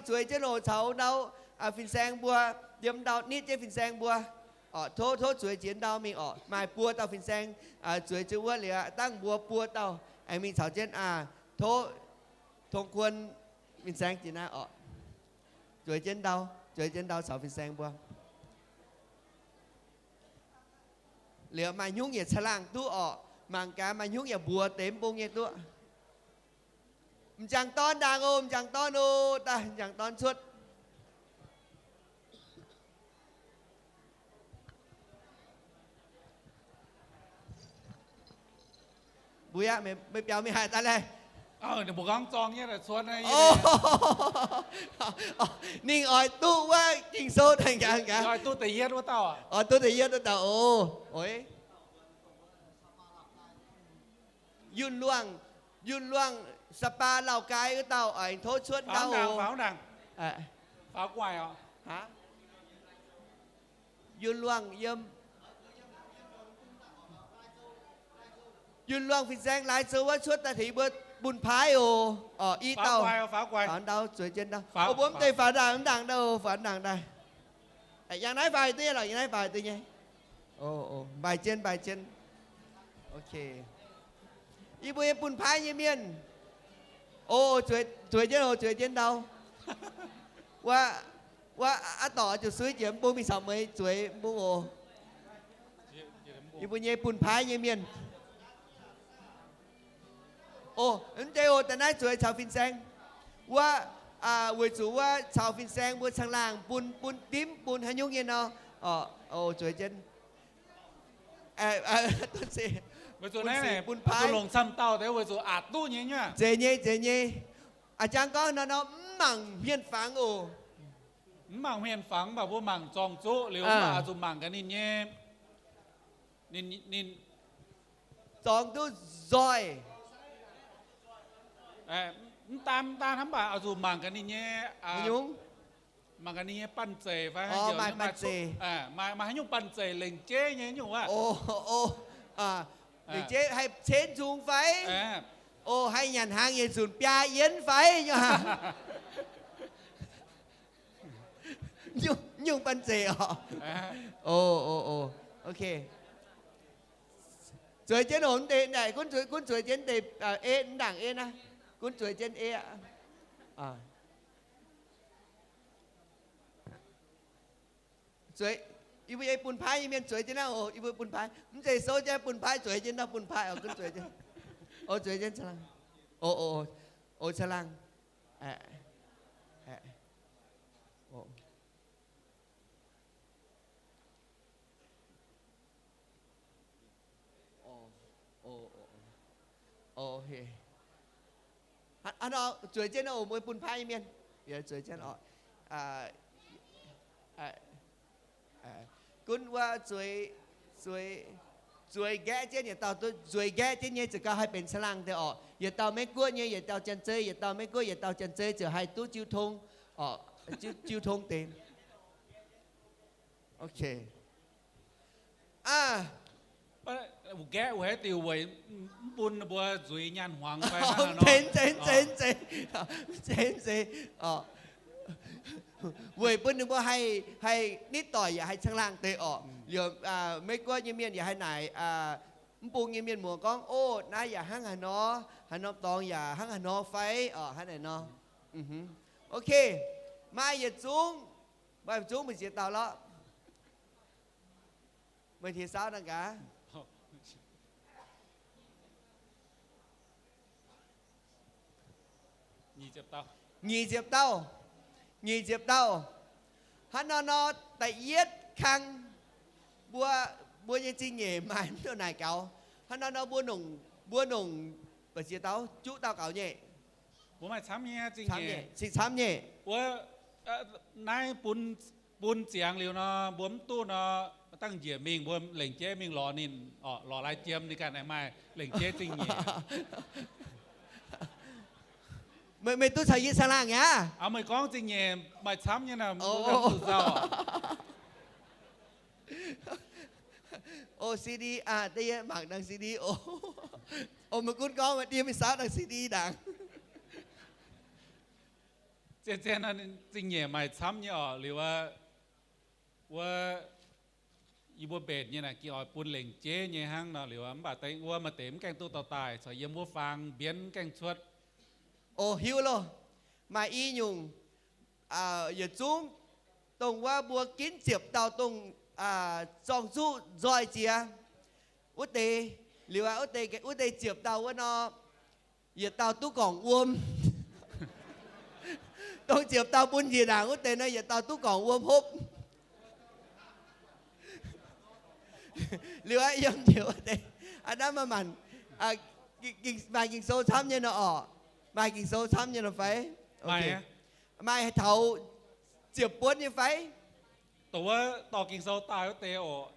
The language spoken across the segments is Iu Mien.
zueiz jienv oc caux ndau fin-saeng mbuo, yiem ndau nitv jienv fin-saeng mbuo. Oc, tov, tov zueiz jienv ndau mingh oc. Maaih buo dauh fin-saeng zueiz jienv wuov liuz aqv, dangh mbuo buo dauh aengx mingh caux jienv aqv. Tov tong kuon fin-saeng jiex naaiv oc. Zueiz jienv ndau, zueiz jienv ndau caux fin-saeng mbuo. Liuz maaih hnyungv yaac caangh laangh duqv oc. Mangc gaax maaih hnyungv yaac mbuox deix mv bung nyei duqv. M'jangc dorn ndaangc oc, m'jangc dorn oc, daaih m'jangc dorn cuotv. Mbuo yaac meih biaux mingh haaix daaih laeh? Ninh mbuo gorngv zorng nyei cuotv. Ninh oix duqv wuov Ging-Sou daaih nqaang gaax. Oix duqv da'yietv wuov dauh. Oix duqv da'yietv wuov dauh oc. Yunh Luangh, Yunh Luangh, Sapa, Lào Cai wuov dauh oix tov cuotv ndau oc. Yunh Luangh yiem, Yunh Luangh fin-saeng laaix zoux wuov cuotv daaih tengx mbuo bun paaiv oc. Oc, i dauh faaux ndau zueiz jienv ndau. Mbuo mv deix faaux ndaangc, mv ndaangc ndau, faaux ndaangc daaih. Yangh naaiv faaux duqv nyei lorqc, yangh naaiv faaux duqv nyei. Mbaix jienv, mbaix jienv. Ok. Yie mbuo nyei bun paaiv nyei mienh. O, zueiz jienv oc, zueiz jienv ndau. Wuov, wuov aav dorngc zuqc suiv jiex mv bung mingh caux meih zueiz mv bung oc. Yie mbuo nyei bun paaiv nyei mienh. O, mv deix oc, daaih naaiv zueiz caux fin-saeng. Wuov, weic zuqc wuov caux fin-saeng mbuo caangh laangh bun, bun dimv, bun haaix nyungc nyei nor. O, zueiz jienv. Weic zuqc naaiv bun paaiv longc camv dauh deix weic zuqc aqc duqv nyei nyuoqc. Zeiz nyei, zeiz nyei. A'jang gorngv nor nor mv mangc hmien fangx oc. Mv mangc hmien fangx, mv baac mbuo mangc zorng zuqv liuz, mv baac oix zuqc mangc gaax ninh nyei, ninh, ninh zorng duqv nzoih. Mv daan, mv daan hnangv, mv baac oix zuqc mangc gaax ninh nyei, mangc gaax ninh nyei banh zeic fai maaih banh zeic, maaih haaix nyungc banh zeic lengc jeiv nyei nyungc wuov. Lengc jeiv haih cenv nzung fai? O, haih nyanc hnaangx yietc nzunc biaa yienv fai? Nyungc banh zeic oc. Ok. Zueiz jienv oc, mv deix gunv zueiz jienv deix, ei, mv ndaangc ei naaiv. Gunv zueiz jienv ei aqv. Zueiz, yie mbuo nyei bun paaiv nyei mienh zueiz jienv naaiv oc. Yie mbuo bun paaiv, mv zeiz souv jienv bun paaiv, zueiz jienv naaiv bun paaiv oc. Gunv zueiz jienv. O, zueiz jienv caangh laangh. O, o, o, caangh laangh. Hnangv nor zueiz jienv oc, mbuo bun paaiv nyei mienh. Zueiz jienv oc. Gunv wuov zueiz, zueiz nqaeqv jienv, yietc dauh duqv zueiz nqaeqv jienv nyei ziouc gauh haih benx caangh laangh deix oc. Yietc dauh Meiv Guoqv nyei, yietc dauh Janx-Zei, yietc dauh Meiv Guoqv, yietc dauh Janx-Zei ziouc haih duqv jiu tong oc, jiu tong deix. Ok. Aa, nqaeqv wuov haaix diuc weic mv bun ninh mbuo nzuiz nyaanh hmuangx fai hnangv nor? Mv zeiz, mv zeiz, mv zeiz. Weic bun ninh mbuo haih, haih nitv doic yaac haih caangh laangh deix oc. Liuz Meiv Guoqv nyei mienh yaac haih naaic mv bung nyei mienh muoz gorngv, o, naaiv yaac hnangv haaix nor, haaix norm dorngx yaac hnangv haaix nor fai oc, hnangv naaic nor. Ok, maaih yietc zungv, maaih yietc zungv mbu'ziex dauh lorqc. Meih tiex saauv dangh gaax. Nyic ziepc dauh. Nyic ziepc dauh. Hnangv nor nor, da'yietv kang, mbuo, mbuo nyei zingh nyeic maaih mv duqv naaic gaux. Hnangv nor nor mbuo nongc, mbuo nongc ba'ziex dauh, juqv dauh gaux nyei. Mbuo maaih camv nyei zingh nyeic. Cingx camv nyei. Wuov, naaiv bun, bun ziangx liuz nor, mbuo mv duqv nor, dangh njiec mingh, mbuo lengc jeiv mingh lorz ninh, lorz lai jiem ninh ganh aengx maaih lengc jeiv zingh nyeic. Meih, meih duqv caux yie caangh laangh aqv? Meih gorngv zingh nyeic maaih camv nyei naaic, mbuo zuqc nzauh. O, C D aqv, da'yietv mangc dangh C D oc. O, meih gunv gorngv maaih diev mingh saauv dangh C D ndaangc. zien zingh nyeic maaih camv nyei orqc. Liuz wuov, yie mbuo mbenc nyei naaic ging oix bun lengc jeiv nyei hnangv nor. Liuz mv baac deix wuov maaih deix mv gaengh duqv dorh daaih, corc yiem wuov faang mbienv mv gaengh cuotv. O, hiuv loh. Maaih i nyungc yietc zungv dongh wuov mbuo ginv ziepc dauh dongh zorng-zuqv nzoih jiex wuov deix. Liuz wuov deix, wuov deix ziepc dauh wuov nor, yietc dauh duqv gorngc wuom. Dongh ziepc dauh bun njiec ndaangc wuov deix nor, yietc dauh duqv gorngc wuom hopv. Liuz aqv, yiem njiec wuov deix, a'naaiv maaih maanc, maaih Ging-Sou camv nyei nor orqc? Maaih Ging-Sou camv nyei nor fai? Maaih taux ziepc buonv nyei fai? Dongh wuov dorh Ging-Sou daaih wuov deix oc,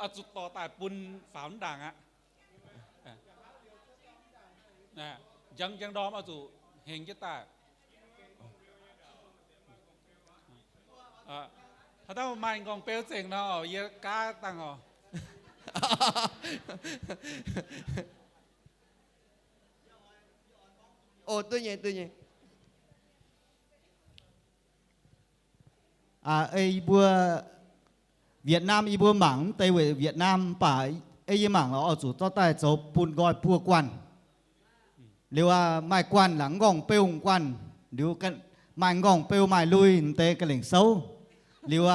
oix zuqc dorh daaih bun faaux mv ndaangc aqv. Njang, njang ndorm oix zuqc hengx jienv daaih. Haaix dauh maaih nqorngv-beu zengc nor, yie gaav dangh oc. O, duqv nyei, duqv nyei. Ei yie mbuo Việt Nam, yie mbuo mangc mv deix weic Việt Nam, mv baac ei yie mangc lorqc oix zuqc zorqv daaih zoux bun nqoi buo guanh. Liuz maaih guanh laangz nqorngv-beu guanh, liuz maaih nqorngv-beu maaih lui mv deix ga'lengc souv. Liuz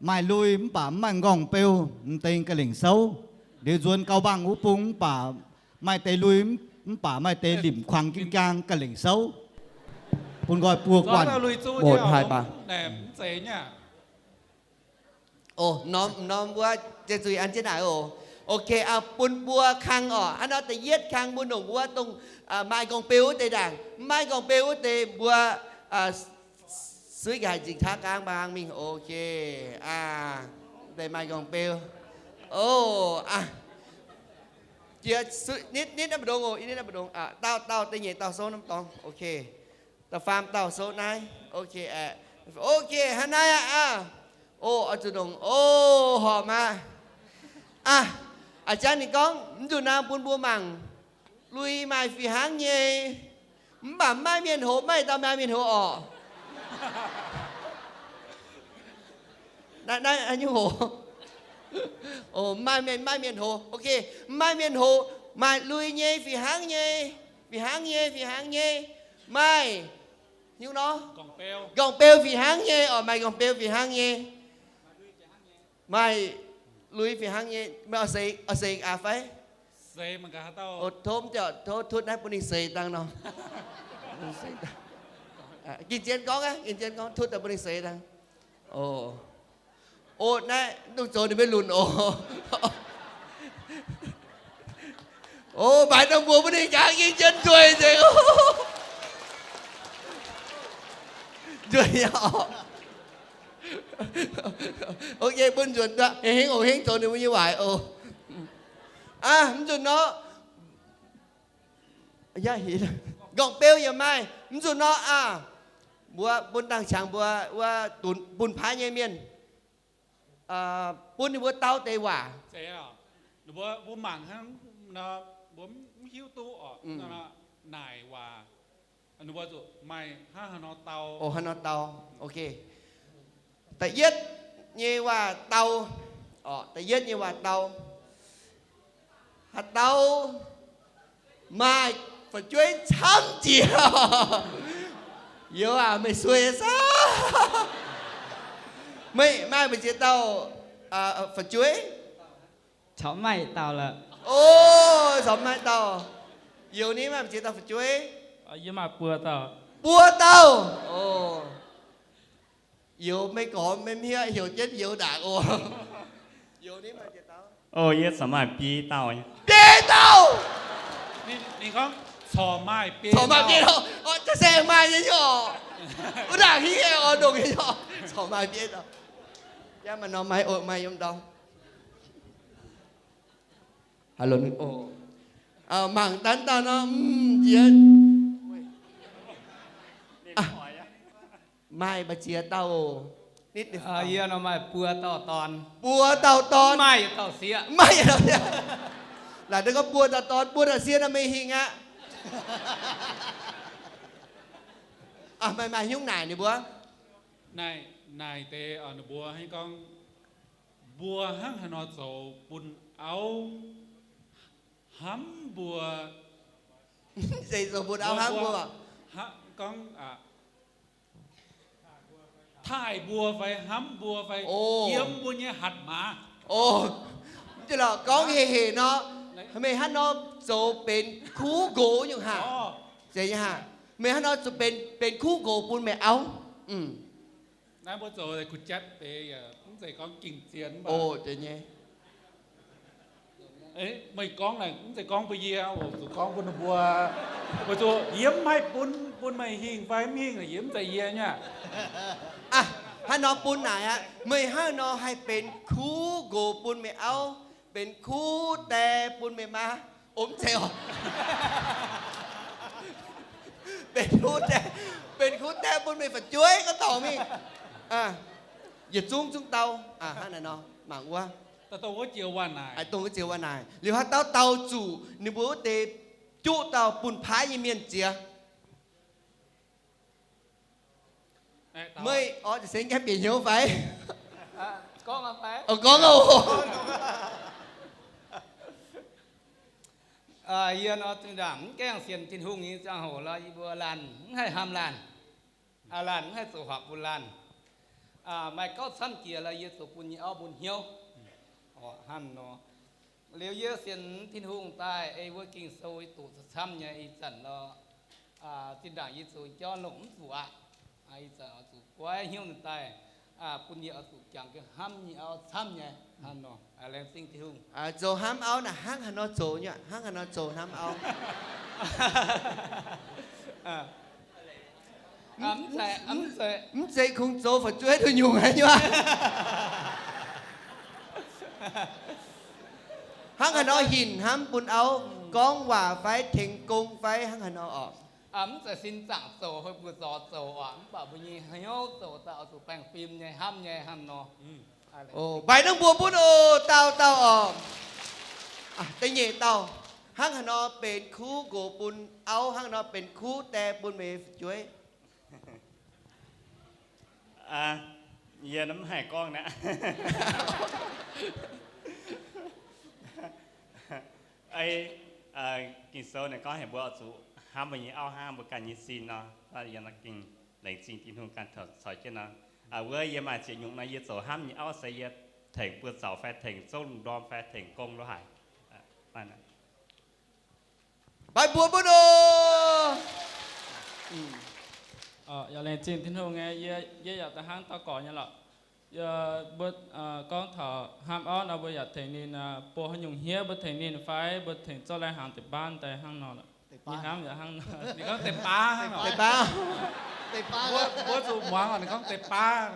maaih lui mv baac mv maaih nqorngv-beu mv deix ga'lengc souv. Liuz nzuonx gaux mbangh wuov bung mv baac maaih deix lui mv baac maaih deix limc kuangx jing jaang ga'lengc souv. Bun nqoi buo guanh. Norm, norm wuov, zuiz an jienv naaic oc. Ok, bun mbuo kang orqc. Hnangv nor da'yietv kang mbuo nongc wuov dongh maaih nqorngv-beu wuov deix ndaangc. Mv maaih nqorngv-beu wuov deix mbuo suiv nqaaic nzingc taav gaang mbaang mingh. Ok, deix maaih nqorngv-beu. O, jiex nitv, nitv naaiv mbu'ndongx oc, nitv naaiv mbu'ndongx. Dauh, dauh, da'nyeic dauh souv norm dorngx. Ok, da'faam dauh souv naaiv. Ok, ok, hnangv naaiv aqv. O, oix zuqc nongc. O, horpc aqv. A'jang ninh gorngv mv nzunc naaiv bun mbuo mangc, lui maaih fih hnangv nyei, mv baac mv maaih mienh hoz, mv maaih dauh maaih mienh hoz orqc. Naaiv, naaiv nyungc hoz. O, mv maaih mienh, mv maaih mienh hoz. Ok, mv maaih mienh hoz, maaih lui nyei fih hnangv nyei, fih hnangv nyei, fih hnangv nyei. Maaih hiuv nor, nqorngv-beu fih hnangv nyei orqc, maaih nqorngv-beu fih hnangv nyei. Maaih lui fih hnangv nyei. Meih oix seix aqv fai? Tov, tov tutv naaiv bun ninh seix dangh nor. Gengh zien gorngv aqv, gengh zien gorngv, tutv daaih bun ninh seix dangh. O, naaiv dungx zoux ninh mbuo lunc oc. O, maaiz dongh mbuox bun ninh jangx, gengh jienv nzueic nzengc. Nzueic nyei oc. Ok, bun nzuonx duqv hengx hengx oc, hengx zoux ninh mbuo nyei waaic oc. Aa, mv nzunc nor, nqorngv-beu yaac maaih. Mv nzunc nor aa, mbuo bun dangh qangx mbuo wuov dunx bun paaiv nyei mienh, bun ninh mbuo dau deix waac. Mbuo mangc hnangv nor, mbuo mv hiuv duqv oc, naaic waac. Ninh mbuo zuqc maaih hnangv haaix nor dau. O, hnangv nor dau. Ok. Da'yietv nyei waac dau. Da'yietv nyei waac dau. Haaix dauh maaih fu'jueiv camv jiex? Youz aac, meih suei saah? Meih maaih mbu'ziex dauh fu'jueiv? Corc maiv dauh lorqc. O, corc maiv dauh. Youz ni maaih mbu'ziex dauh fu'jueiv? Yie maaih buo dauh. Buo dauh. O, youz meih gorx meih mv hiuv, heuc jienv youz ndaangc oc. Youz ni maaih mbu'ziex dauh? O, yie corc maaih biei dauh. Biei dauh. Ninh gorngv corc maaih biei dauh. Corc maaih biei dauh. O, se maaih nyei nyei oc. Wuov ndaangc hingv oix ndongc nyei oc. Corc maaih biei dauh. Yaac maaih norm maaih oc, maaih yiem ndau. Mangc daaih dauh nor, mv jiex. Maaih mbu'ziex dauh? Yie nor maaih buo dauh dorn. Buo dauh dorn. Maaih yietc dauh sieqv. Maaih yietc dauh sieqv. Laaic duqv gorngv buo dauh dorn, buo dauh sieqv nor meih hingh aqv. Maaih, maaih hnyouv naaic ninh mbuo. Naaic, naaic deix ninh mbuo hnangv gorngv, mbuo hnangv haaix nor zoux bun auv hnamv mbuo. Mv zeiz zoux bun auv hnamv mbuo. Gorngv taaih mbuo fai hnamv mbuo fai yiem mbuo nyei hatc maaz. O, mv zeiz lorqc, gorngv heh heh nor, meih hnangv nor zoux benx kuv nqox nyungc haac. Zeiz nyei haac. Meih hnangv nor zoux benx, benx kuv nqox bun meih auv. Naaiv mbuo zoux kuv jatv deix yaac mv zeiz gorngv gengh zien mv baac. O, zeiz nyei. Meih gorngv naaic mv zeiz gorngv bun yie, oc, zuqc gorngv bun ninh mbuo. Weic zuqc yie mv haih bun, bun meih hingh fai mv hingh, yie mv zeiz yie nyei. Hnangv nor bun naaic aqv, meih hnangv nor haih benx kuv nqox bun meih auv, benx kuv die bun meih maa. O, mv zeiz oc. Benx kuv die, benx kuv die bun meih fu'jueiv gorngv dorngc mingh. Yietc zungv zungv dau, hnangv naaic nor mangc wuov. Dongh wuov ziex waac naaic. Liuz haaix dauh dau zuqc ninh mbuo wuov deix juqv dauh bun paaiv nyei mienh ziex. Meih oix se gaengh bieqc hnyouv fai? Gorngv oc. Yie nor zinh ndaangc mv gaengh sienx Tin-Hungh nyei ziangh hoc lorqc, yie mbuo laanh mv haih hnamv laanh. Laanh mv haih zoux horpc bun laanh. Maaih gauh camv jiex lorqc, yie zoux bun nyei auv mun hnyouv. Hnangv nor. Liuz yie sienx Tin-Hungh daaih ei wuov Ging-Sou yie doqc camv nyei ih zanc nor, zinh ndaangc yie zoux jorn longc mv zuqc aqv. Ih zanc oix zuqc goiv hnyouv ninh daaih, bun yie oix zuqc jangx gengh hnamv nyei auv camv nyei. Hnangv nor, laengz zingh Tin-Hungh. Zoux hnamv auv naaic hnangv haaix nor zoux nyei, hnangv haaix nor zoux hnamv auv? Mv zeiz kungx zoux fu'jueiv duqv nyungc haaix nyungc. Hnangv haaix nor hinc hnamv bun auv, gorngv waac fai tengx gong fai hnangv haaix nor oc. Mv zeiz sin zaangc zoux, hui mbuo zorc zoux oc, mv baac mbuo nyei hnyouv zoux daaih oix zuqc baengh fim nyei, hnamv nyei hnangv nor. Mbaix dangh mbuo bun oc, dauh dauh oc. Da'nyeic dauh, hnangv haaix nor benx kuv nqox bun auv, hnangv haaix nor benx kuv die bun meih fu'jueiv? Yie mv haih gorngv naaiv. Ging-Sou ninh gorngv heuc mbuo oix zuqc hnamv mbuo nyei auv hnangv mbuo ganh nyei sin nor. Yie nor gengh laengz zingh Tin-Hungh ganh taux caux jienv nor. Wuov yie maaih ziex nyungc nor yie zoux hnamv nyei auv se yie tengx buoz zaux fai tengx zouv lungh ndorm fai tengx gong lo haic. Mbaix mbuo mbuo oc. Yaac laengz zingh Tin-Hungh nyei, yie yaac da'hnangv daux gorx nyei lorqc. Mbuo gorngv taux hnamv auv nor, mbuo yaac tengx ninh buo haaix nyungc hniev, mbuo tengx ninh fai mbuo tengx zorqv lai hnaangx deix baav daaih hnangv nor lorqc. Ninh hnamv yaac hnangv nor. Ninh gorngv deix baav hnangv nor. Mbuo zuqc muangx oc, ninh gorngv deix baav.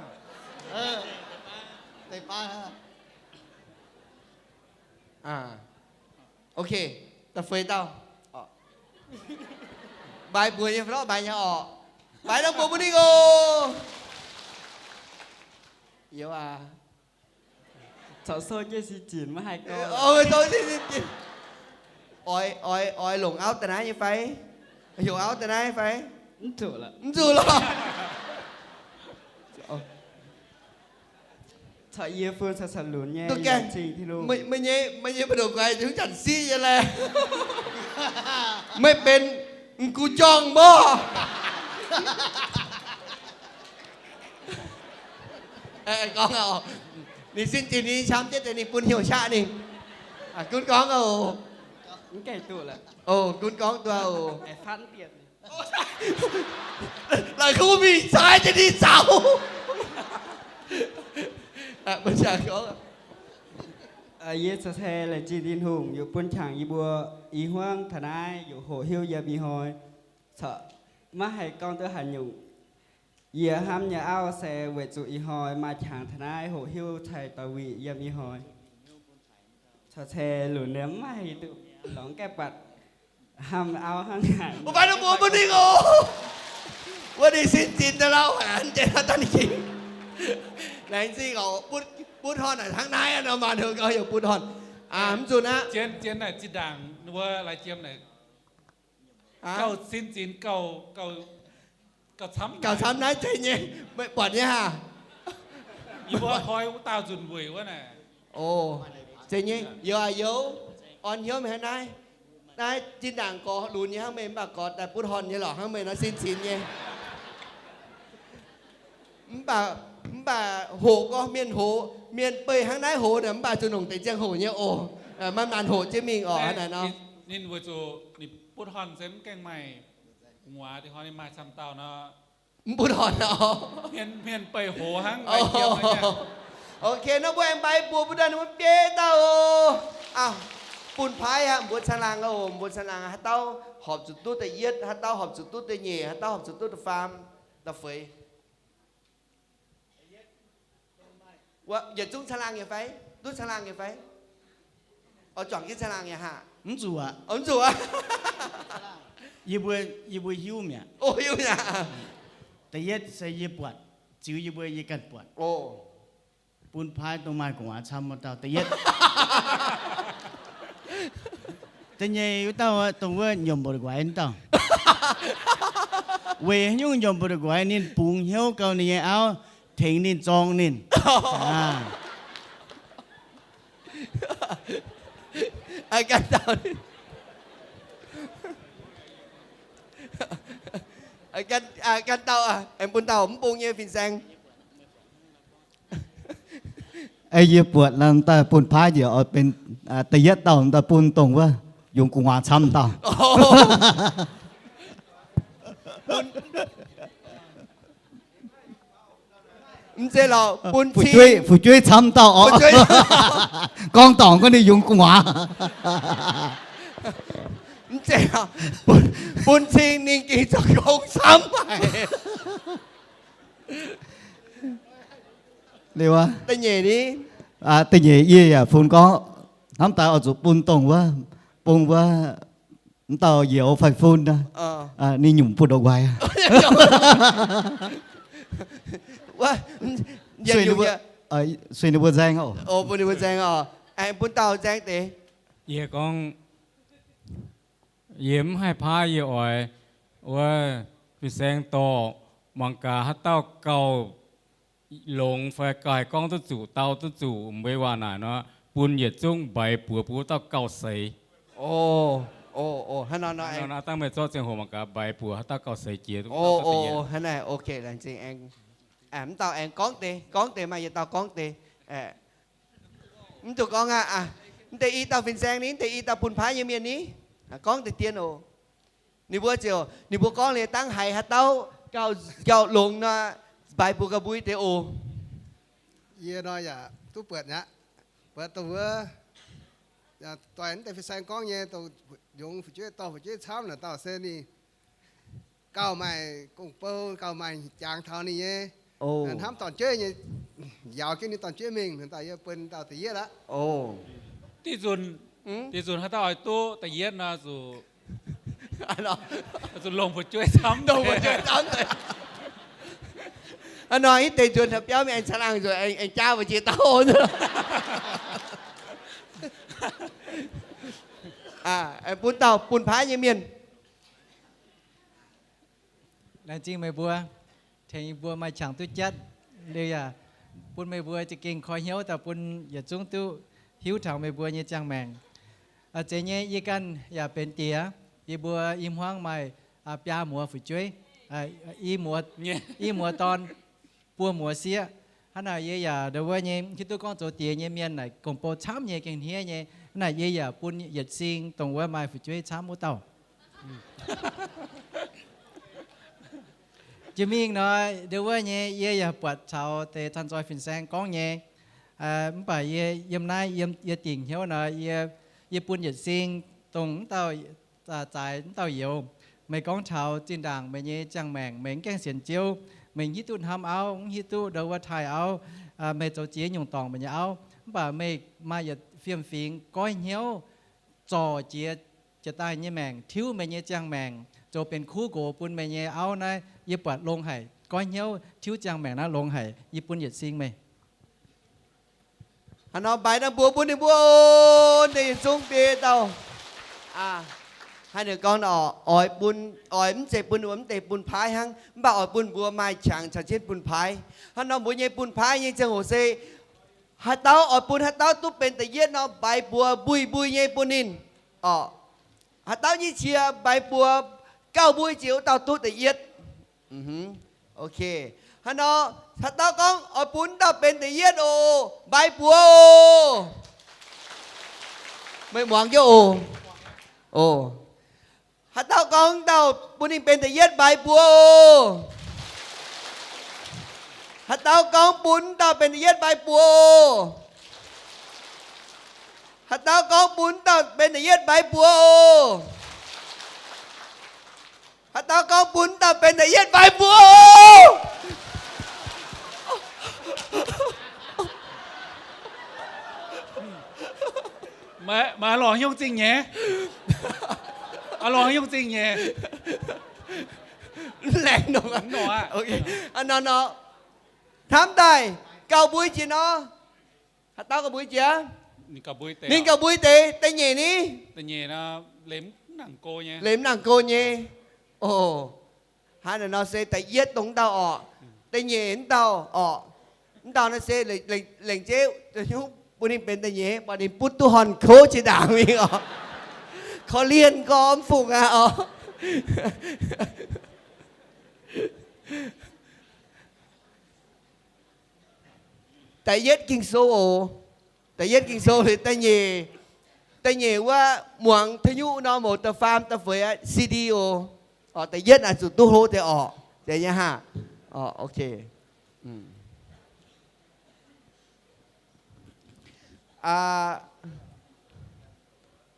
Ok, da'feix dauh. Mbaix mbuo nyei fai lorqc, mbaix nyei oc. Mbaix dangh mbuo mbuo ninh oc. Youz aac. Caux sou jienv sin zinc maiv haih gorngv. Oix, oix, oix longc auv da'naaiv nyei fai? Heuc auv da'naaiv fai? Mv zuqc lorqc. Caux yie fun caux caux lunx nyei. Meih nyei, meih nyei mbu'ndongx guaix zungv janx siqv nyei laeh. Meih benx m'gux jorngh mborqv. Gorngv oc, ninh sin zinc ninh qam jienv deix ninh bun hnyouv qaqv ninh. Gunv gorngv oc. Gunv gorngv duqv oc. La'kuqv mingh cai jienv ninh zaux. Yie cai laengz zingh Tin-Hungh yaac bun qangx yie mbuo i hmuangv taux naaiv yaac hoqc hiuv yiem ih hnoi. Corc maiv haih gorngv duqv haaix nyungc. Yie hnamv nyei auv se weic zuqc ih hnoi maaih qangx taux naaiv hoqc hiuv cai Daawitv yiem ih hnoi. Corc cai lunx liemh maiv haih hiuv duqv longx gaengh buatc hnamv auv hnangv haaix. Mbuo fai ninh mbuo mbuo ninh oc. Wuov ninh sin zinc daaih lauh haic, an jiex daaih ninh king. Laengz zingh oc, butv horn naaic hnangv naaiv nor, maanc heuc gauh heuc butv horn. Mv zuqc aqv. Zien, zien naaic zinh ndaangc wuov lai jiem naaic gauh sin zinc, gauh, gauh, Gauh camv naaiv zeiz nyei, meih buatc nyei haa. Yie mbuo koi wuov dauh nzunc weic wuov naaic. O, zeiz nyei, youz aac youz, orn hnyouv mingh hnangv naaiv. Naaiv zinh ndaangc gorx lunx nyei hnangv meih, mv baac gorx daaih butv horn nyei lorqc hnangv meih nor sin cin nyei. Mv baac, mv baac hoqc gorngv mienh hoqc, mienh beih hnangv naaiv hoqc naaic, mv baac zuqc longc deix ziangh hoc nyei oc. Maiv maanh hoqc jienv mingh oc, hnangv naaic nor. Ninh weic zuqc ninh butv horn se mv gaengh maaih gu'nguaaz, dingc horn ninh maaih camv dauh nor. Mv butv horn nor. Mienh beih hoqc hnangv. Ok, nor mbuo aengx mbaix buoz bun daaih ninh mbuo biei dauh oc. Bun paaiv aqv, mbuo caangh laangh oc, mbuo caangh laangh haaix dauh horpc zuqc duqv da'yietv, haaix dauh horpc zuqc duqv da'nyeic, haaix dauh horpc zuqc duqv da'faam, da'feix. Yietc zungv caangh laangh nyei fai? Duqv caangh laangh nyei fai? Oix juangc jienv caangh laangh nyei haa? Mv zuqc aqv. Mv zuqc aqv. Yie mbuo, yie mbuo hiuv mi'aqv. O, hiuv mi'aqv. Da'yietv se yie buatc, ziux yie mbuo yie ganh buatc. O, bun paaiv dongh maaih gu'nguaaz camv wuov dauh da'yietv. Da'nyeic wuov dauh dongh wuov nyiemc mbu'ndongx guaix wuov dauh. Weic haaix nyungc nyiemc mbu'ndongx guaix? Ninh bungx hnyouv gau ninh nyei auv, tengx ninh, zorng ninh. Ganh dauh, aengx bun dauh mv bung nyei fin-saeng. Ei yie buatc daaih bun paaiv njiec oix benx da'yietv dauh daaih bun dongh wuov yungz gu'nguaaz camv dauh. Mv zeiz lorqc, bun fu'jueiv camv dauh oc. Gorngv dorngc gorngv ninh yungz gu'nguaaz. Mv zeiz, bun cing ninh gengh zoux gong camv haic. Liuz, da'nyeic yie yaac fun gorngv hnamv daaih oix zuqc bun dongh wuov, bun wuov, mv dauh youz fai fun, ninh nyungc bun ndongc waix. Sueih ninh mbuo nzaeng oc. Bun ninh mbuo nzaeng oc. Aengx bun dauh nzaeng deix. Yie gorngv, yie mv haih paaiv, yie oix wuov fin-saeng dorh, mangc gaax haaix dauh gauh longx fai gaaih gorngv duqv zuqc, dau duqv zuqc mbuo waac naaic nor, bun yietc zungv mbaix buoz bun wuov dauh gauh seix. Hnangv nor, dangh meih zorqv ziangh hoc mangc gaax mbaix buoz haaix dauh gauh seix jiex. Hnangv naaic, ok, laengz zingh aengx. Mv dauh aengx gorngv deix, gorngv deix maaih yietc dauh gorngv deix. Mv dungx gorngv aqv. Mv deix i dauh fin-saeng ni, mv deix i dauh bun paaiv nyei mienh ni, gorngv deix dien oc. Ninh mbuo ziouc, ninh mbuo gorngv liuz dangv haiz haaix dauh gauh longx nor, mbaix buoz gauh mbui deix oc. Yie nor yaac duqv buatc aqv. Buatc dongh wuov, doic mv deix fin-saeng gorngv nyei, dongh yungz fu'jueiv dorh fu'jueiv camv naaic dauh se ninh gauh maaih gong-bou, gauh maaih jangx taux ninh nyei. Hnamv dorn-jueiv nyei, njaaux jienv ninh dorn-jueiv mingh, dauh yie bun dauh da'yietv aqv. Dih nzunc, dih nzunc haaix dauh oix duqv da'yietv nor, zuqc longc fu'jueiv camv. Hnangv nor, ih deix nzuonx taux biauv mingh aengx caangh laangh nzuonx aengx jaa mbu'ziex dauh. Bun dauh bun paaiv nyei mienh. Laengz zingh meih mbuo, tengx yie mbuo maaih qangx duqv jatv. Liuz yaac bun meih mbuo za'gengh koi hnyouv daaih bun yietc zungv duqv hiuv taux meih mbuo nyei ziangh maengc. Zeiz nyei, yie ganh yaac benx diex. Yie mbuo i hmuangv maaih biaa muoz fu'jueiv, i muoz, i muoz dorn, buo muoz sieqv. Hnangv naaic yie yaac ndo wuov nyei, hiuv duqv gorngv zoux diex nyei mienh naaic gong-bou camv nyei, gengh hniev nyei. Hnangv naaic yie yaac bun yietc sing dongh wuov maaih fu'jueiv camv wuov dauh. Jiex mingh nor, ndo wuov nyei yie yaac buatc caux deix caan nzoih fin-saeng gorngv nyei, mv baac yie yiem naaiv yie dingc hnyouv nor, yie bun yietc sing dongh mv dauh zaaix mv dauh youz. Meih gorngv taux zinh ndaangc meih nyei ziangh maengc, meih mv gaengh sienx Ziouv, meih mv hiuv duqv hnamv auv, mv hiuv duqv ndo wuov taaih auv, meih zoux jiex nyungc dorngc meih nyei auv, mv baac meih maaih yietc fiem-fingx goiv hnyouv zorc jiex jiex daaih nyei maengc, tiuv meih nyei ziangh maengc zoux benx kuv nqox bun meih nyei auv naaiv, yie buatc longx haic. Goiv hnyouv tiuv ziangh maengc naaiv longx haic. Yie bun yietc sing meih. Hnangv nor mbaix dangh mbuox bun ninh mbuo, ninh yietc zungv biei dauh. Haaix ninh gorngv oc, oix bun, oix mv zeiz bun wuov mv deix bun paaiv hnangv, mv baac oix bun mbuo maaih qangx caux jienv bun paaiv. Hnangv nor mbuo nyei bun paaiv nyei ziangh hoc se haaix dauh oix bun haaix dauh duqv benx da'yietv nor, mbaiv buoz mbui mbui nyei bun ninh oc. Haaix dauh nyei qiex mbaiv buoz gauh mbui jiex wuov dauh duqv da'yietv. Ok. Hnangv nor, haaix dauh gorngv oix bun dauh benx da'yietv oc, mbaiv buoz oc. Meih muangx jienv oc. Oc. Haaix dauh gorngv dauh bun ninh benx da'yietv mbaiv buoz oc. Haaix dauh gorngv bun dauh benx da'yietv mbaiv buoz oc. Haaix dauh gorngv bun dauh benx da'yietv mbaiv buoz oc. Haaix dauh gorngv bun dauh benx da'yietv mbaiv buoz oc. Maaih, maaih lorz nyungc zingh nyeiz. Aa, lorz nyungc zingh nyeiz. Laengz nor. Nor aqv. Ok. Aa, nor nor. Hnamv daaih gauh mbui jiex nor. Haaix dauh gauh mbui jiex? Ninh gauh mbui deix, da'nyeic ni? Da'nyeic nor, liemh nangc go nyei. Liemh nangc go nyei. Oc. Hnangv naaiv nor se da'yietv dongh dauh orqc. Da'nyeic dauh orqc. Dauh naaiv se lengc jeiv bun ninh benx da'nyeic, buatc ninh butv duqv horn kouv jiex ndaangc mingh orqc. Korv-lienh gorngv mv fungc aqv orqc. Da'yietv Ging-Sou oc. Da'yietv Ging-Sou liuz da'nyeic, da'nyeic wuov muangx taux nyungc nor mouz da'faam da'feix aqv, C D oc. Oc, da'yietv naaic zuqc duqv hlo deix orqc. Deix nyei haah? Oc, ok.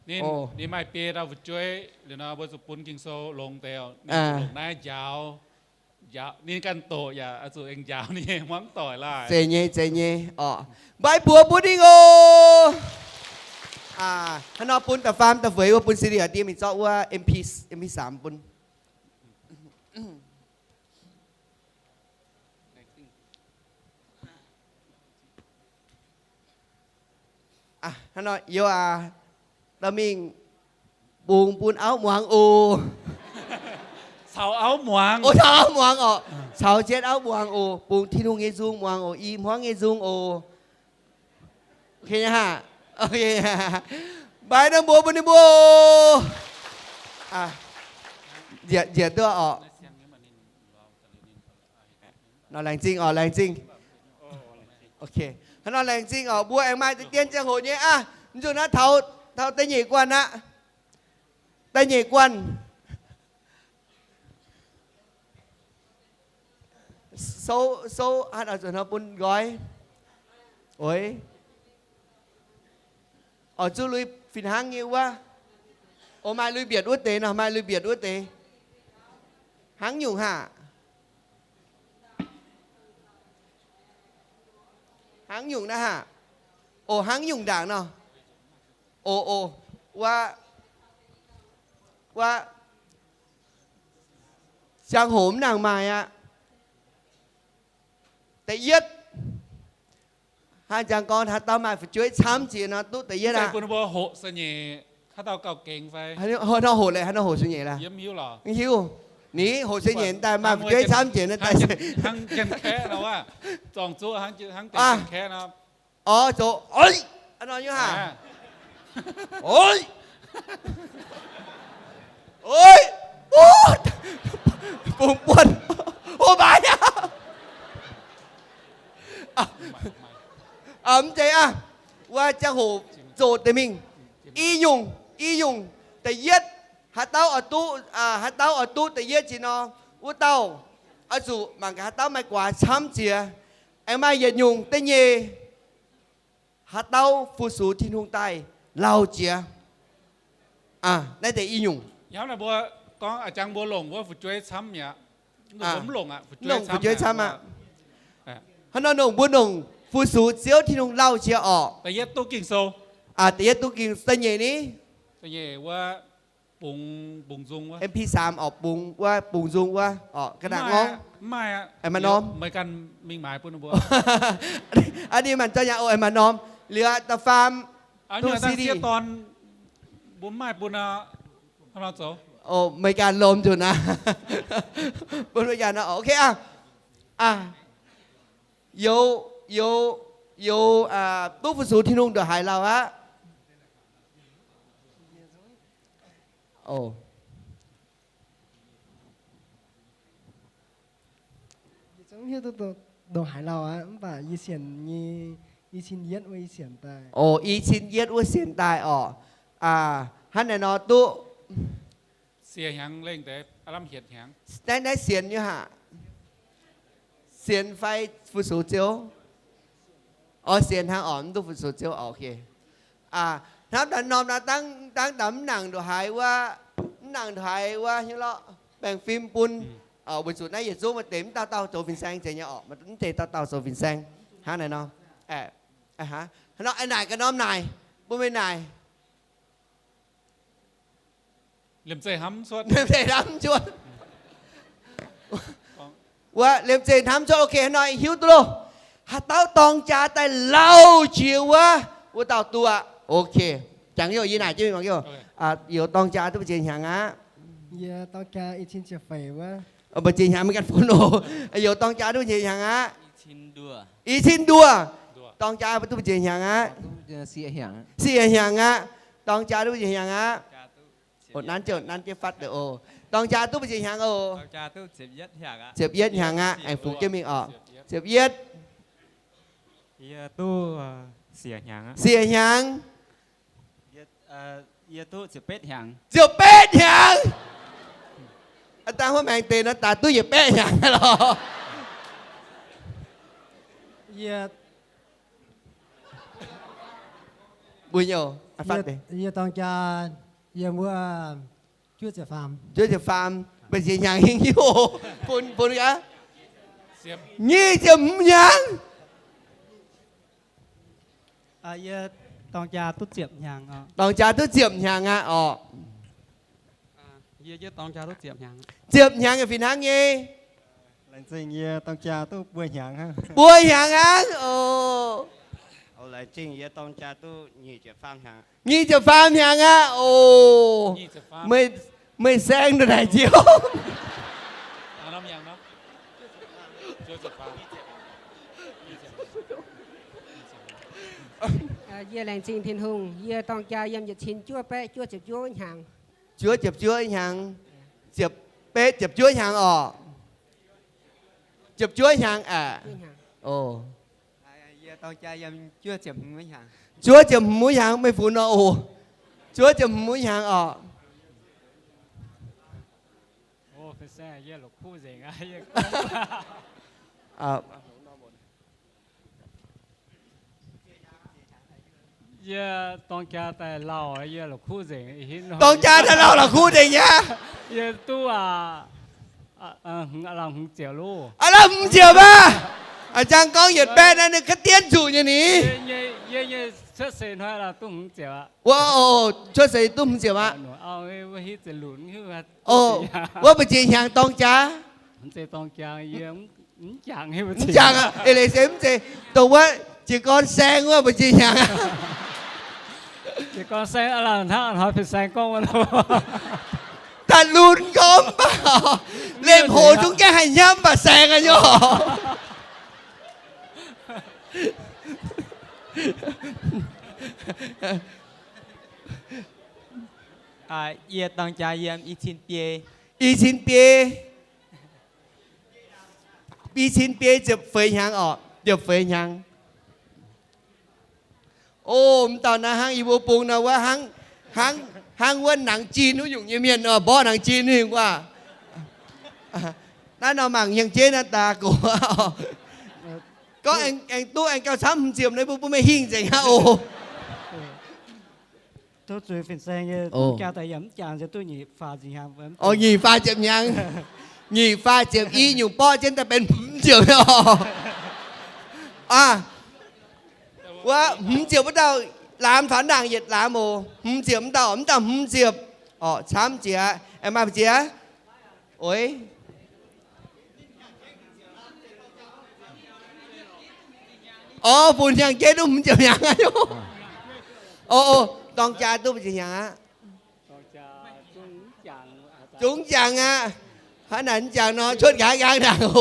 Ninh, ninh maaih biei dauh fu'jueiv liuz nor, mbuo zuqc bun Ging-Sou longx deix oc. Ninh zuqc longc naaiv njaaux. Ninh ganh doqc yaac oix zuqc aengx njaaux ninh nyei hmuangv doic laaih. Zeiz nyei, zeiz nyei orqc. Mbaiv buoz bun ninh oc. Hnangv nor bun da'faam da'feix wuov bun C D haaix diev mingh zorqv wuov M P, M P six bun. Hnangv nor, Yeu aac, dauh mingh bungx bun auv muangx oc. Caux auv muangx. O, caux auv muangx orqc. Caux jienv auv muangx oc. Bungx Tin-Hungh nyei nzung muangx oc. I hmuangv nyei nzung oc. Mbaaix norm mbuox bun ninh mbuo oc. Nzieqc duqv orqc. Nor laengz zingh orqc, laengz zingh. Ok, hnangv nor laengz zingh orqc. Mbuo aengx maaih deix dien ziangh hoc nyei aqv. Nzunc naaiv taux, taux da'nyeic guanh aqv. Da'nyeic guanh. Souv, souv haaix nor zuqc hnoi bun nqoi? Oix, oix zuqc lui fih hnangv nyei wuov. O, maaih lui mbietc wuov deix nor, maaih lui mbietc wuov deix. Hnangv nyungc haah? Hnangv nyungc naaiv haah? O, hnangv nyungc ndaangc nor. O, o, wuov, wuov, ziangh hoc mv nangc maaih aqv. Da'yietv, hnangv jangx gorngv haaix dauh maaih fu'jueiv camv jiex nor duqv da'yietv aqv. Bun mbuo hoqc sou nyeic, haaix dauh gauh gengx fai? Haaix nor hoqc leiz, haaix nor hoqc sou nyeic laaix? Yie mv hiuv lorqc. Mv hiuv. Ni hoqc sou nyeic daaih maaih fu'jueiv camv jiex nor daaih. Hnangv janx-kaeqv nor wuov, zorngh zuoqv hnangv janx-kaeqv nor. Orv, zoux oix, a'hnoi nyungc haah? Oix, oix, bungx buonv, o, maaih aqv. Mv zeiz aqv. Wuov ziangh hoc zoqc deix mingh. I nyungc, i nyungc, da'yietv, haaix dauh oix duqv, haaix dauh oix duqv da'yietv jiex nor, wuov dauh oix zuqc mangc gaax haaix dauh maaih guaax camv jiex. Aengx maaih yietc nyungc da'nyeic, haaix dauh fu-sux Tin-Hungh daaih lauh jiex. Naaiv deix i nyungc. Hnangv naaic mbuo gorngv a'jangx mbuo longc wuov fu'jueiv camv mi'aqv. Mv longc fu'jueiv camv aqv. Hnangv nor nongc mbuo nongc fu-sux Ziouv Tin-Hungh lauh jiex orqc. Da'yietv duqv Ging-Sou. Da'yietv duqv Ging, da'nyeic ni? Da'nyeic wuov bungx, bungx nzung wuov. M P six orqc, bungx wuov, bungx nzung wuov orqc, ga'naaiv ngorngv. Aengx maaih norm. Meih ganh mingh maaiz bun mbuo. Aa, ninh maanc zorqv yaac oix maaih norm. Liuz da'faam, duqv C D. Mbuo mv maaih bun aqv. Meih ganh lomh nzunc aqv. Bun meih ganh nor, ok aqv. Youz, youz, youz duqv fu-sux Tin-Hungh ndongc haaix lauh aqv? Yie zungv hiuv duqv ndongc haaix lauh aqv, mv baac yie sienx nyei, i cin yietv wuov yie sienx daaih. O, i cin yietv wuov sienx daaih orqc. Hnangv naaiv nor duqv. Siec hnyangx lengh deix, aav lamh hietc hnyangx. Naaiv, naaiv sienx nyei haic. Sienx fai fu-sux Ziouv? O, sienx hnangv orqc, mv duqv fu-sux Ziouv. Ok. Hnamv daaih norm naaiv dangv, dangv daaih mv nangc ndongc haaix wuov, mv nangc ndongc haaix wuov hiuv lorqc, baengh fim bun. Weic zuqc naaiv yietc zungv maaih deix mv dauh dauh zoux fin-saeng zeiz nyei orqc, mv deix dauh dauh zoux fin-saeng. Hnangv naaiv nor, hnangv nor naaic ga'norm naaic, bun meih naaic. Liemh zeih hnamv cuotv. Liemh zeih hnamv cuotv. Wuov liemh zeih hnamv cuotv, ok, hnangv nor hiuv duqv loh. Haaix dauh dorng jaa daaih lauh jiex wuov, wuov dauh duqv aqv. Ok. Jangx youh yie naaic jienv mangc youh. Youz dorng jaa duqv mbu'ziex hnyangx aqv? Yie dorng jaa i cin ziepc feix wuov. Mbu'ziex hnyangx maiv gan fun oc. Youz dorng jaa duqv mbu'ziex hnyangx aqv? I cin nduoh. Dorng jaa duqv mbu'ziex hnyangx aqv? Sieqv hnyangx aqv. Dorng jaa duqv mbu'ziex hnyangx aqv? Nanv jienv, nanv jienv fatv deix oc. Dorng jaa duqv mbu'ziex hnyangx oc? Ziepc yietv hnyangx aqv. Aengx fungx jienv mingh oc. Ziepc yietv. Yie duqv sieqv hnyangx. Sieqv hnyangx. Yie duqv ziepc betv hnyangx. Ziepc betv hnyangx. Dangh wuov maengx deix nor daaih duqv yietc baeqv hnyangx lorqc. Yie, mbuo nyei, yie dorng jaa yiem wuov juov ziepc faam. Juov ziepc faam, mbu'ziex hnyangx hingh hiuv oc. Bun, bun gaax. Nyic ziepc hmz hnyangx. Yie dorng jaa duqv ziepc hnyangx. Dorng jaa duqv ziepc hnyangx aqv orqc. Ziepc hnyangx fih hnangv nyei. Laengz zingh yie dorng jaa duqv buo hnyangx hnangv. Buo hnyangx hnangv oc. Laengz zingh yie dorng jaa duqv nyic ziepc faam hnyangx. Nyic ziepc faam hnyangx aqv oc. Meih, meih saeng ndongc naaic nziouv. Yie laengz zingh Tin-Hungh, yie dorng jaa yiem yietc cin juov baeqv juov ziepc juov hnyangx. Juov ziepc juov hnyangx. Ziepc betv ziepc juov hnyangx orqc. Ziepc juov hnyangx aqv. Juov ziepc hmz wuov hnyangx, meih funx nor oc. Juov ziepc hmz wuov hnyangx orqc. Yie dorng jaa daaih lauh, yie la'kuqv nzengc. Dorng jaa daaih lauh la'kuqv nzengc nyei. Yie duqv aav, aav lamh hmz ziepc loh. Aav lamh hmz ziepc aqv. A'jang gorngv yietc baeqv naaiv ninh ga'dienv zuqc nyei ni. Yie nyei cuotv seix hnoi duqv hmz ziepc aqv. Wuov, cuotv seix duqv hmz ziepc aqv. Wuov mbu'ziex hnyangx dorng jaa? Mv jangx aqv. Eix leiz se mv zeiz dongh wuov jiez gorn saeng wuov mbu'ziex hnyangx aqv. Daaih lunx gorngv mv baac, lengh hoc zungv gaengh haih hnyamv mv baac saeng aqv nyei. Yie dorng jaa yiem i cin biei. I cin biei. I cin biei ziepc feix hnyangx orqc, ziepc feix hnyangx. O, m'dauh naaiv hnangv yie mbuo bung nor wuov, hnangv, hnangv, hnangv wuov nangx jin wuov nyungc nyei mienh, mborqv nangx jin nyungc wuov. Naaiv nor mangc hnyangx-jeiv naaiv daaih gox. Gorngv aengx duqv aengx gauh camv hmz ziepc naaiv, mbuo bun meih hingh nzengc aqv oc. O, nyic faah ziepc hnyangx. Nyic faah ziepc i nyungc borqv jienv daaih benx hmz ziepc oc. Wuov hmz ziepc wuov dauh laamz faaux ndaangc yietc laamz oc. Hmz ziepc wuov dauh, wuov dauh hmz ziepc. Orqc, camv jiex aqv. Aengx maaih mbu'ziex? Oix. Orqc, bun hnyangx-jeiv duqv hmz ziepc hnyangx aqv. O, o, dorng jaa duqv mbu'ziex hnyangx aqv? Zungv jangx aqv. Hnangv naaic mv jangx nor, cuotv nqaaix nqaang ndaangc oc.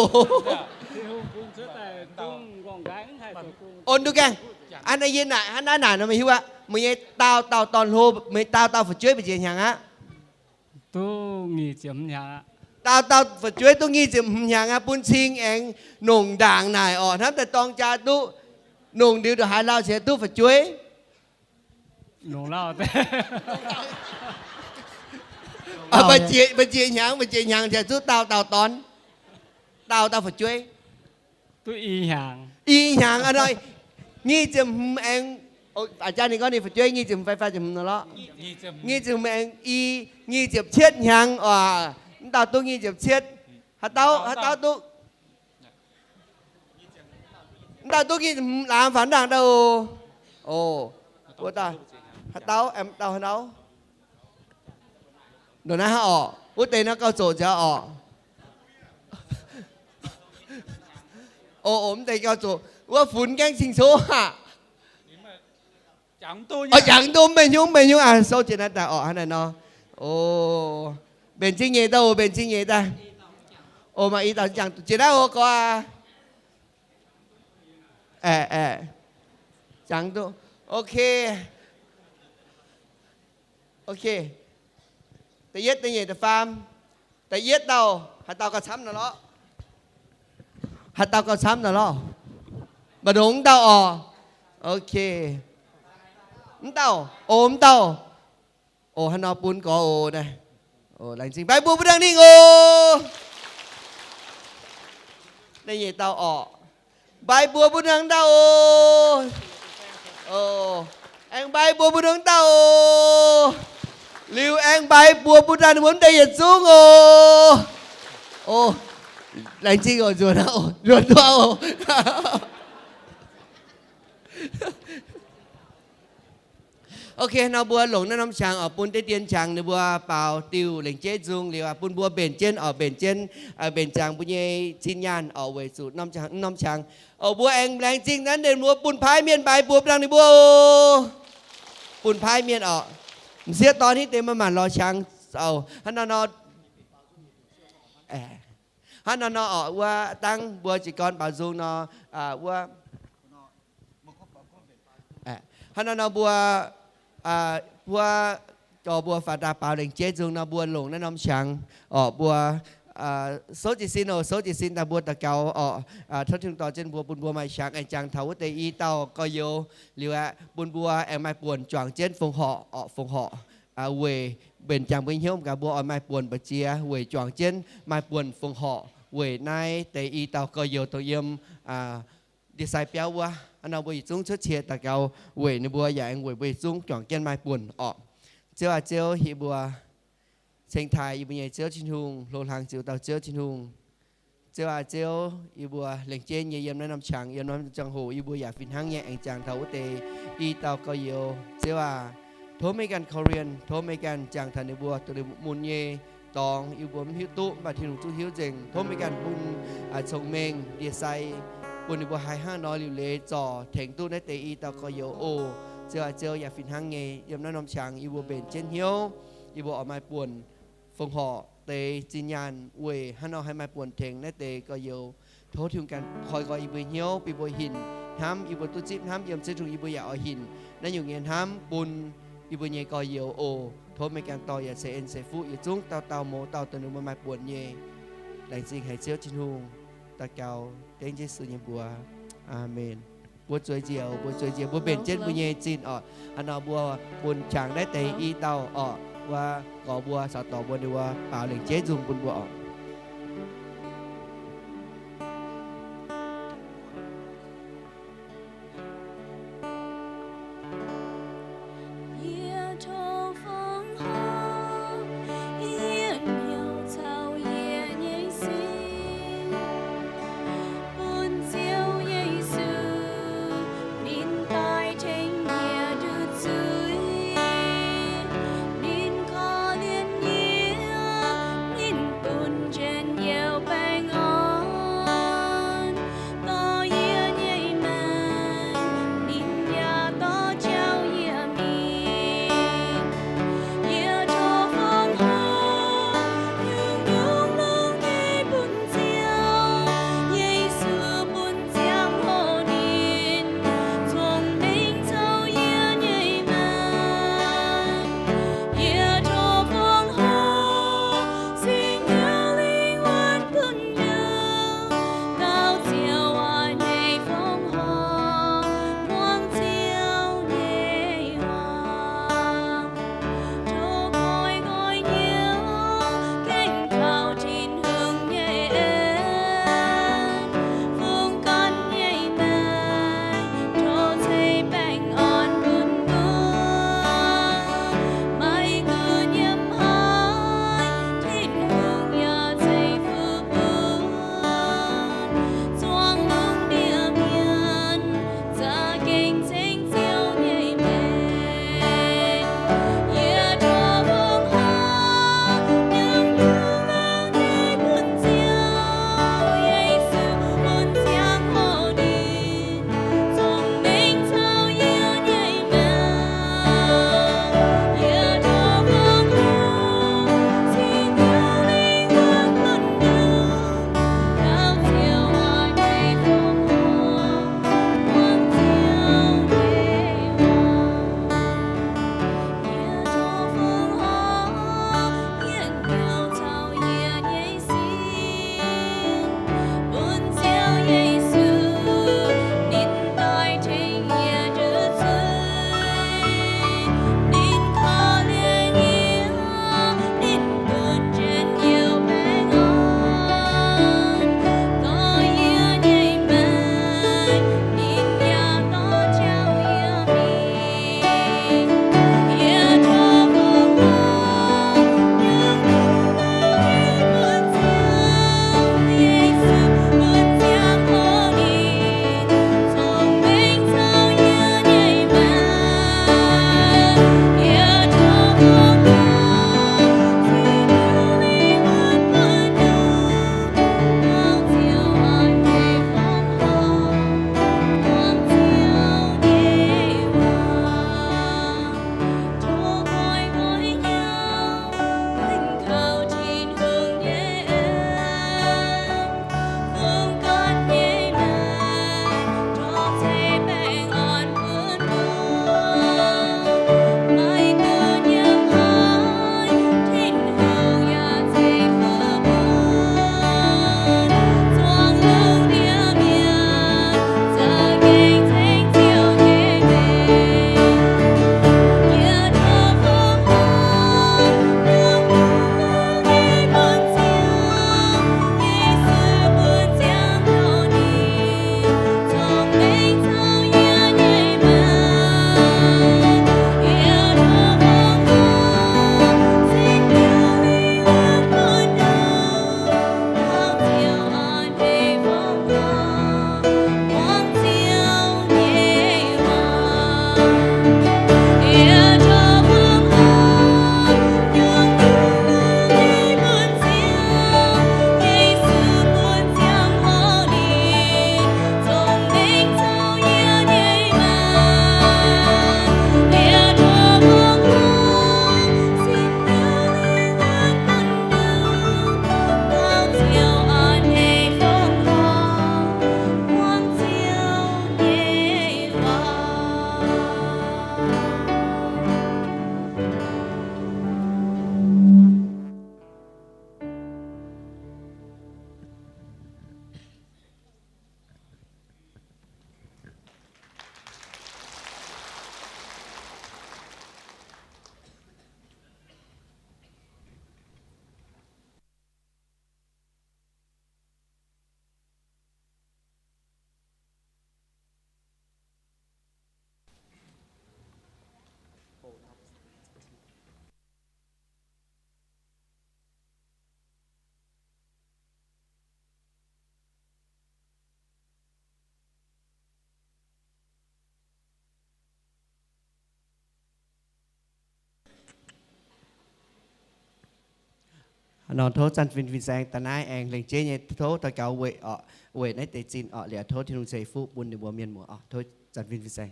On duqv gaengh. Hnangv naaiv yie naaic, hnangv naaiv naaic nor meih hiuv aqv. Meih nyei daauh dauh dorn-hlo, meih daauh dauh fu'jueiv mbu'ziex hnyangx aqv? Duqv nyic ziepc hmz hnyangx aqv. Daauh dauh fu'jueiv duqv nyic ziepc hmz hnyangx aqv. Bun cing aengx nongc ndaangc naaic orqc. Hnamv daaih dorng jaa duqv nongc ndiux ndongc haaix lauh cingx duqv fu'jueiv. Mbu'ziex hnyangx, mbu'ziex hnyangx cingx duqv daauh dauh dorn, daauh dauh fu'jueiv. Duqv i hnyangx. I hnyangx aqv nor, nyic ziepc hmz aengx, aa, jaa ninh gorngv ninh fu'jueiv nyic ziepc hmz fai faah ziepc hmz nor lorqc. Nyic ziepc hmz aengx i, nyic ziepc cietv hnyangx oc. Mv dauh duqv nyic ziepc cietv. Haaix dauh, haaix dauh duqv Mv dauh duqv nyic ziepc hmz laangz faaux ndaangc daaih oc. Oc, wuov dauh, haaix dauh, aengx dauh haaix dauh? Ndongc naaiv hnangv orqc. Wuov deix nor gauh zoqc nziaaux orqc. Oc, oc, mv deix gauh zoqc. Wuov funx gaengh cing-coqv aqv. Oc, jangx duqv, mv benx hnyouv, mv benx hnyouv aqv. Souv jiex naaiv daaih orqc, hnangv naaic nor. Oc, mbenc zingh nyeic daaih oc, mbenc zingh nyeic daaih. Oc, maaih i dauh jangx duqv jiex naaiv oc, gorx aqv. Aeqv, aeqv, jangx duqv. Ok. Ok. Da'yietv, da'nyeic, da'faam. Da'yietv dauh, haaix dauh gauh camv nor lorqc? Haaix dauh gauh camv nor lorqc? Mba'ndongx mv dauh orqc? Ok. Mv dauh, oc, mv dauh. Oc, hnangv nor bun gorx oc naaiv. Oc, laengz zingh, mbaix mbuo mbuo ndangh ninh oc. Da'nyeic dauh orqc. Mbaix mbuo mbuo ndangh dauh oc. Oc, aengx mbaix mbuo mbuo ndangh dauh oc. Liuz aengx mbaix mbuo mbuo ndangh ninh mbuo mv deix yietc zungv oc. Oc, laengz zingh oc, nzuonx oc, nzuonx duqv oc. Ok, nor mbuo longc naaiv norm qangx oc, bun deix dien qangx ninh mbuo baaux diuh lengc jeiv nzung liuz aqv, bun mbuo mbenc jienv oc, mbenc jienv, mbenc ziangx mbuo nyei zinh nyaanh oc, weic zuqc norm qangx, norm qangx oc, mbuo aengx laengz zingh naaiv deix mbuo bun paaiv mienh mbaix mbuo ndangh ninh mbuo oc. Bun paaiv mienh oc. M'sieqv dorn hitv deix maaih maanc lorz qangx oc, hnangv nor nor. Hnangv nor nor oc, wuov dangv mbuo jiez gorn baaux nzung nor, wuov, hnangv nor nor mbuo, mbuo, dorh mbuo faaux daaih baaux lengc jeiv nzung nor mbuo longc naaiv norm qangx oc, mbuo souv jiez sin oc, souv jiez sin daaih mbuo daux gaux oc, tov Tin-Hungh dorh jienv mbuo bun mbuo maaih qangx aengx jangx taux wuov deix i dauh gorx-youz liuz aqv, bun mbuo aengx maaih buonc juangc jienv fongc horc oc, fongc horc weic mbenc jangx mbuo hnyouv gaax mbuo oix maaih buonc mbu'ziex weic juangc jienv maaih buonc fongc horc weic naaiv deix i dauh gorx-youz dongh yiem ndie-sai biauv wuov. Hnangv nor mbuo yietc zungv cuotv qiex daux gaux weic ninh mbuo yaac aengx weic mbuo yietc zungv juangc jienv maaih buonc orqc. Ziouv aac, Ziouv, yie mbuo ceng taaih yie mbuo nyei Ziouv Tin-Hungh, hlo hlang ziux dauh Ziouv Tin-Hungh. Ziouv aac, Ziouv, yie mbuo lengc jeiv nyei yiem naaiv norm qangx, yiem naaiv norm ziangh hoc yie mbuo yaac fih hnangv nyei aengx jangx taux wuov deix i dauh gorx-youz. Ziouv aac, tov meih ganh korv-lienh, tov meih ganh jangx taux ninh mbuo, dongh ninh mun nyei dorngx yie mbuo mv hiuv duqv, mv baac Tin-Hungh zungv hiuv nzengc. Tov meih ganh bun cong-mengh ndie-sai bun ninh mbuo haih hnangv nor liuc leiz zorc tengx duqv naaiv deix i dauh gorx-youz oc. Ziouv aac, Ziouv, yaac fih hnangv nyei yiem naaiv norm qangx yie mbuo mbenc jienv hnyouv, yie mbuo oix maaih buonc fongc horc deix zinh nyaanh weic hnangv nor haih maaih buonc tengx naaiv deix gorx-youz. Tov Tin-Hungh ganh koi nqoi yie mbuo hnyouv, bun mbuo hinc hnamv, yie mbuo duqv zipv hnamv yiem Ziouv Tin-Hungh, yie mbuo yaac oix hinc naaiv nyungc nyei hnamv bun yie mbuo nyei gorx-youz oc. Tov meih ganh dorh yaac ceix en ceix fuqv yietc zungv dauh dauh mouz dauh dongh ninh mbuo maaih buonc nyei. Laengz zingh haic Ziouv Tin-Hungh. Daux gaux dengv Yesu nyei mbuox. Aamen. Mbuo zueiz njiec, mbuo zueiz njiec, mbuo mbenc jienv mbuo nyei zinh orqc. Hnangv nor mbuo bun qangx naaiv deix i dauh orqc, wuov gorx mbuo caux dorc mbuo ninh mbuo baaux lengc jeiv nzung bun mbuo orqc. Yie tov fongc horc, yie hnyouv caux yie nyei sin, bun Ziouv Yesu ninh daaih tengx yie nduqc zuiz. Ninh korv-lienh yie, ninh bun Nor tov Zanc Fin Fin-Saeng daaih naaiv aengx lengc jeiv nyei tov daux gaux weic orqc, weic naaiv deix zinh orqc, liuz tov Tin-Hungh ceix fuqv bun ninh mbuo mienh muoz orqc. Tov Zanc Fin Fin-Saeng.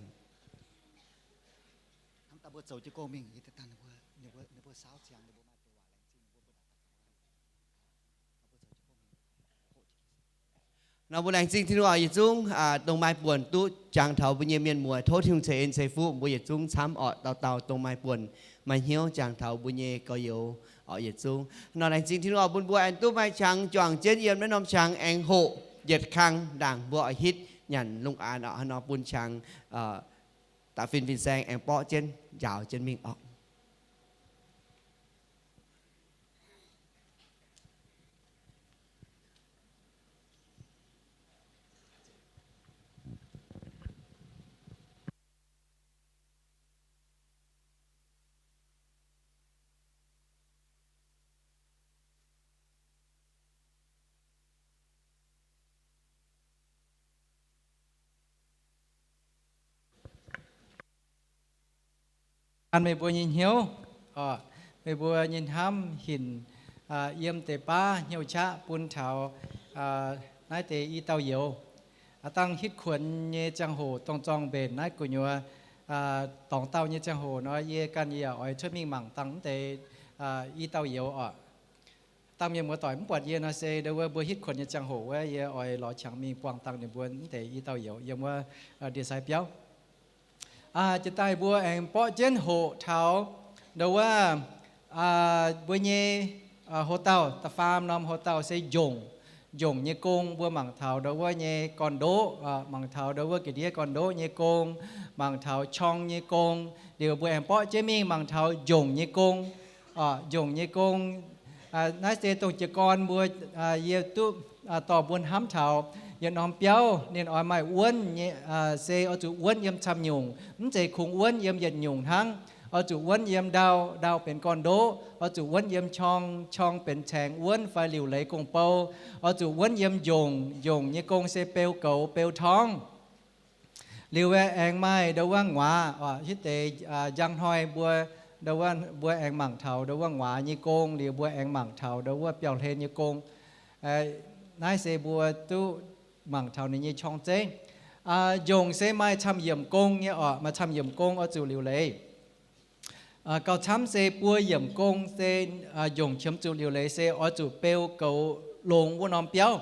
Nor mbuo laengz zingh Tin-Hungh orqc, yietc zungv dongh maaih buonc duqv jangx taux mbuo nyei mienh muoz, tov Tin-Hungh ceix en ceix fuqv mbuo yietc zungv camv orqc, dauh dauh dongh maaih buonc maaih hnyouv jangx taux mbuo nyei gorx-youz orqc, yietc zungv. Nor laengz zingh Tin-Hungh orqc, bun mbuo aengx duqv maaih qangx juangc jienv yiem naaiv norm qangx aengx hoqc yietc kang ndaangc mbuo oix hitv nyanc lungh aanx orqc. Hnangv nor bun qangx da'fin fin-saeng aengx borqv jienv njaaux jienv mingh orqc. An meih mbuo nyei hnyouv, meih mbuo nyei hnamv hinc yiem deix baav hnyouv qaqv bun taux naaiv deix i dauh youz. Dangh hitv kuonx nyei ziangh hoc dongh zorng mbenc naaiv gu'nyuoz dorngx dauh nyei ziangh hoc nor, yie ganh yaac oix cuotv mingh mangc dangh wuov deix i dauh youz orqc. Dangh mienh muoz-doic mv buatc yie nor se ndo wuov mbuo hitv kuonx nyei ziangh hoc wuov, yie oix lorz qangx mingh buangh dangh ninh mbuo wuov deix i dauh youz yiem wuov ndie-sai biauv. Jiex daaih mbuo aengx borqv jienv hoqc taux ndo wuov mbuo nyei hoc-dauh, da'faam norm hoc-dauh se njongc. Njongc nyei gong mbuo mangc taux ndo wuov nyei gorn-ndoqv, mangc taux ndo wuov ga'ndiev gorn-ndoqv nyei gong, mangc taux qorng nyei gong. Liuz mbuo aengx borqv jienv mingh mangc taux njongc nyei gong. Njongc nyei gong, naaiv se dongh jiez gorn mbuo, yie duqv dorh mbuo hnamv taux yietc norm biauv ninh oix maaih wuonv nyei, se oix zuqc wuonv yiem camv nyungc, mv zeiz kungx wuonv yiem yietc nyungc hnangv. Oix zuqc wuonv yiem ndau, ndau benx gorn-ndoqv. Oix zuqc wuonv yiem qorng, qorng benx caengx wuonv fai liuc leiz gong-bou. Oix zuqc wuonv yiem njongc, njongc nyei gong se beu goux beu torngv. Liuz aengx maaih ndo wuov nguaaz, hitv deix njang hnoi mbuo, ndo wuov mbuo aengx mangc taux ndo wuov nguaaz nyei gong. Liuz mbuo aengx mangc taux ndo wuov biauv-hlen nyei gong. Naaiv se mbuo duqv mangc taux ninh nyei qorng-zeiv. Njongc se maaih camv-yiemc gong nyei orqc, maaih camv-yiemc gong oix zuqc liuc leiz. Gauh camv se buo yiemc gong se njongc qiemx zuqc liuc leiz se oix zuqc beu goux longx wuov norm biauv.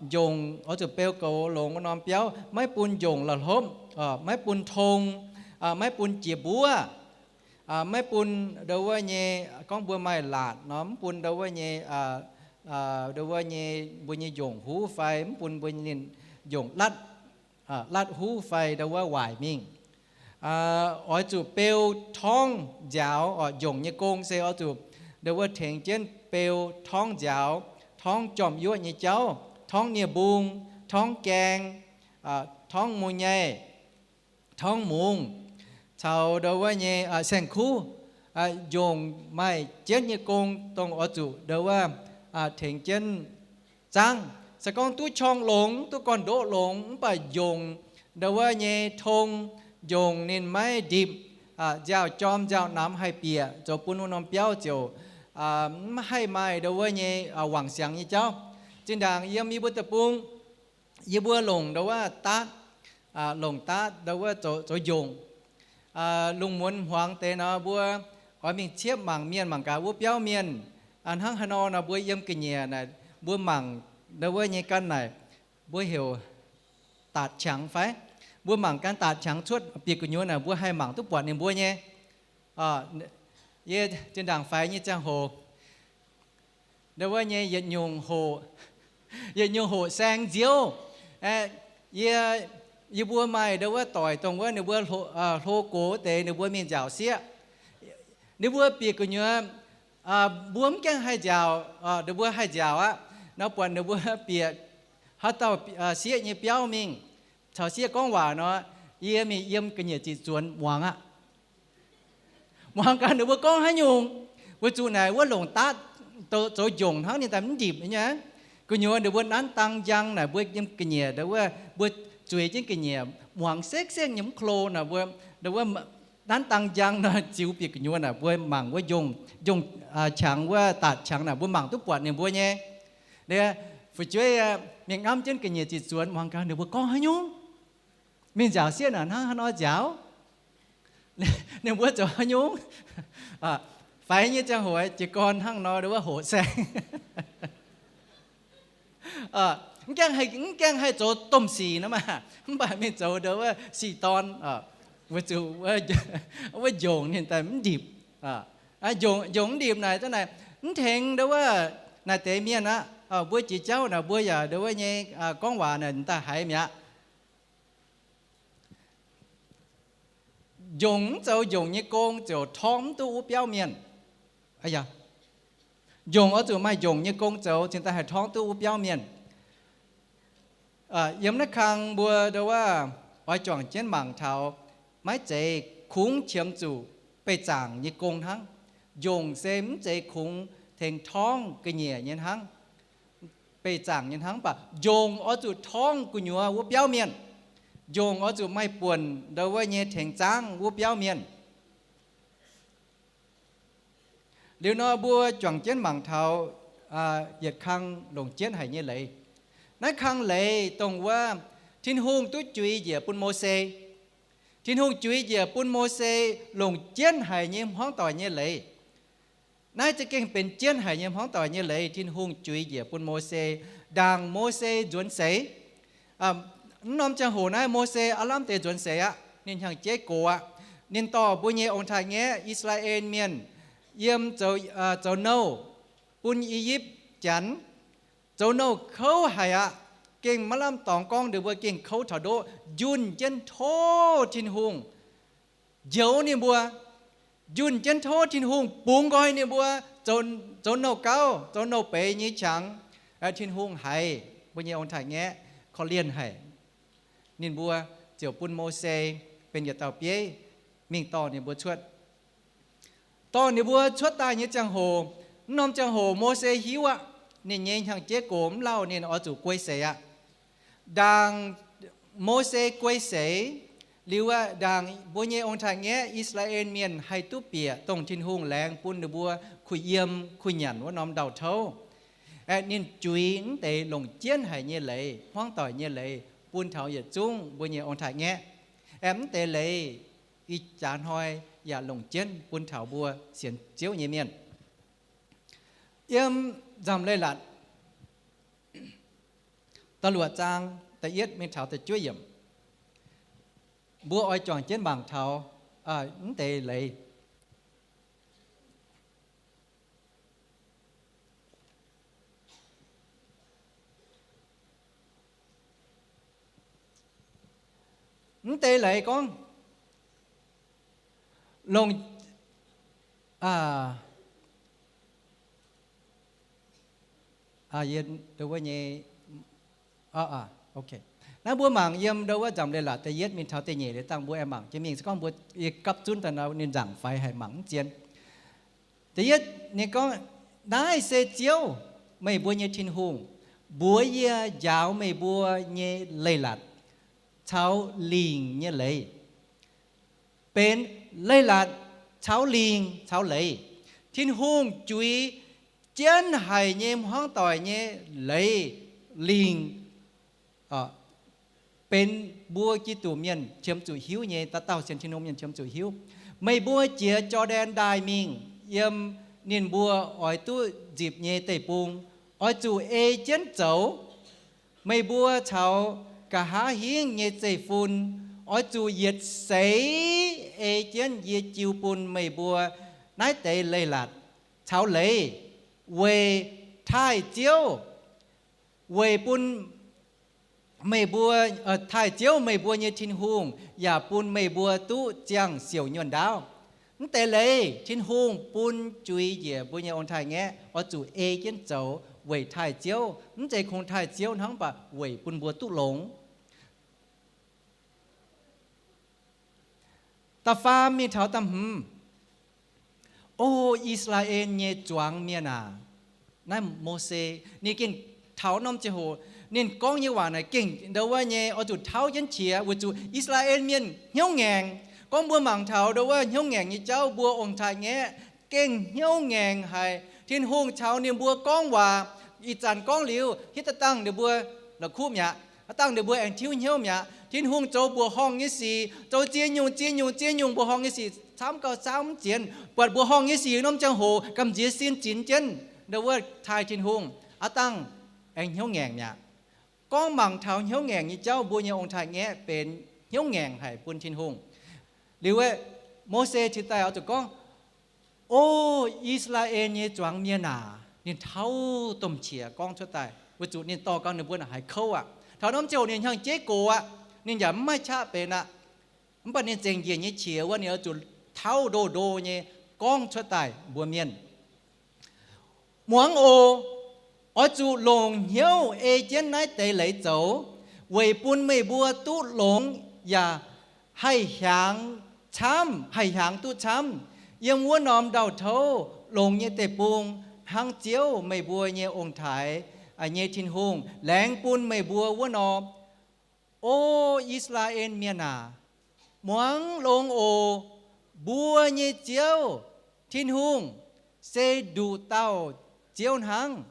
Njongc oix zuqc beu goux longx wuov norm biauv, maiv bun njongc la'hlopv, maiv bun tong, maiv bun jiex mbuov, maiv bun ndo wuov nyei, gorngv mbuo maaih laatc nor, mv bun ndo wuov nyei, ndo wuov nyei mbuo nyei njongc huv fai mv bun mbuo nyei ninh njongc latv, latv huv fai ndo wuov waaic mingh. Oix zuqc beu torngv nziaaux, njongc nyei gong se oix zuqc ndo wuov tengx jienv beu torngv nziaaux, torngv jorm-yuoqv nyei jauv, torngv nie-mbung, torngv gaeng, torngv mu-nyei, torngv mungz, caux ndo wuov nyei saeng-kuv. Njongc maaih jienv nyei gong dongh oix zuqc ndo wuov tengx jienv zaangv. Se gorngv duqv qorng longx, duqv gorn-ndoqv longx, mv baac njongc ndo wuov nyei tong, njongc ninh maiv ndipc, nziaaux jorm nziaaux namx haih bieqc, zoux bun wuov norm biauv ziouc mv haih maaih ndo wuov nyei wangc siangx nyei jauv. Zinh ndaangc yiem yie mbuo deic-bung, yie mbuo longc ndo wuov daatv, longc daatv ndo wuov zoux njongc. Lungh muonz hmuangx deix nor mbuo oix mingh ciepv mangc mienh mangc gaax wuov biauv mienh, hnangv haaix nor nor mbuo yiem ga'nyiec naaic mbuo mangc ndo wuov nyei gan naaic mbuo heuc daatc qangx fai? Mbuo mangc gan daatc qangx cuotv bieqc gu'nyuoz naaic mbuo haih mangc duqv buatc ninh mbuo nyei. Yie zinh ndaangc faix nyei ziangh hoc, ndo wuov nyei yietc nyungc hoqc, yietc nyungc hoqc saeng nziouv. Yie, yie mbuo maaih ndo wuov doic dongh wuov ninh mbuo hlo gox deix ninh mbuo mingh nziaauc sieqv. Ninh mbuo bieqc gu'nyuoz, mbuo mv gaengh haih nziaauc, ninh mbuo haih nziaauc aqv nor buatc ninh mbuo bieqc haaix dauh sieqv nyei biauv mingh caux sieqv gorngv waac nor, yie mingh yiem ga'nyiec ziqc zuonx muangx aqv. Muangx gaax ninh mbuo gorngv haaix nyungc. Weic zuqc naaic wuov longc daatv zoux njongc hnangv ninh daaih mv ndipc nyei. Gu'nyuoz ninh mbuo nanv dang njang naaic mbuo yiem ga'nyiec ndo wuov, mbuo zueiz jienv ga'nyiec muangx sekv sekv nyei mv klo naaic mbuo ndo wuov nanv dang njang nor ziux bieqc gu'nyuoz naaic, mbuo mangc wuov njongh, njongh qangx wuov, daatc qangx naaic, mbuo mangc duqv buatc ninh mbuo nyei. Fu'jueiv mingh ngamv jienv ga'nyiec ziqc zuonx, muangx gaax ninh mbuo gorngv haaix nyungc. Mingh nziaauc sieqv naaic hnangv haaix nor nziaauc, ninh mbuo zoux haaix nyungc. Faix nyei ziangh hoc jiez gorn hnangv nor ndau wuov hoqc saeng. Mv gaengh haih zoux domh sic nor maah, mv baac mingh zoux ndau wuov sic dorn, weic zuqc wuov njongc ninh daaih mv ndipc. Njongc mv ndipc naaic, naaic mv tengx ndau wuov naaic deix mienh aqv. Mbuo jiex jauv naaic mbuo yaac ndau wuov nyei gorngv waac naaic daaih haiz mi'aqv. Njongc mv zoux njongc nyei gong ziouc torngv mv duqv wuov biauv mienh. Njongc oix zuqc maaih njongc nyei gong zoux cingx daaih haih torngv duqv wuov biauv mienh. Yiem naaiv kang mbuo ndau wuov oix juangc jienv mangc taux maiv zeiz kungx qiemx zuqc beih zaangc nyei gong hnangv. Njongc se mv zeiz kungx tengx torngv ga'nyiec nyei hnangv, beih zaangc nyei hnangv, mv baac njongc oix zuqc torngv gu'nyuoz wuov biauv mienh. Njongc oix zuqc maaih buonc ndau wuov nyei tengx zaangv wuov biauv mienh. Liuz nor mbuo juangc jienv mangc taux yietc kang longc jienv haic nyei leiz. Naaiv kang leiz dongh wuov Tin-Hungh duqv juix njiec bun Mose. Tin-Hungh juix njiec bun Mose longc jienv haic nyei hmuangv doic nyei leiz. Naaiv za'gengh benx jienv haic nyei hmuangv doic nyei leiz Tin-Hungh juix njiec bun Mose. Ndaangc Mose nzuonx seix, mv norm ziangh hoc naaiv Mose aav lamh deix nzuonx seix aqv. Ninh hnyangx-jeiv gox aqv. Ninh dorh mbuo nyei ong-taaix-ngaeqv, I^saa^laa^en Mienh, yiem zoux nouh bun I^yipv Janx, zoux nouh kouv haic aqv. Gengh maiv lamh dorngx gorngv ninh mbuo gengh kouv taux ndoqv, njunh jienv tov Tin-Hungh, njoux ninh mbuo, njunh jienv tov Tin-Hungh bungx nqoi ninh mbuo zoux nouh gauv, zoux nouh beiz nyei qangx. Tin-Hungh haiz mbuo nyei ong-taaix-ngaeqv korv-lienh haic. Ninh mbuo ziouc bun Mose benx yietc dauh bieiv mingh dorh ninh mbuo cuotv. Dorh ninh mbuo cuotv daaih nyei ziangh hoc, mv norm ziangh hoc Mose hiuv aqv. Ninh nyei hnyangx-jeiv gox mv lauh ninh oix zuqc guei seix aqv. Ndaangc Mose guei seix liuz aqv, ndaangc mbuo nyei ong-taaix-ngaeqv, I^saa^laa^en Mienh, haih duqv bieqc dongh Tin-Hungh laengz bun ninh mbuo kuh yiem kuh nyanc wuov norm ndau-touv. Ninh juix mv deix longc jienv haic nyei leiz, hmuangv doic nyei leiz bun taux yietc zungv mbuo nyei ong-taaix-ngaeqv. Aeqv, mv deix leiz ih jaax hnoi yaac longc jienv bun taux mbuo sienx Ziouv nyei mienh. Yiem Nzamc Leiz-Latc da'luoqc zaang da'yietv mingh taux da'juov yiemc, mbuo oix juangc jienv mangc taux mv deix leiz. Mv deix leiz gorngv longc Naaiv mbuo mangc yiem ndau wuov Nzamc Leiz-Latc da'yietv mingh taux da'nyeic liuz dangh mbuo aengx mangc jienv mingh. Se gorngv mbuo gapv zunv daaih nor, ninh nzaangc faix haic, mangc mv zien. Da'yietv ninh gorngv, Naaiv se Ziouv, meih mbuo nyei Tin-Hungh, mbuox yie njaaux meih mbuo nyei leiz-latc caux lingc nyei leiz. Benx leiz-latc caux lingc caux leiz. Tin-Hungh juix jienv haic nyei hmuangv doic nyei leiz, lingc, benx mbuo Giduc mienh qiemx zuqc hiuv nyei, dauh dauh sienx Tin-Hungh mienh qiemx zuqc hiuv. Meih mbuo jiex Jor^ndaen Ndaaih mingh, yiem ninh mbuo oix duqv nzipc nyei deic-bung, oix zuqc ei jienv zoux. Meih mbuo caux nqa'haav hingv nyei zeiv-fun oix zuqc yietc seix ei jienv yie jiu bun meih mbuo naaiv deix leiz-latc caux leiz, weic taaih Ziouv, weic bun meih mbuo, taaih Ziouv, meih mbuo nyei Tin-Hungh, yaac bun meih mbuo duqv ziangh siouc nyuonh ndaauv. Mv deix leiz Tin-Hungh bun juix njiec mbuo nyei ong-taaix-ngaeqv oix zuqc ei jienv zoux weic taaih Ziouv. Mv zeiz kungx taaih Ziouv hnangv, mv baac weic bun mbuo duqv longx. Da'faam mingh taux da'hmz. O I^saa^laa^en nyei zuangx mienh aac, naaiv Mose ninh gengh taux norm ziangh hoc ninh gorngv nyei waac naaic gengh ndau wuov nyei oix zuqc tauv jienv qiex, weic zuqc I^saa^laa^en mienh hnyouv ngaengc. Gorngv mbuo mangc taux ndo wuov hnyouv ngaengc nyei jauv, mbuo ong-taaix-ngaeqv gengh hnyouv ngaengc haic. Tin-Hungh caux ninh mbuo gorngv waac, ih zanc gorngv liuz, hitv daaih dangh ninh mbuo la'kuqv mi'aqv. Aav dangh ninh mbuo aengx tiuv hnyouv mi'aqv. Tin-Hungh zoux mbuoqc horngh nyei sic, zoux ziex nyungc, ziex nyungc, ziex nyungc mbuoqc horngh nyei sic, camv gauh camv mv zienx. Buatc mbuoqc horngh nyei sic norm ziangh hoc gamh nziex sin zinx jienv ndo wuov taaih Tin-Hungh, aav dangh aengx hnyouv ngaengc mi'aqv. Gorngv mangc taux hnyouv ngaengc nyei jauv, mbuo nyei ong-taaix-ngaeqv benx hnyouv ngaengc haic bun Tin-Hungh. Liuz aeqv, Mose cingx daaih oix zuqc gorngv, O I^saa^laa^en nyei zuangx mienh aac, ninh tauv domh qiex gorngv cuotv daaih, weic zuqc ninh dorh gau ninh mbuo naaic haiz kouv aqv. Taux norm ziangh hoc ninh hnyangx-jeiv gox aqv, ninh yaac mv maaih qaqv benx aqv. Mv baac ninh zengc njiec nyei qiex wuov, ninh oix zuqc tauv ndo ndo nyei gorngv cuotv daaih mbuox mienh, Muangx oc. Oix zuqc longc hnyouv ei jienv naaiv deix leiz zoux, weic bun meih mbuo duqv longx yaac haih hiaangx camv, haih hiaangx duqv camv yiem wuov norm ndau-touv longx nyei deic-bung, hnangv Ziouv, meih mbuo nyei ong-taaix nyei Tin-Hungh, laengz bun meih mbuo wuov nor. O I^saa^laa^en Mienh aac, muangx longx oc. Mbuo nyei Ziouv, Tin-Hungh, se nduqc dauh Ziouv hnangv.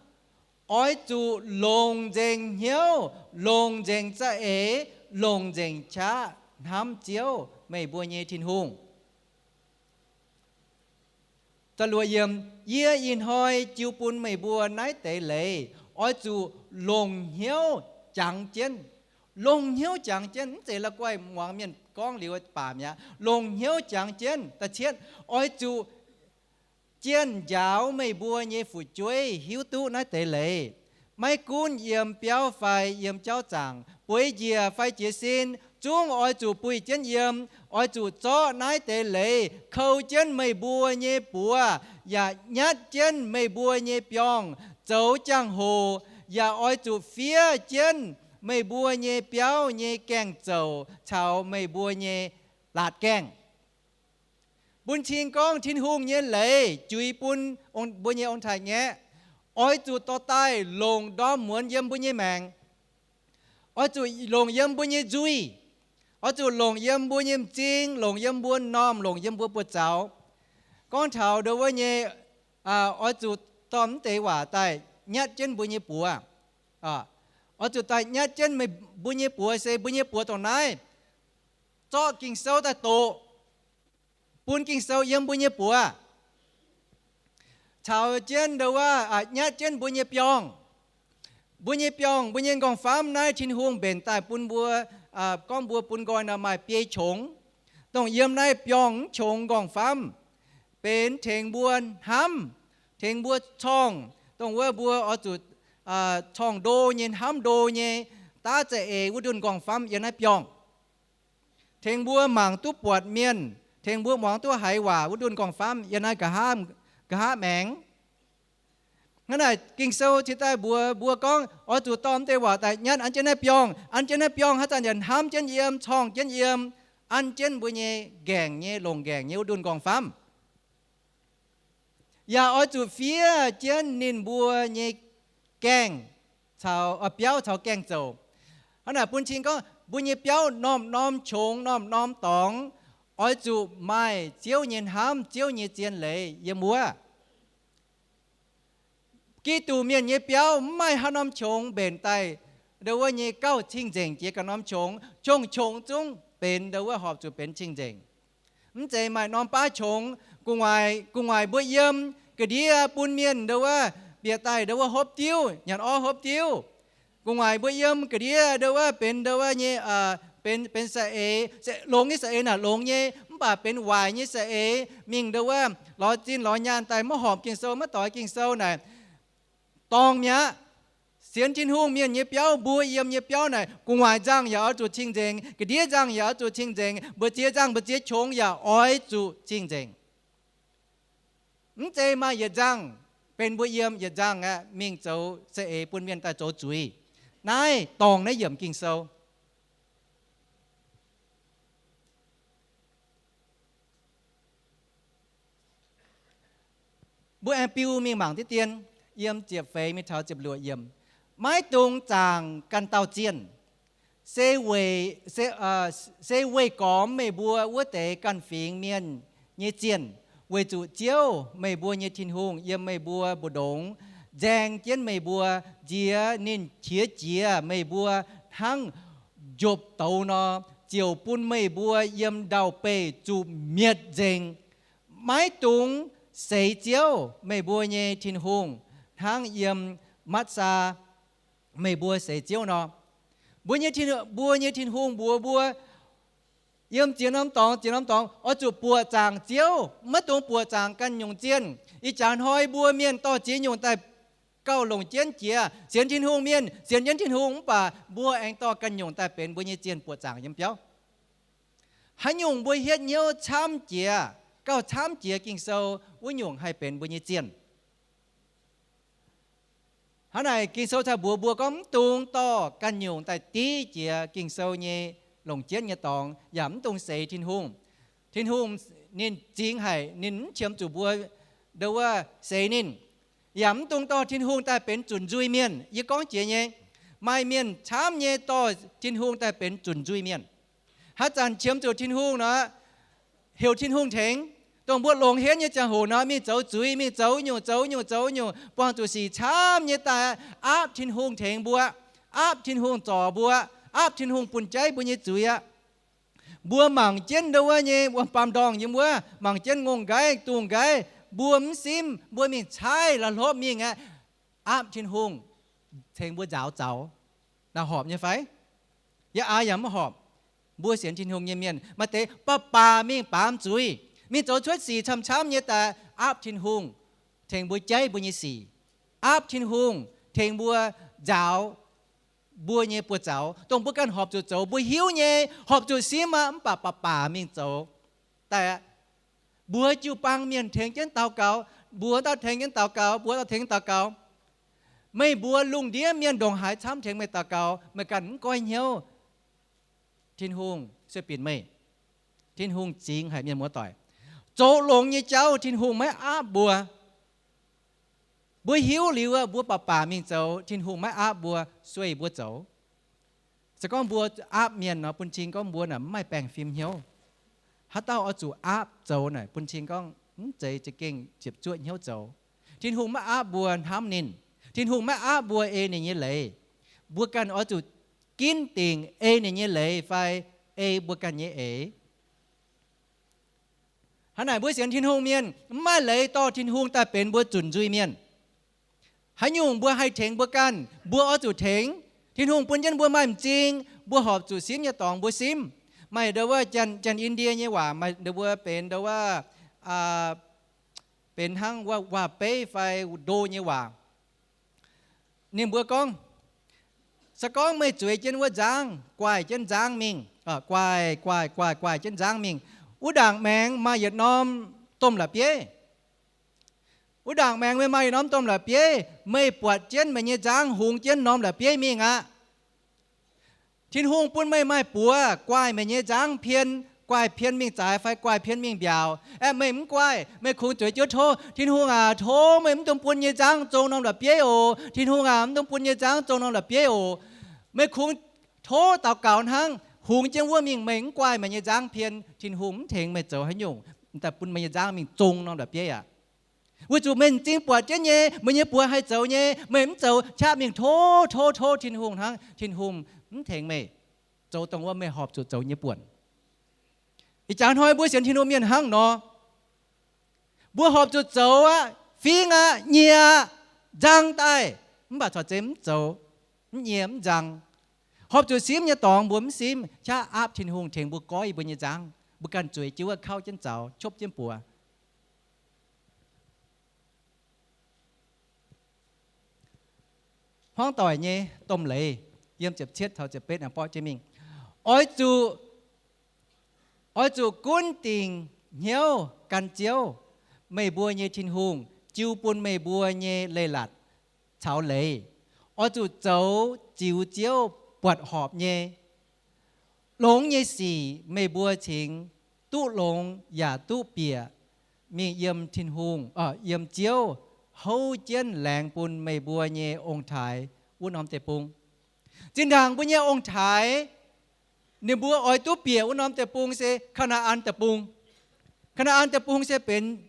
Oix zuqc longc nzengc hnyouv, longc nzengc za'eix, longc nzengc qaqv hnamv Ziouv, meih mbuo nyei Tin-Hungh. Yie ih hnoi jiu bun meih mbuo naaiv deix leiz, oix zuqc longc hnyouv jangx jienv. Longc hnyouv jangx jienv, mv zeiz la'guaih muangx mienh gorngv liuz baac mi'aqv. Longc hnyouv jangx jienv. Da'cietv, oix zuqc jienh njaaux meih mbuo nyei fu'jueiv hiuv duqv naaiv deix leiz. Maiv gunv yiem biauv fai yiem jauv zaangc, bueix njiec fai jiez sin, zungv oix zuqc buih jienv yiem. Oix zuqc zorqv naaiv deix leiz kou jienv meih mbuo nyei buoz, yaac nyatv jienv meih mbuo nyei biorngh zoux jangx-hoc. Yaac oix zuqc fiev jienv meih mbuo nyei biauv nyei gaengh zouc caux meih mbuo nyei laatc gaengh. Bun cing gorngv Tin-Hungh nyei leiz juix bun mbuo nyei ong-taaix-ngaeqv, oix zuqc dorh daaih longc ndorm muonz yiem mbuo nyei maengc. Oix zuqc longc yiem mbuo nyei nzuih. Oix zuqc longc yiem mbuo nyei m'zing, longc yiem mbuo m'normh, longc yiem mbuo buoz-zaux. Gorngv taux ndo wuov nyei, oix zuqc dorh mv deix waac daaih nyatv jienv mbuo nyei buoz. Oix zuqc daaih nyatv jienv mbuo nyei buoz, se mbuo nyei buoz dongh naaiv, zorqv Ging-Sou daaih doqc, bun Ging-Sou yiem mbuo nyei buoz, caux jienv ndo wuov nyatv jienv mbuo nyei biorngh. Mbuo nyei biorngh, mbuo nyei nqorngv-famv naaiv Tin-Hungh mbenc daaih bun mbuo, gorngv mbuo bun nqoi nor maaih biei qongx, dongh yiem naaiv biorngh mv qongx nqorngv-famv benx tengx mbuo hnamv, tengx mbuo corngh, dongh wuov mbuo oix zuqc corngh ndo nyei, hnamv ndo nyei, daav za'eix wuov ndunh nqorngv-famv yiem naaiv biorngh. Tengx mbuo mangc duqv buatc mienh, tengx mbuo muangx duqv haiz waac wuov ndunh nqorngv-famv yiem naaiv nqa'haav maengx. Hnangv naaic Ging-Sou cingx daaih mbuox mbuo gorngv oix zuqc dorh mv deix waac daaih nyatv an jienv naaiv biorngh. An jienv naaiv biorngh haaix zanc yaac hnamv jienv yiem, corngh jienv yiem, an jienv mbuo nyei nqaengc nyei, longc nqaengc nyei wuov ndunh nqorngv-famv. Yaac oix zuqc fiev jienv ninh mbuo nyei gaengh caux, biauv caux gaengh zouc. Hnangv naaic bun cing gorngv mbuo nyei biauv norm-norm qongx, norm-norm dorngx, oix zuqc maaih Ziouv nyei hnamv, Ziouv nyei zien leiz yiem wuov. Giduc mienh nyei biauv mv maaih haaix norm qongx mbenc daaih ndo wuov nyei gauh cing-nzengc jiex ganh norm qongx. Qongx-qongx zungv benx ndo wuov horpc zuqc benx cing-nzengc. Mv zeiz maaih norm baav qongx, gu'nguaaic, gu'nguaaic mbuo yiem ga'ndiev bun mienh ndo wuov bieqc daaih ndo wuov hopv diuv, nyanc orv hopv diuv. Gu'nguaaic mbuo yiem ga'ndiev ndo wuov benx ndo wuov nyei, benx, benx saeng-eix, longx nyei saeng-eix naaic longx nyei, mv baac benx waaic nyei saeng-eix mingh ndo wuov lorz zinh lorz nyaanh daaih maiv horpc Ging-Sou, maiv doix Ging-Sou naaic, dorngc mi'aqv. Sienx Tin-Hungh mienh nyei biauv, mbuo yiem nyei biauv naaic, gu'nguaaic nzangh yaac oix zuqc cing-nzengc, ga'ndiev nzangh yaac oix zuqc cing-nzengc, mbu'ziex nzangh, mbu'ziex qongx yaac oix zuqc cing-nzengc. Mv zeiz maaih yietc nzangh benx mbuo yiem, yietc nzangh aeqv, mingh zoux saeng-eix bun mienh daaih zoux zuiz. Naaiv dorngc naaiv yiemc Ging-Sou. Mbuo aengx biu mingh mangc diqv dien, yiem ziepc feix mingh taux ziepc luoqc yiemc. Maiv dungx zaangc ganh dauh zienh. se, se weih gormx meih mbuo wuov deix ganh fingx mienh nyei zienh, weic zuqc Ziouv, meih mbuo nyei Tin-Hungh, yiem meih mbuo mbu'ndongx nzaeng jienv meih mbuo, nziex ninh qiex jiez meih mbuo hnangv njopv douz nor, ziouc bun meih mbuo yiem ndau-beih zuqc mietc nzengc, maiv dungx seix Ziouv, meih mbuo nyei Tin-Hungh, hnangv yiem Matv^saa meih mbuo seix Ziouv nor. Mbuo nyei Tin, mbuo nyei Tin-Hungh mbuox mbuo, yiem ziex norm dorngx, ziex norm dorngx oix zuqc buoqc zaangc Ziouv, maiv dungx buoqc zaangc ganh nyungc zienh. Ih jaax hnoi mbuo mienh dorh ziex nyungc daaih gauh longc jienv jiex, sienx Tin-Hungh mienh sienx jienv Tin-Hungh, mv baac mbuo aengx dorh ganh nyungc daaih benx mbuo nyei zienh buoqc zaangc yiem biauv. Haaix nyungc mbuo hietv hnyouv camv jiex, gauh camv jiex Ging-Sou, wuov nyungc haih benx mbuo nyei zienh. Hnangv naaic Ging-Sou cai mbuox mbuo gorngv mv dungx dorh ganh nyungc daaih div jiex Ging-Sou nyei longc jienv nyei dorngx, yaac mv dungx seix Tin-Hungh. Tin-Hungh ninh zingx haic, ninh mv qiemx zuqc mbuo ndo wuov seix ninh. Yaac mv dungx dorh Tin-Hungh daaih benx zunc nzuih mienh. Yie gorngv jiex nyei, maaih mienh camv nyei dorh Tin-Hungh daaih benx zunc nzuih mienh. Haaix zanc qiemx zuqc Tin-Hungh nor, heuc Tin-Hungh tengx. Dongh mbuo longx henv nyei ziangh hoc nor, mingh zoux zuiz, mingh zoux nyungc, zoux nyungc, zoux nyungc, buangh zuqc sic camv nyei daaih aapv Tin-Hungh tengx mbuo, aapv Tin-Hungh zorc mbuo, aapv Tin-Hungh bun jaiv mbuo nyei zuiz aqv. Mbuo mangc jienv ndo wuov nyei wuom-baamh ndorngh yiem wuov, mangc jienv ngongh nqaiv, dungz nqaiv, mbuo mv simv, mbuo mingh caaiv la'hlopv mingh aqv, aapv Tin-Hungh tengx mbuo nzaaux zaux. Naaiv horpc nyei fai? Yaac aa yaac mv horpc. Mbuo sienx Tin-Hungh nyei mienh maaih deix baac baac mingh baamz zuiz, mingh zoux cuotv sic camv-camv nyei daaih aapv Tin-Hungh tengx mbuo jaiv mbuo nyei sic, aapv Tin-Hungh tengx mbuo nzaaux mbuo nyei buoz-zaux, dongh mbuo ganh horpc zuqc zoux, mbuo hiuv nyei, horpc zuqc simv aqv, mv baac baac baac mingh zoux daaih aqv. Mbuox jiu-baang mienh tengx jienv daux gaux, mbuox dauh tengx jienv daux gaux, mbuox dauh tengx daux gaux. Meih mbuox lungh ndiev mienh ndongc haaix camv tengx meih daux gaux, meih ganh mv goiv hnyouv, Tin-Hungh sueih binc meih. Tin-Hungh zingx haic mienh muoz-doic. Zoux longx nyei jauv Tin-Hungh maiv aapv mbuo. Mbuo hiuv liuz, mbuo baac baac mingh zoux, Tin-Hungh maiv aapv mbuo, sueih mbuo zoux. Se gorngv mbuo aapv mienh nor, bun cing gorngv mbuo naaic mv maaih baengh fim hnyouv. Haaix dauh oix zuqc aapv zoux naaic, bun cing gorngv mv zeiz za'gengh ziepc zuoqv hnyouv zoux. Tin-Hungh maiv aapv mbuo hnamv ninh. Tin-Hungh maiv aapv mbuo ei ninh nyei leiz. Mbuo ganh oix zuqc ginv dingc ei ninh nyei leiz fai ei mbuo ganh nyei eix. Hnangv naaic mbuo sienx Tin-Hungh mienh mv maaih leiz dorh Tin-Hungh daaih benx mbuo zunc nzuih mienh. Haaix nyungc mbuo haih tengx mbuo ganh, mbuo oix zuqc tengx. Tin-Hungh bun jienv mbuo maaih m'zing, mbuo horpc zuqc simv nyei dorngx mbuo simv. Maaih ndo wuov Janx-Indie nyei waac, maaih ndo wuov benx ndo wuov, benx hnangv waac-beiv fai ndo nyei waac. Ninh mbuo gorngv, se gorngv meih zueiz jienv wuov nzangv, guaih jienv nzangv mingh, guaih, guaih, guaih, guaih jienv nzangv mingh, wuov ndaangc maengx maaih yietc norm domh la'bieiv. Wuov ndaangc maengx meih maaih yietc norm domh la'bieiv, meih buatc jienv meih nyei nzangv hungx jienv norm la'bieiv mingh aqv. Tin-Hungh bun meih maaih buoz guaih meih nyei nzangv pien, guaih pien mingh zaaix fai guaih pien mingh mbiaauc. Aeqv, meih mv guaih, meih kungx zueiz jienv tov, Tin-Hungh aac, tov meih mv dungx bun nyei nzangv zong norm la'bieiv oc. Tin-Hungh aac, mv dungx bun nyei nzangv zong norm la'bieiv oc. Meih kungx tov daux gaux hnangv, hungx jienv wuov mingh, meih mv guaih meih nyei nzangv pien, Tin-Hungh mv tengx meih zoux haaix nyungc, daaih bun meih nyei nzangv mingh zong norm la'bieiv aqv. Weic zuqc meih m'zing buatc jienv nyei, meih nyei buoz haih zoux nyei, meih mv zoux, qaqv mingh tov, tov, tov Tin-Hungh hnangv, Tin-Hungh mv tengx meih zoux dongh wuov meih horpc zuqc zoux nyei buonc. Ih jaax hnoi mbuo sienx Tin-Hungh mienh hnangv nor, mbuo horpc zuqc zoux aqv, fingx aqv, nyie aqv, nzang daaih, mv baac corc zeiz mv zoux, mv nyie mv nzang. Horpc zuqc simv nyei dorngx mbuo mv simv, qaqv aapv Tin-Hungh tengx mbuo goiv mbuo nyei nzangv, mbuo ganh zueiz jienv wuov kauv jienv zaux, qopv jienv buoz. Hmuangv doic nyei domh leiz, yiem ziepc cietv taux ziepc betv naaiv borqv jienv mingh. Oix zuqc, oix zuqc gunv dingc hnyouv gan Ziouv, meih mbuo nyei Tin-Hungh, jiu bun meih mbuo nyei leiz-latc caux leiz. Oix zuqc zoux ziux Ziouv buatc horpc nyei. Longx nyei sic meih mbuo cingx duqv longx yaac duqv bieqc mingh yiem Tin-Hungh, yiem Ziouv houv jienv laengz bun meih mbuo nyei ong-taaix wuov norm deic-bung. Zinh ndaangc mbuo nyei ong-taaix Ninh mbuo oix duqv bieqc wuov norm deic-bung se Kaa^naa^an Deic-Bung. Kaa^naa^an Deic-Bung se benx,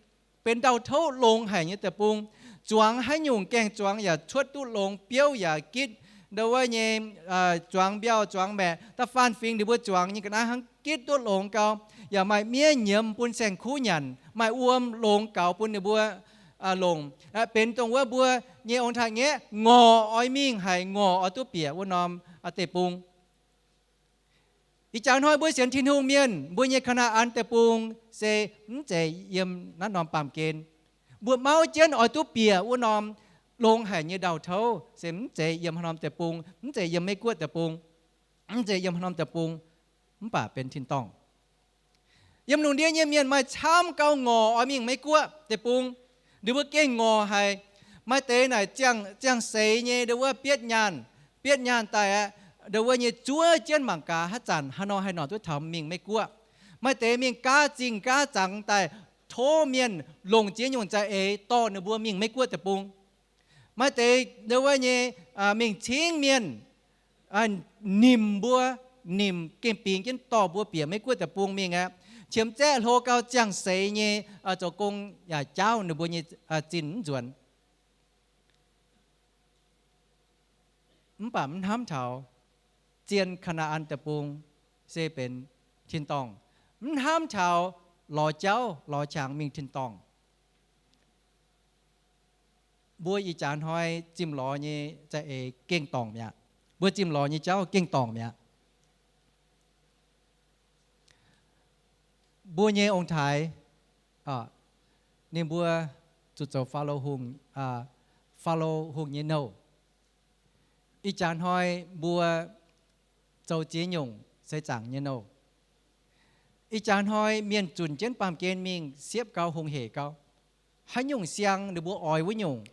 benx ndau-touv longx haic nyei deic-bung. Zuangx haaix nyungc gaengh zuangx yaac cuotv duqv longx, biouv yaac gitv, ndau wuov nyei zuangx mbiauh zuangx maeqc, da'faanh fingx ninh mbuo zuangx nyei ga'naaiv hnangv gitv duqv longx gau, yaac maaih miev nyiemz bun saeng-kuv nyanc, maaih wuom longx gaux bun ninh mbuo longc. Benx dongh wuov mbuo nyei ong-taaix-ngaeqv ngorc oix mingh haic, ngorc oix duqv bieqc wuov norm deic-bung. Ih jaax hnoi mbuo sienx Tin-Hungh mienh, mbuo nyei Kaa^naa^an Deic-Bung se mv zeiz yiem naaiv norm baamh gen. Mbuo mauv jienv oix duqv bieqc wuov norm longx haic nyei ndau-touv, se mv zeiz yiem haaix norm deic-bung, mv zeiz yiem Meiv-Guoqv deic-bung, mv zeiz yiem haaix norm deic-bung, mv baac benx tin-dorngh. Yiem lungh ndiev nyei mienh maaih camv gau ngorc oix mingh Meiv-Guoqv deic-bung. Ninh mbuo gengh ngorc haic. Maaih deix naaic ziangh, ziangh seix nyei ndau wuov bietv nyaanh, bietv nyaanh daaih aqv, ndau wuov nyei zuov jienv mangc gaax haaix zanc haaix nor haih nor duqv taux mingh Meiv-Guoqv. Maaih deix mingh gaav zingh gaav zangx daaih tov mienh longc ziex nyungc za'eix dorh ninh mbuo mingh Meiv-Guoqv deic-bung. Maaih deix ndau wuov nyei mingh cingv mienh, nimc mbuo, nimc gengh bingx jienv dorh mbuo bieqc Meiv-Guoqv deic-bung mingh aqv. Qiemx zaeqv hlo gau ziangh seix nyei zoux gong yaac jaauv ninh mbuo nyei zinh mv nzuonx. Mv baac mv hnamv taux zien Kaa^naa^an Deic-Bung se benx tin-dorngh. Mv hnamv taux lorz jauv lorz qangx mingh tin-dorngh. Mbuo ih jaax hnoi zimh lorz nyei za'eix gengh dorngc mi'aqv. Mbuo zimh lorz nyei jauv gengh dorngc mi'aqv. Mbuo nyei ong-taaix, ninh mbuo zuqc zoux Faalo Hungh, Faalo Hungh nyei nouh. Ih jaax hnoi mbuo zoux ziex nyungc seix zaangc nyei nouh. Ih jaax hnoi mienh zunc jienv baamh gen mingh siepv gau, hungh hec gau. Haaix nyungc siang ninh mbuo oix wuov nyungc.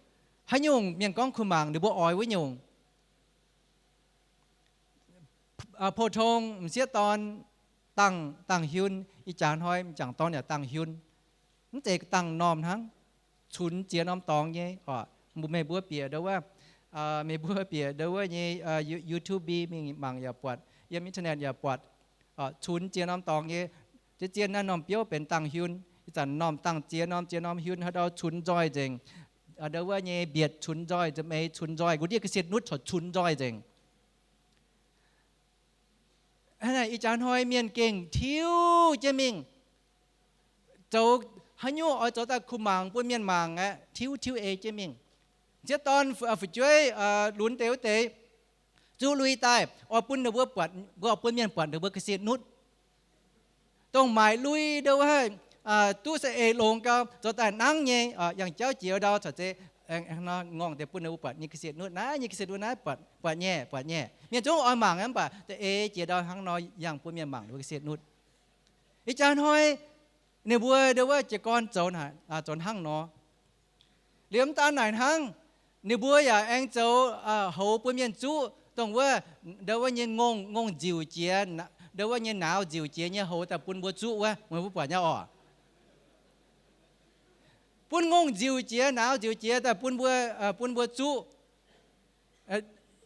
Haaix nyungc mienh gorngv kuh mangc ninh mbuo oix wuov nyungc. Pou-tong m'sieqv dorn dangh, dangh hiun, ih jaax hnoi m'jangc dorn yaac dangh hiun. Mv zeiz dangh m'normh hnangv. Cunx ziex norm dorngx nyei oc. Meih mbuo bieqc ndau wuov, meih mbuo bieqc ndau wuov nyei YouTube mingh mangc yaac buatc, yiem internet yaac buatc. Cunx ziex norm dorngx nyei. Zien naaiv norm biouv benx dangh hiun. Ih zanc norm dangh ziex norm, ziex norm hiun haaix ndau cunx nzoih nzengc. Ndau wuov nyei mbietc cunx nzoih, za'meix cunx nzoih, nqa'hiev ga'sie nutv corc cunx nzoih nzengc. Ih jaax hnoi mienh gengh tiuv jienv mingh zoux haaix nyungc oix zoux daaih kuh mangc bun mienh mangc aqv, tiuv tiuv ei jienv mingh. M'sieqv dorn fu'jueiv lunx deix wuov deix zuqv lui daaih oix bun ninh mbuo buatc, mbuo oix bun mienh buatc ninh mbuo ga'sie nutv. Dongh maaic lui ndau wuov, duqv saeng-eix longx gau, zoux daaih nangv nyei, yangh jauv jiex ndau caux zei, ngorngh deix bun ninh mbuo buatc nyei ga'sie nutv naaiv, nyei ga'sie nutv naaiv, buatc nyei, buatc nyei. Mienh zungv oix mangc mv baac da'eix jiex ndau hnangv nor yangh bun mienh mangc ninh mbuo ga'sie nutv. Ih jaax hnoi ninh mbuo ndau wuov jiez gorn zoux, zoux hnangv nor. Liemh daan naaic hnangv, ninh mbuo yaac aengx zoux houx bun mienh zuqv, dongh wuov ndau wuov nyei ngongh, ngongh nziuc jiex, ndau wuov nyei nauz nziuc jiex nyei houx daaih bun mbuo zuqv wuov, meih mbuo buatc nyei oc. Bun ngongh nziuc jiex, nauz nziuc jiex daaih bun mbuo, bun mbuo zuqv.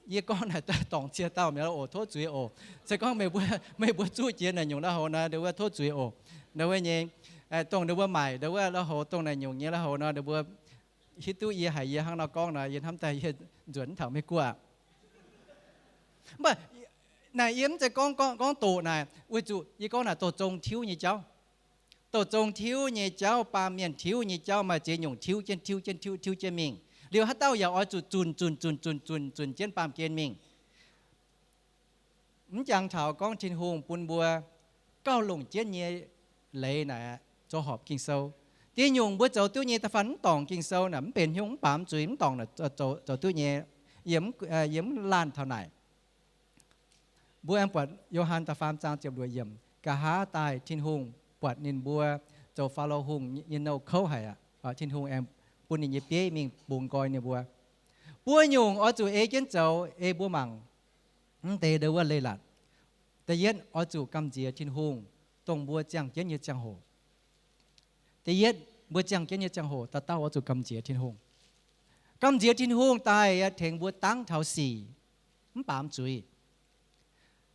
Yie gorngv naaic daaih dorngc cie dauh mi'aqv oc, tov zuiz oc. Se gorngv meih mbuo, meih mbuo zuqv jiex naaic nyungc lauv houx nor, ndau wuov tov zuiz oc. Ndau wuov nyei, dongh ndau wuov maaic ndau wuov lauv houx, dongh naaic nyungc nyei lauv houx nor, ndau wuov hiuv duqv yie haiz yie hnangv nor gorngv nor, yie hnamv daaih yie nzuonx mv taux Meiv-Guoqv. Mv baac naaic yie mv zeiz gorngv, gorngv, gorngv doqc naaic, weic zuqc yie gorngv naaic douh zong tiuv nyei jauv. Douh zong tiuv nyei jauv, baamh mienh tiuv nyei jauv, maaih ziex nyungc tiuv jienv, tiuv jienv, tiuv, tiuv jienv mingh. Liuz haaix dauh yaac oix zuqc zunc, zunc, zunc, zunc, zunc, zunc jienv baamh gen mingh. Mv jangx taux gorngv Tin-Hungh bun mbuo gauh longc jienv nyei leiz naaic, zoux horpc Ging-Sou. Dieh nyungc mbuo zoux duqv nyei da'faanh mv dorngc Ging-Sou naaic, mv benx haaix nyungc, mv baamz zuiz, mv dorngc naaic zoux duqv nyei. Yie mv laanh taux naaic. Mbuo aengx buatc Yo^han da'faam zaang ziepc luoqc yiemc, nqa'haav daaih Tin-Hungh buatc ninh mbuo zoux Faalo Hungh nyei nouh kouv haic aqv. Tin-Hungh aengx bun ninh nyei bieiv mingh bungx nqoi ninh mbuo. Buo nyungc oix zuqc ei jienv zoux ei mbuo mangc. Mv deix ndau wuov leiz-latc. Da'yietv, oix zuqc gamh nziex Tin-Hungh dongh mbuo ziangh jienv nyei ziangh hoc. Da'yietv, mbuo ziangh jienv nyei ziangh hoc dauh dauh oix zuqc gamh nziex Tin-Hungh. Gamh nziex Tin-Hungh daaih tengx mbuo dangv taux sic, mv baamz zuiz.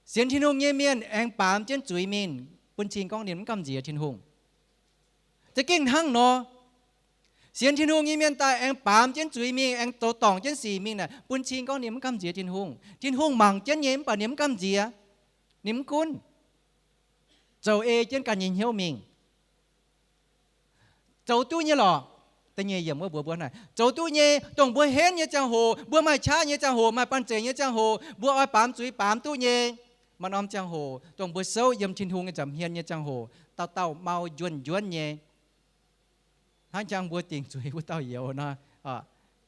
Sienx Tin-Hungh nyei mienh aengx baamz jienv zuiz mingh, bun cing gorngv ninh mv gamh nziex Tin-Hungh. Za'gengh hnangv nor, sienx Tin-Hungh nyei mienh daaih aengx baamz jienv zuiz mingh, aengx zoux dorngc jienv sic mingh naaic, bun cing gorngv ninh mv gamh nziex Tin-Hungh. Tin-Hungh mangc jienv nyei, mv baac ninh mv gamh nziex. Ninh mv gunv, zoux ei jienv ganh nyei hnyouv mingh. Zoux duqv nyei lorqc. Da'nyeic yiemc wuov mbuox mbuo naaic, zoux duqv nyei, dongh mbuo henv nyei ziangh hoc, mbuo maaih qaqv nyei ziangh hoc, maaih banh zeic nyei ziangh hoc, mbuo oix baamz zuiz baamz duqv nyei. Maaih norm ziangh hoc dongh mbuo souv yiem Tin-Hungh nyei nza'hmien nyei ziangh hoc, dauh dauh mau njuonv njuonv nyei. Hnangv jangx mbuo dingc zuiz wuov dauh youz nor,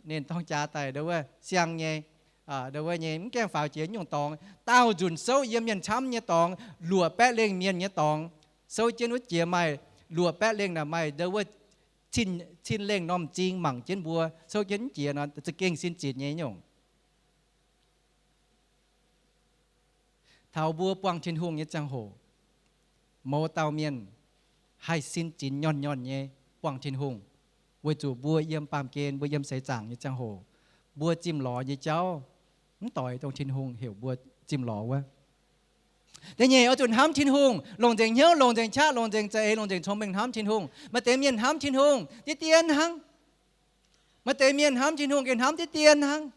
ninh dorng jaax daaih ndo wuov siang nyei, ndo wuov nyei mv gaengh faaux jiex nyungc dorngx, daauh nzunc souv yiem mienh camv nyei dorngx, luoqc baeqv lengh mienh nyei dorngx, souv jienv wuov jiex maaih luoqc baeqv lengh naaic maaih ndo wuov cin lengh norm m'zing mangc jienv mbuo, souv jienv jiex nor za'gengh sin zinc nyei nyungc. Taux mbuo buangh Tin-Hungh nyei ziangh hoc, mouz dauh mienh haih sin zinc nyorn nyorn nyei buangh Tin-Hungh, weic zuqc mbuo yiem baamh gen, mbuo yiem seix zaangc nyei ziangh hoc, mbuo zimh lorz nyei jauv mv doix dongh Tin-Hungh heuc mbuo zimh lorz wuov. Da'nyeic, oix zuqc hnamv Tin-Hungh, longc nzengc hnyouv, longc nzengc qaqv, longc nzengc za'eix, longc nzengc cong-mengh hnamv Tin-Hungh. Maaih deix mienh hnamv Tin-Hungh diqv dien hnangv. Maaih deix mienh hnamv Tin-Hungh gengh hnamv diqv dien hnangv.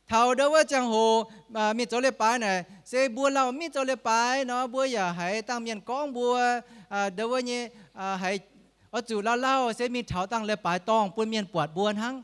Taux ndo wuov ziangh hoc mingh zoux leiz-baaix naaic, se mbuo lauh mingh zoux leiz-baaix nor, mbuo yaac haiz dangh mienh gorngv mbuo ndo wuov nyei, haiz oix zuqc lauh lauh se mingh taux dangh leiz-baaix dorngh bun mienh buatc mbuo hnangv.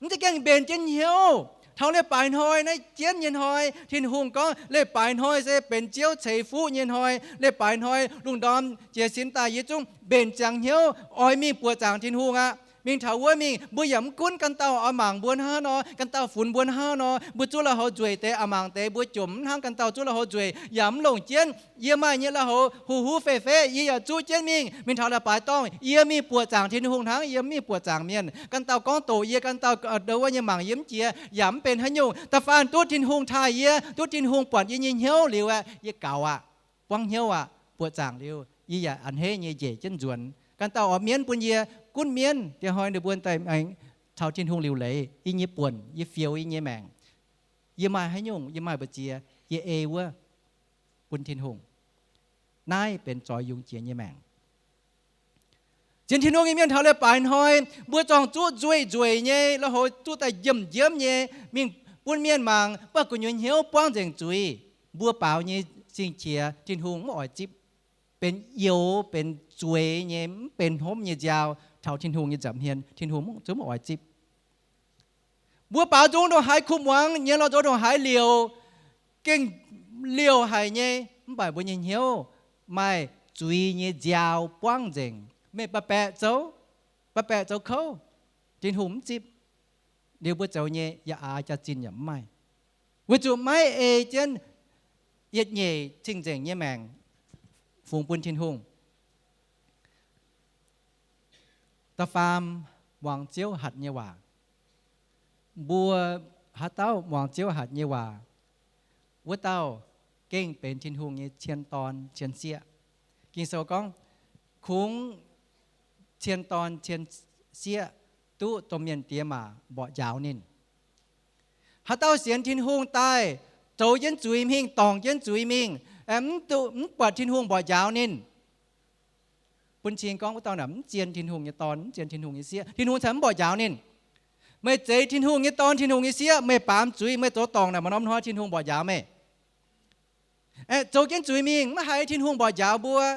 Mv zeiz gengh mbenc jienv hnyouv. Taux leiz-baaix hnoi naaiv jienv nyei hnoi, Tin-Hungh gorngv leiz-baaix hnoi se benx Ziouv ceix fuqv nyei hnoi. Leiz-baaix hnoi lungh ndorm jiez sin daaih yie zungv mbenc ziangx hnyouv oix mingh buoqc zaangc Tin-Hungh aqv. Mingh taux wuov mingh, mbuo yaac mv gunv ganh dauh oix mangc mbuo hnangv nor, ganh dauh funx mbuo hnangv nor, mbuo zuov lui-houx nzueic deix aqc, mangc deix mbuo jomc mv hnangv ganh dauh zuov lui-houx nzueic, yaac mv longc jienv. Yie maaih nyei lui-houx huv huv fei fei, yie yaac zuqv jienv mingh. Mingh taux leiz-baaix dorngh, yie mingh buoqc zaangc Tin-Hungh hnangv, yie mv mingh buoqc zaangc mienh. Ganh dauh gorngv doqc yie, ganh dauh ndo wuov nyei mangc yie mv jiex, yaac mv benx haaix nyungc. Da'faanh duqv Tin-Hungh taaih yie, duqv Tin-Hungh buatc yie nyei hnyouv liuz aeqv, yie gaux aqv, buangv hnyouv aqv, buoqc zaangc liuz, yie yaac a'hneiv nyei njiec jienv nzuonx. Ganh dauh oix mienv bun yie, gunv mienv. Diex hnoi ninh mbuo daaih aengx caux Tin-Hungh liuc leiz, yie nyei buonc, yie fioux yie nyei maengc. Yie maaih haaix nyungc, yie maaih mbu'ziex, yie ei wuov bun Tin-Hungh. Naaiv benx zoix yungz jiex nyei maengc. Sienx Tin-Hungh nyei mienh taux leiz-baaix hnoi, mbuo zorngh zuqv nzueic nzueic nyei, lui-houx zuqv daaih njiemv njiemv nyei, mingh bun mienh mangc, mv baac gu'nyuoz hnyouv buangv nzengc zuiz. Mbuo baaux nyei sing-qiex Tin-Hungh mv oix zipv. Benx youx, benx zueiz nyei, mv benx hnomv nyei nziaaux taux Tin-Hungh nyei nza'hmien, Tin-Hungh zungv mv oix zipv. Mbuo baaux nzung ndongc haaix kuv muangx, nyienz lorz nzox ndongc haaix liouc, gengh liouh haic nyei, mv baac mbuo nyei hnyouv maaih zuiz nyei nziaaux buangv nzengc. Meih baeqc baeqc zoux, baeqc baeqc zoux kouv, Tin-Hungh mv zipv. Liuz mbuo zoux nyei yaac aax jaax-zinh yaac mv maaih, weic zuqc maiv ei jienv yietc nyeic cing-nzengc nyei maengc fungx bun Tin-Hungh. Da'faam, muangx Ziouv hatc nyei waac. Mbuo haaix dauh muangx Ziouv hatc nyei waac, wuov dauh gengh benx Tin-Hungh nyei cien dorn cien sieqv. Ging-Sou gorngv, kungx cien dorn cien sieqv duqv domh mienh diex maac mborqv njaaux ninh. Haaix dauh sienx Tin-Hungh daaih, zoux jienv zuiz mingh, dorngc jienv zuiz mingh, mv buatc Tin-Hungh mborqv njaaux ninh, bun cing gorngv wuov dauh naaic mv zien Tin-Hungh nyei dorn, mv zien Tin-Hungh nyei sieqv. Tin-Hungh cingx mv mborqv njaaux ninh. Meih zeiz Tin-Hungh nyei dorn, Tin-Hungh nyei sieqv, meih baamz zuiz, meih zoux dorngc naaic, maaih norm hnoi Tin-Hungh mborqv njaaux meih. Aeqv, zoux jienv zuiz mingh mv haiz Tin-Hungh mborqv njaaux mbuo.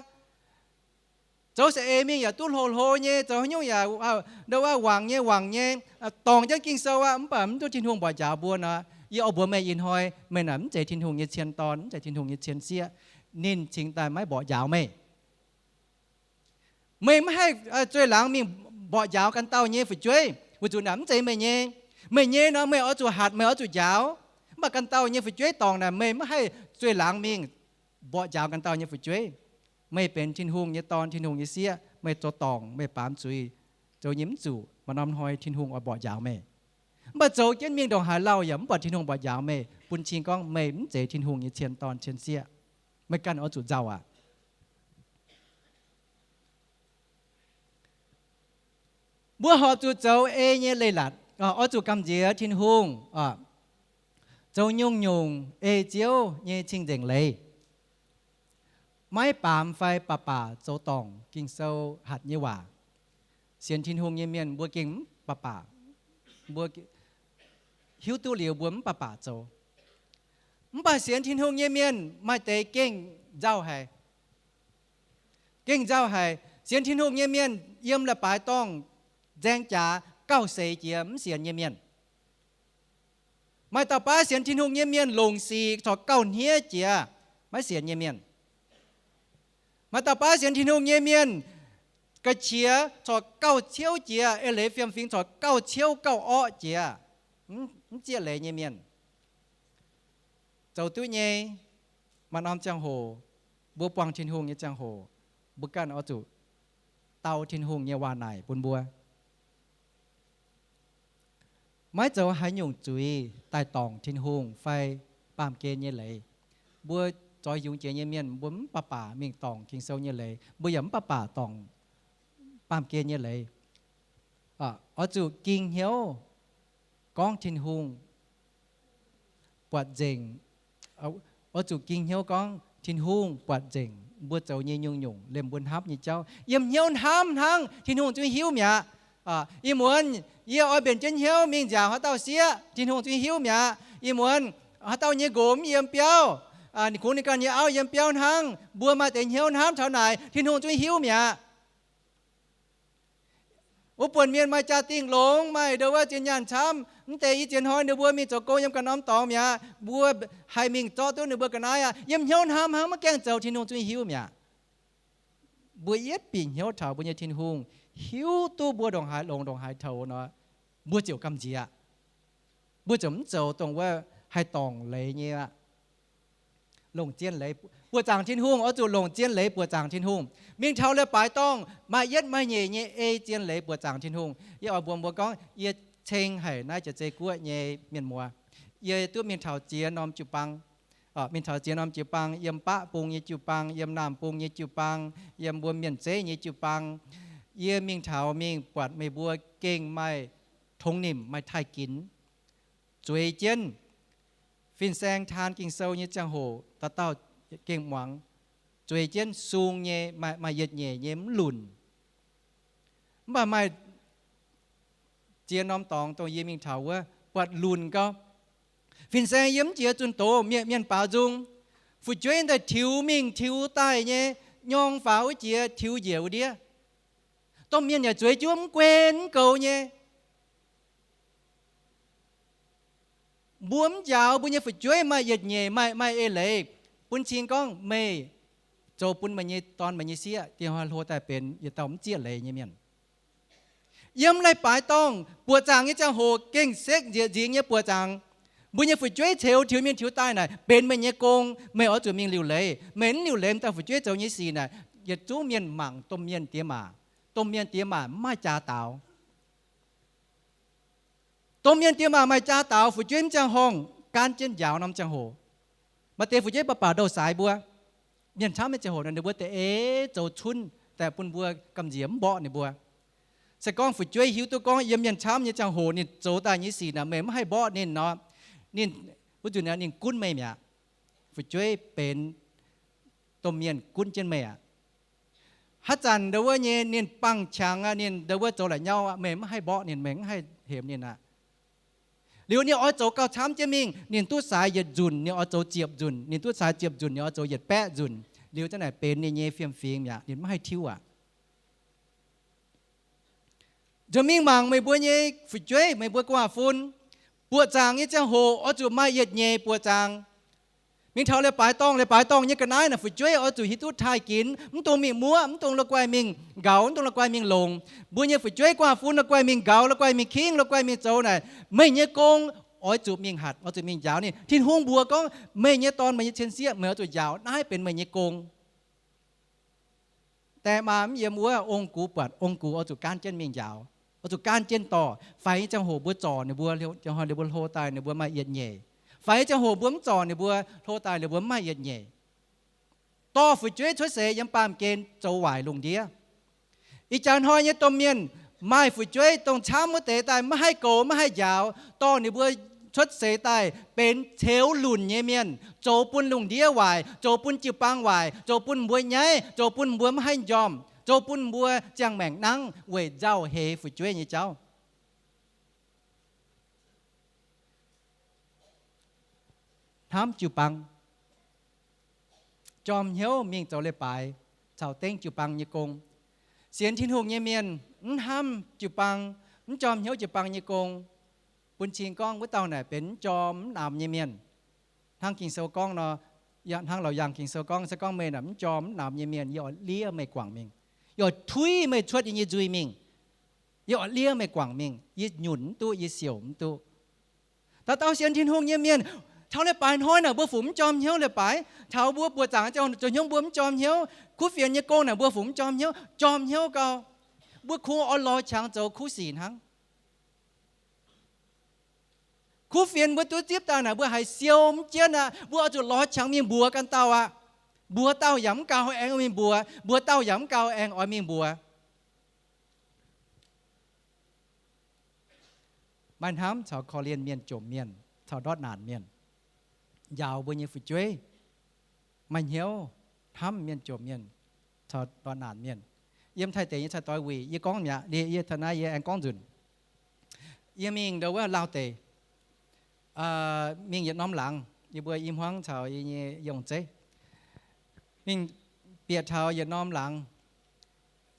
Zoux saeng-eix mingh yaac duqv hlo hlo nyei, zoux haaix nyungc yaac ndo wuov wangc nyei wangc nyei, dorngc jienv Ging-Sou aqv, mv baac mv duqv Tin-Hungh mborqv njaaux mbuo nor, yie oix mbuox meih ih hnoi, meih naaic mv zeiz Tin-Hungh nyei cien dorn, mv zeiz Tin-Hungh nyei cien sieqv. Ninh cingx daaih maiv mborqv njaaux meih. Meih maiv haih zueih laangz mingh mborqv njaaux ganh dauh nyei fu'jueiv, weic zuqc naaic mv zeiz meih nyei. Meih nyei nor meih oix zuqc hatc, meih oix zuqc njaaux. Mv baac ganh dauh nyei fu'jueiv dorngc naaic, meih maiv haih zueih laangz mingh mborqv njaaux ganh dauh nyei fu'jueiv. Meih benx Tin-Hungh nyei dorn, Tin-Hungh nyei sieqv, meih zoux dorngc, meih baamz zuiz, zoux nyei mv zuqc, maaih norm hnoi Tin-Hungh oix mborqv njaaux meih. Mv baac zoux jienv mingh ndongc haaix lauh yaac mv buatc Tin-Hungh mborqv njaaux meih, bun cing gorngv meih mv zeiz Tin-Hungh nyei cien dorn cien sieqv. Meih ganh oix zuqc nzauh aqv. Mbuo horpc zuqc zoux ei nyei leiz-latc, oix zuqc gamh nziex Tin-Hungh, Zoux nyungc-nyungc ei Ziouv nyei cing-nzengc leiz. Maiv baamz fai baac baac zoux dorngc Ging-Sou hatc nyei waac. Sienx Tin-Hungh nyei mienh mbuo gengh mv baac baac, mbuo hiuv duqv liuz mbuo mv baac baac zoux. Mv baac sienx Tin-Hungh nyei mienh maaih deix gengh nzauh haic. Gengh nzauh haic. Sienx Tin-Hungh nyei mienh yiem leiz-baaix dorngh nzaeng jaax gauh seix jiex mv sienx nyei mienh. Maaih dauh baav sienx Tin-Hungh nyei mienh longc sic corc gauh hniev jiex maiv sienx nyei mienh. Maaih dauh baav sienx Tin-Hungh nyei mienh ga'qiex corc gauh ciouv jiex, eix leiz fiem-fingx corc gauh ciouv gauh orqv jiex, mv zieqv leiz nyei mienh. Zoux duqv nyei. Maaih norm ziangh hoc mbuo buangh Tin-Hungh nyei ziangh hoc, mbuo ganh oix zuqc dau Tin-Hungh nyei waac naaic bun mbuo. Maiv zoux haaix nyungc zuiz daaih dorngc Tin-Hungh fai baamh gen nyei leiz. Mbuo zoix yungz jiex nyei mienh mbuo mv baac baac mingh dorngc Ging-Sou nyei leiz, mbuo yaac mv baac baac dorngc baamh gen nyei leiz. Oix zuqc ging hnyouv gorngv Tin-Hungh buatc nzengc. Oix zuqc ging hnyouv gorngv Tin-Hungh buatc nzengc mbuo zoux nyei nyungc-nyungc, liemh mbuo hnamv nyei jauv. Yiem hnyouv hnamv hnangv, Tin-Hungh zungv hiuv mi'aqv. Ih muonz yie oix mbenc jienv hnyouv mingh nziaauc haaix dauh sieqv, Tin-Hungh zungv hiuv mi'aqv. Ih muonz haaix dauh nyei nqox mv yiem biauv, kungx ninh ganh nyei auv yiem biauv hnangv, mbuo maaih deix hnyouv hnamv taux naaic, Tin-Hungh zungv hiuv mi'aqv. Wuov buonc mienh maaih jaa-dingh longx, maaih ndo wuov zien nyaanh camv, mv deix i ziex hnoi ninh mbuo mingh zoux gong yiem ganh norm dorngx mi'aqv. Mbuo haih mingh zorqv duqv ninh mbuo ga'naaiv aqv. Yiem hnyouv hnamv hnangv, maiv gaengh zoux, Tin-Hungh zungv hiuv mi'aqv. Mbuo yietv bieqc hnyouv taux mbuo nyei Tin-Hungh hiuv duqv mbuo ndongc haaix longx ndongc haaix toux nor, mbuo ziouc gamh nziex. Mbuo ziouc mv zoux dongh wuov haih dorngc leiz nyei aqv. Longc zien leiz buoqc zaangc Tin-Hungh. Oix zuqc longc zien leiz buoqc zaangc Tin-Hungh. Mingh taux leiz-baaix dorngh maaih yietv maaih nyeic nyei ei zien leiz buoqc zaangc Tin-Hungh. Yie oix mbuox mbuo gorngv, yie ceng haic naaiv jiex zei guoqv nyei mienh muoz. Yie duqv mingh taux ziex norm jiu-baang. Mingh taux ziex norm jiu-baang, yiem baqv bung nyei jiu-baang, yiem naamh bung nyei jiu-baang, yiem mbuo mienh zeiv nyei jiu-baang. Yie mingh taux mingh buatc meih mbuo gengh maaih tongx nimc, maaih taaih ginx. Zueiz jienv. Fin-saeng taan Ging-Sou nyei ziangh hoc dauh dauh gengh muangx. Zueiz jienv sung nyei, maaih yietc nyeic nyei mv lunc. Mv baac maaih ziex norm dorngx dongh yie mingh taux wuov buatc lunc gau. Fin-saeng yiem mv jiex zunh doz, mienh baaux nzung, fu'jueiv daaih tiux mingh tiux daaih nyei, nyorng faaux wuov jiex tiux njiec wuov ndiev. Domh mienh yaac zueiz juov mv guen mv goux nyei. Mbuo mv njaaux mbuo nyei fu'jueiv maaih yietc nyeic, maaih, maaih eix leiz, bun cing gorngv meih zoux bun meih nyei dorn meih nyei sieqv diex hnoi hlo daaih benx yietc dauh mv zieqv leiz nyei mienh. Yiem leiz-baaix dorngh buoqc zaangc nyei ziangh hoc gengh sekv nzieqc nzingx nyei buoqc zaangc. Mbuo nyei fu'jueiv ceux tiux mingh tiux daaih naaic benx meih nyei gong, meih oix zuqc mingh liuc leiz. Meih mv liuc leiz, m'daaih fu'jueiv zoux nyei sic naaic, yietc zungv mienh mangc domh mienh diex maac. Domh mienh diex maac mv maaih jaa daaux. Domh mienh diex maac maaih jaa daaux, fu'jueiv mv ziangh horngh gaanv jienv njaaux norm ziangh hoc. Maaih deix fu'jueiv baac baac ndouh saaix mbuo. Mienh camv nyei ziangh hoc nor, ninh mbuo da'eix zoux cunv daaih bun mbuo gamh nziex mv mborqv ninh mbuo. Se gorngv fu'jueiv hiuv duqv gorngv yiem mienh camv nyei ziangh hoc ninh zoux daaih nyei sic naaic meih mv haih mborqv ninh nor, ninh wuov nzunc ninh gunv meih mi'aqv. Fu'jueiv benx domh mienh gunv jienv meih aqv. Haaix zanc ndo wuov nyei ninh bangh qangx aqv, ninh ndo wuov zoux la'nyauv aqv, meih mv haih mborqv ninh, meih mv haih hemx ninh aqv. Liuz ninh oix zoux gauh camv jienv mingh, ninh duqv saaix yietc nzunc ninh oix zoux ziepc nzunc, ninh duqv saaix ziepc nzunc ninh oix zoux yietc baeqv nzunc. Liuz zanc naaic benx ninh nyei fiem-fingx mi'aqv, ninh mv haih tiuv aqv. Nzunc mingh mangc meih mbuo nyei fu'jueiv, meih mbuo gu'nguaaz-fun, buoqc zaangc nyei ziangh hoc oix zuqc maaih yietc nyeic buoqc zaangc. Mingh taux leiz-baaix dorngh, leiz-baaix dorngh nyei ga'naaiv naaic fu'jueiv oix zuqc hiuv duqv taaih ginx, mv dungx mingh muoqv, mv dungx la'guaih mingh nqaux, mv dungx la'guaih mingh longc. Mbuo nyei fu'jueiv gu'nguaaz-fun la'guaih mingh nqaux, la'guaih mingh kingv, la'guaih mingh zoux naaic, meih nyei gong oix zuqc mingh hatc, oix zuqc mingh njaaux ninh. Tin-Hungh mbuox gorngv meih nyei dorn, meih nyei cien sieqv, meih oix zuqc njaaux, naaiv benx meih nyei gong. Daeh maa mv yiem wuov, ong-gux buatc, ong-gux oix zuqc gaanv jienv mingh njaaux, oix zuqc gaanv jienv dorh. Faix nyei ziangh hoc mbuo zorc ninh mbuo, ziangh hnoi ninh mbuo hlo daaih ninh mbuo maaih yietc nyeic. Faix nyei ziangh hoc mbuo mv zorc ninh mbuo, hlo daaih ninh mbuo mv maaih yietc nyeic. Dorh fu'jueiv cuotv seix yiem baamh gen zoux waaic lungh ndiev. Ih jaax hnoi nyei domh mienh maaih fu'jueiv dongh camv wuov deix daaih maiv haih goux maiv haih njaaux, dorh ninh mbuo cuotv seix daaih benx ceux lunc nyei mienh, zoux bun lungh ndiev waaic, zoux bun jiu-baang waaic, zoux bun mbuo nyaiv, zoux bun mbuo maiv haih m'njormh, zoux bun mbuo ziangh maengc nangv weic nzauh heix fu'jueiv nyei jauv. Hnamv jiu-baang, jorm hnyouv mingh zoux leiz-baaix caux dengv jiu-baang nyei gong. Sienx Tin-Hungh nyei mienh mv hnamv jiu-baang, mv jorm hnyouv jiu-baang nyei gong, bun cing gorngv wuov dauh naaic benx mv jorm mv namx nyei mienh. Hnangv Ging-Sou gorngv nor, hnangv Laauc Yaangh Ging-Sou gorngv, se gorngv meih naaic mv jorm mv namx nyei mienh, yie oix liev meih guangc mingh. Yie oix tuiv meih cuotv yie nyei nzuih mingh. Yie oix liev meih guangc mingh. Yie nyunc mv duqv, yie siouc mv duqv. Dauh dauh sienx Tin-Hungh nyei mienh, taux leiz-baaix hnoi naaic mbuo fungc mv jorm hnyouv leiz-baaix. Taux mbuo buoqc zaangc zoux hnyouv mbuo mv jorm hnyouv. Kuv fienx nyei gong naaic mbuo fungc mv jorm hnyouv. Jorm hnyouv gau, mbuo kungx oix lorz qangx zoux kuv sic hnangv. Kuv fienx mbuo duqv zipv daaih naaic mbuo haiz siou mv jienv aqv. Mbuo oix zuqc lorz qangx mingh mbuox ganh dauh aqv. Mbuox dauh yaac mv gaux aengx mingh mbuox, mbuox dauh yaac mv gaux aengx oix mingh mbuox. Maaih hnamv caux korv-lienh mienh jomc mienh caux ndortv naanc mienh, njaaux mbuo nyei fu'jueiv. Maaih hnyouv hnamv mienh jomc mienh caux ndortv naanc mienh. Yiem Taiv deic nyei cai doix wuic yie gorngv mi'aqv, yie taux naaiv yie aengx gorngv nzunc. Yie mingh ndau wuov Laauv deic, mingh yietc norm laangz, yie mbuo i hmuangv caux yie nyei yongh zeiv mingh bieqc taux yietc norm laangz.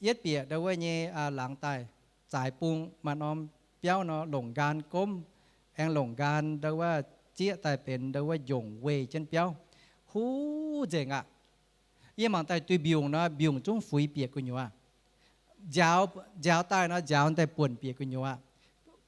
Yietv bieqc ndau wuov nyei laangz daaih, zaaix bung maaih norm biauv nor longc nqaan gomv, aengx longc nqaan ndau wuov zieqv daaih benx ndau wuov njongc weih jienv biauv, huv nzengc aqv. Yie mangc daaih duih mbiungc nor, mbiungc zungv fuix bieqc gu'nyuoz. Nziaaux, nziaaux daaih nor, nziaaux daaih buonc bieqc gu'nyuoz aqv.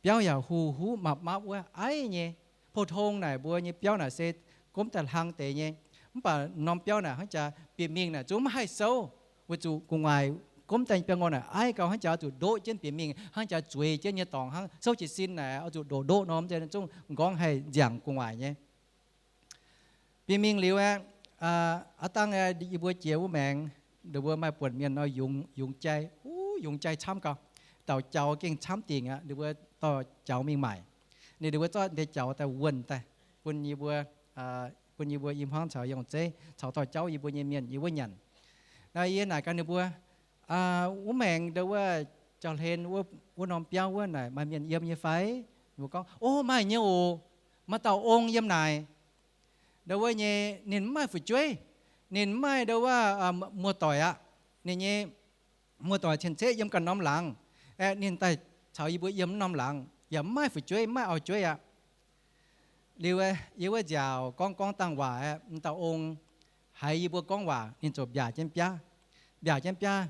Biauv yaac huv huv mapv mapv wuov, aiv nyei. Pou-tong naaic mbuo nyei biauv naaic se gomv daaih hlang deix nyei. Mv baac norm biauv naaic hnangv jaax bieqc mingh naaic zungv maiv haih souv, weic zuqc gu'nguaaic gomv daaih nyei biauv ngorh naaic aiv gau hnangv jaax oix zuqc ndoqv jienv bieqc mingh, hnangv jaax zueiz jienv nyei dorngx hnangv. Souv jiez sin naaic oix zuqc ndoqc ndoqv norm, zungv m'nqorngv haih nziangc gu'nguaaic nyei. Bieqc mingh liuz aeqv, aav dangh yie mbuo jiex wuov maengx, ninh mbuo maaih buonc mienh nor yungz, yungz jai, huv, yungz jai camv gau. Dauh jaux gengh camv dingc aqv. Ninh mbuo dorh jaux mingh maaic. Ninh, ninh mbuo zorqv ndeic jaux daaih wuonh daaih bun yie mbuo, bun yie mbuo i hmuangv caux yongh zeiv caux dorh jauv yie mbuo nyei mienh yiem wuov nyanc. Naaiv yie naaic gaax ninh mbuo, wuov maengx ndau wuov jauv-hlen wuov norm biauv wuov naaic maaih mienh yiem nyei fai? Ninh mbuo gorngv, O, maaih nyei oc. Maaih dauh ong yiem naaic. Ndau wuov nyei ninh mv maaih fu'jueiv. Ninh mv maaih ndau wuov muoz-doic aqv. Ninh nyei muoz-doic cien-ceqv yiem ganh norm laangz. Aeqv, ninh daaih caux yie mbuo yiem norm laangz yaac mv maaih fu'jueiv, mv maaih auv-jueiv aqv. Liuz yie wuov nziaauc gorngv gorngv dangh waac aeqv, m'dauh ong haiz yie mbuo gorngv waac ninh ziouc mbiaac jienv biaav, mbiaac jienv biaav.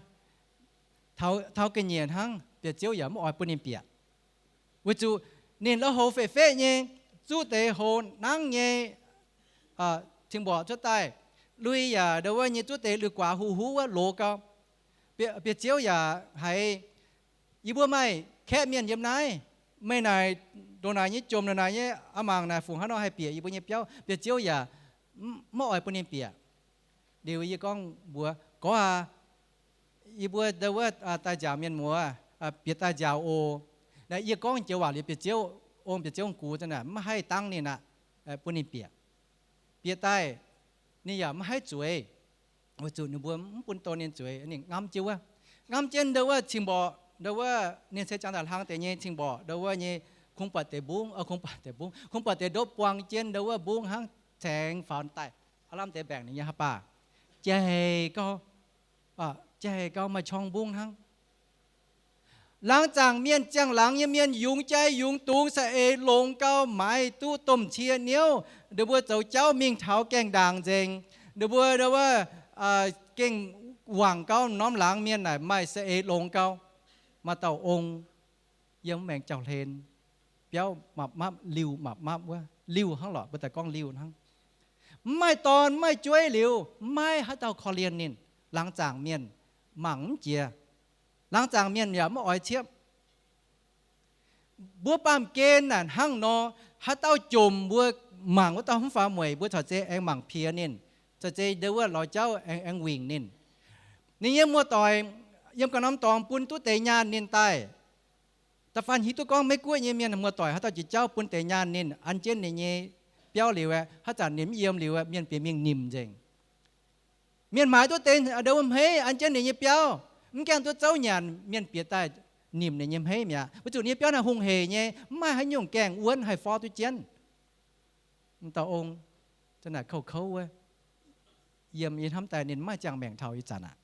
Taux ga'nyiec hnangv, Bieqc Ziouv yaac mv oix bun ninh bieqc. Weic zuqc ninh la'houx feqv-feqv nyei, zuqv deix houx nangv nyei, cing-mborqc cuotv daaih, lui yaac ndau wuov nyei zuqv deix lui-guaax huv huv wuov loz gau. Bieqc Ziouv yaac haiz, Yie mbuo maaih kaeqv mienh yiem naaiv. Meih naaic ndongc naaic nyei jomc, ndongc naaic nyei a'mangc naaic, fungc haaix nor haih bieqc yie mbuo nyei biauv? Bieqc Ziouv yaac mv oix bun ninh bieqc. Liuz yie gorngv mbuox, Gorx aac, yie mbuo ndau wuov daaih nziaauc mienh muoz, bieqc daaih nziaauc oc. Naaiv yie gorngv joux waac liuz, Bieqc Ziouv, ong Bieqc Ziouv gux za'naaic mv haih dangv ninh aqv, bun ninh bieqc. Bieqc daaih ninh yaac mv haih zueiz, weic zuqc ninh mbuo mv bun don ninh zueiz. Ninh ngamv jienv wuov, ngamv jienv ndau wuov cing-mborqc, ndau wuov ninh se jangx daaih hlang deix nyei cing-mborqc, ndau wuov nyei kungx buatc deix mbungv, kungx buatc deix mbungv, kungx buatc deix ndopv buang jienv ndau wuov mbungv hnangv, caengx faaux daaih. Aav lamh deix mbaengc ninh nyei haaix baac jai gau, jai gau maaih qorng mbungv hnangv. Laangz zaangc mienh, ziangh laangz nyei mienh yungz jai yungz dungz saeng-eix longx gau, maaiz duqv domh cie niouv. Ninh mbuo zoux jauv mingh taux gaengh ndaangc nzengc. Ninh mbuo ndau wuov gengh wangc gau norm laangz mienh naaic maaih saeng-eix longx gau. Maaih dauh ong yiem maengx jauv-hlen, biauv mapv mapv, liuh mapv mapv wuov, liuh hnangv lorqc, mbuo daaih gorngv liuh hnangv. Mv maaih dorn, mv maaih jueiv liuz, mv maaih haaix dauh korv-lienh ninh. Laangz zaangc mienh mangc mv jiex. Laangz zaangc mienh yaac mv oix ciepv. Mbuo baamh gen naaic hnangv nor, haaix dauh jomc mbuo mangc wuov dauh mv faaux mueic, mbuo corc zei aengx mangc piex ninh, corc zei ndau wuov lorz jauv aengx, aengx wingc ninh. Ninh nyei muoz-doic yiem ganh norm dorngx bun duqv deix nyaanh ninh daaih, Da'faanh hiuv duqv gorngv Meiv-Guoqv nyei mienh muoz-doic haaix dauh jiex jauv bun deix nyaanh ninh an jienv ninh nyei biauv liuz aeqv, haaix zanc ninh mv yiem liuz aeqv, mienh bieqc mingh nimc nzengc. Mienh maaiz duqv deix wuom hmeiv an jienv ninh nyei biauv, mv gaengh duqv zouv nyanc, mienh bieqc daaih nimc ninh nyei hmeiv mi'aqv. Weic zuqc ninh nyei biauv naaiv hungh heic nyei, mv maaih haaix nyungc gaengh wuonv haih forv duqv jienv. M'dauh ong, naaic kouv-kouv wuov, yiem yie hnamv daaih ninh mv maaih ziangh maengc taux ih zanc aqv.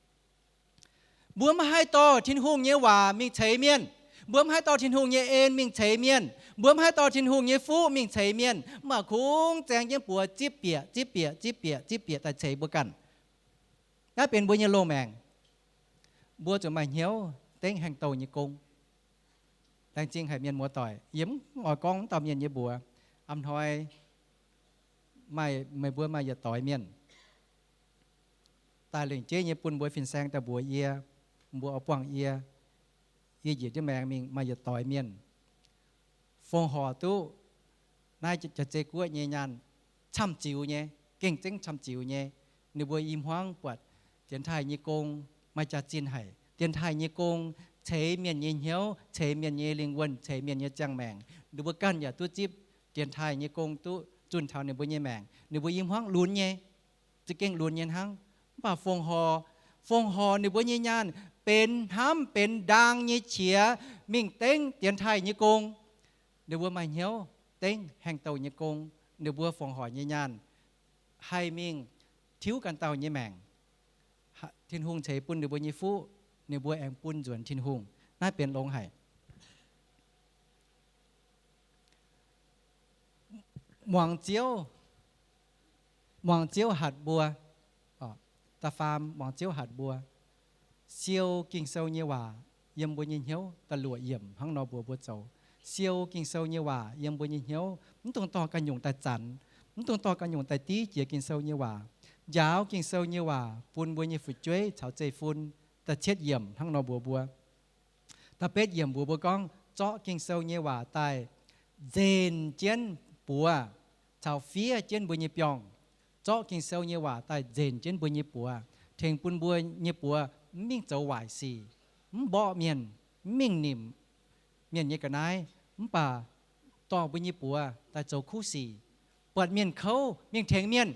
Mbuo mv haih dorh Tin-Hungh nyei waac mingh ceix mienh. Mbuo mv haih dorh Tin-Hungh nyei en mingh ceix mienh. Mbuo mv haih dorh Tin-Hungh nyei fuqv mingh ceix mienh. Mv baac kungx zaeng jienv buoz zipv bieqc, zipv bieqc, zipv bieqc, zipv bieqc daaih ceix mbuo ganh. Naaiv benx mbuo nyei loz-maengc. Mbuo zuqc maaih hnyouv dengv haengh douh nyei gong. Laengz zingh haic mienh muoz-doic, yie mv oix gorngv wuov dauh mienh nyei mbuox. A'hnoi maaih, meih mbuo maaih yietc doix mienh daaih lengc jeiv nyei bun mbuo fin-saeng daaih mbuox yie, mbuo oix buangh yie, yie njiec jienv maengx mingh maaih yietc doix mienh fongc horc duqv naaiv jaav-zei guoqv nyei nyaanh camv-ziux nyei, gengh zengv camv-ziux nyei. Ninh mbuo i hmuangv buatc dienx taaih nyei gong maaih jaax-zinh haic. Dienx taaih nyei gong ceix mienh nyei hnyouv, ceix mienh nyei lingh wuonh, ceix mienh nyei ziangh maengc. Ninh mbuo ganh yaac duqv zipv dienx taaih nyei gong duqv zunh taux ninh mbuo nyei maengc. Ninh mbuo i hmuangv lunx nyei, za'gengh lunx nyei hnangv. Mv baac fongc horc, fongc horc ninh mbuo nyei nyaanh benx hnamv benx ndaang nyei qiex mingh dengv dienx taaih nyei gong. Ninh mbuo maaih hnyouv dengv haengh douh nyei gong. Ninh mbuo fongc horc nyei nyaanh haih mingh tiuv ganh dauh nyei maengc. Tin-Hungh ceix bun ninh mbuo nyei fuqv, ninh mbuo aengx bun nzuonx Tin-Hungh. Naaiv benx longx haic. Muangx Ziouv, muangx Ziouv hatc mbuo. Da'faam, muangx Ziouv hatc mbuo siou Ging-Sou nyei waac yiem mbuo nyei hnyouv da'luoqc yiemc hnangv nor mbuox mbuo zoux. Siou Ging-Sou nyei waac yiem mbuo nyei hnyouv, mv dungx dorh ganh nyungc daaih zanc, mv dungx dorh ganh nyungc daaih div jiex Ging-Sou nyei waac. Njaaux Ging-Sou nyei waac bun mbuo nyei fu'jueiv caux zeiv-fun da'cietv yiemc hnangv nor mbuox mbuo. Da'betv yiemc mbuox mbuo gorngv, zorqv Ging-Sou nyei waac daaih nzenc jienv buoz caux fiev jienv mbuo nyei biorngh. Zorqv Ging-Sou nyei waac daaih nzenc jienv mbuo nyei buoz, tengx bun mbuo nyei buoz mv mingh zoux waaic sic, mv mborqv mienh, mv mingh nimc mienh nyei ga'naaiv, mv baac dorh mbuo nyei buoz daaih zoux kuv sic, buatc mienh kouv mingh tengx mienh.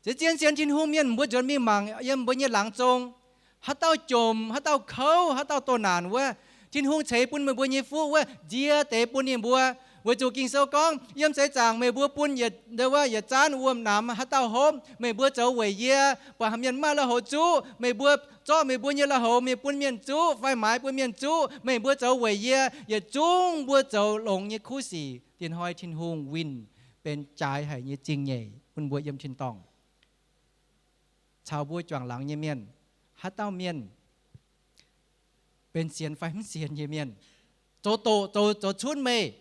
Se zien sienx Tin-Hungh mienh, mbuo nzuonx mingh mangc yiem mbuo nyei laangz zong, haaix dauh jomc, haaix dauh kouv, haaix dauh doh naanc wuov, Tin-Hungh ceix bun meih mbuo nyei fuqv wuov, nzie deix bun ninh mbuo. Weic zuqc Ging-Sou gorngv, yiem seix zaangc meih mbuo bun yietc, ndo wuov, yietc zaanv wuom-namx haaix dauh hopv, meih mbuo zoux weic yie. Buatc mienh mv maaih lui-houx zuqv, meih mbuo zorqv meih mbuo nyei lui-houx mingh bun mienh zuqv fai maaiz bun mienh zuqv, meih mbuo zoux weic yie. Yietc zungv mbuo zoux longx nyei kuv sic, diex hnoi Tin-Hungh winh benx jaaix haic nyei zingh nyeic bun mbuo yiem tin-dorngh. Caux mbuo juangc laangz nyei mienh, haaix dauh mienh benx sienx fai mv sienx nyei mienh, zoux doqc zoux, zoux cunv meih,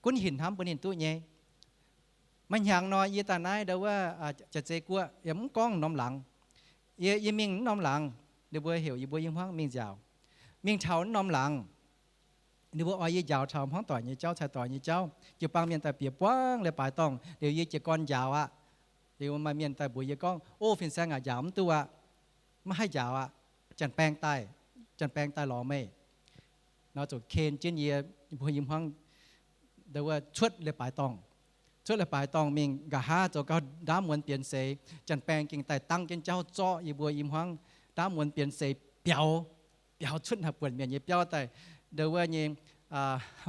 gunv hinc hnamv bun ninh duqv nyei. Maaih hnyangx nor, yie daaih naaiv ndo wuov, Jaav-Zei Guoqv, yie mv gorngv norm laangz. Yie, yie mingh norm laangz, ninh mbuo heuc yie mbuo i hmuangv mingh nziaauc. Mingh taux norm laangz, ninh mbuo oix yie njaaux taux hmuangv doic nyei jauv, cai doic nyei jauv. Jiu-baang mienh daaih bieqc buangv leiz-baaix dorngh, liuz yie jiez gorn njaaux aqv. Liuz maaih mienh daaih mbuox yie gorngv, O, fin-saeng aac, njaaux mv duqv aqv. Maiv haih njaaux aqv. Janx-baeng daaih, janx-baeng daaih lorz meih. Nor ziouc ken jienv yie mbuo i hmuangv ndo wuov cuotv leiz-baaix dorngh. Cuotv leiz-baaix dorngh mingh nqa'haav zoux gau ndaamv muonz bienx seix, janx-baeng gengh daaih dangv jienv jauv zorqv yie mbuo i hmuangv ndaamv muonz bienx seix biaux, biaux cuotv naaic buonc mienh nyei biauv daaih. Ndo wuov nyei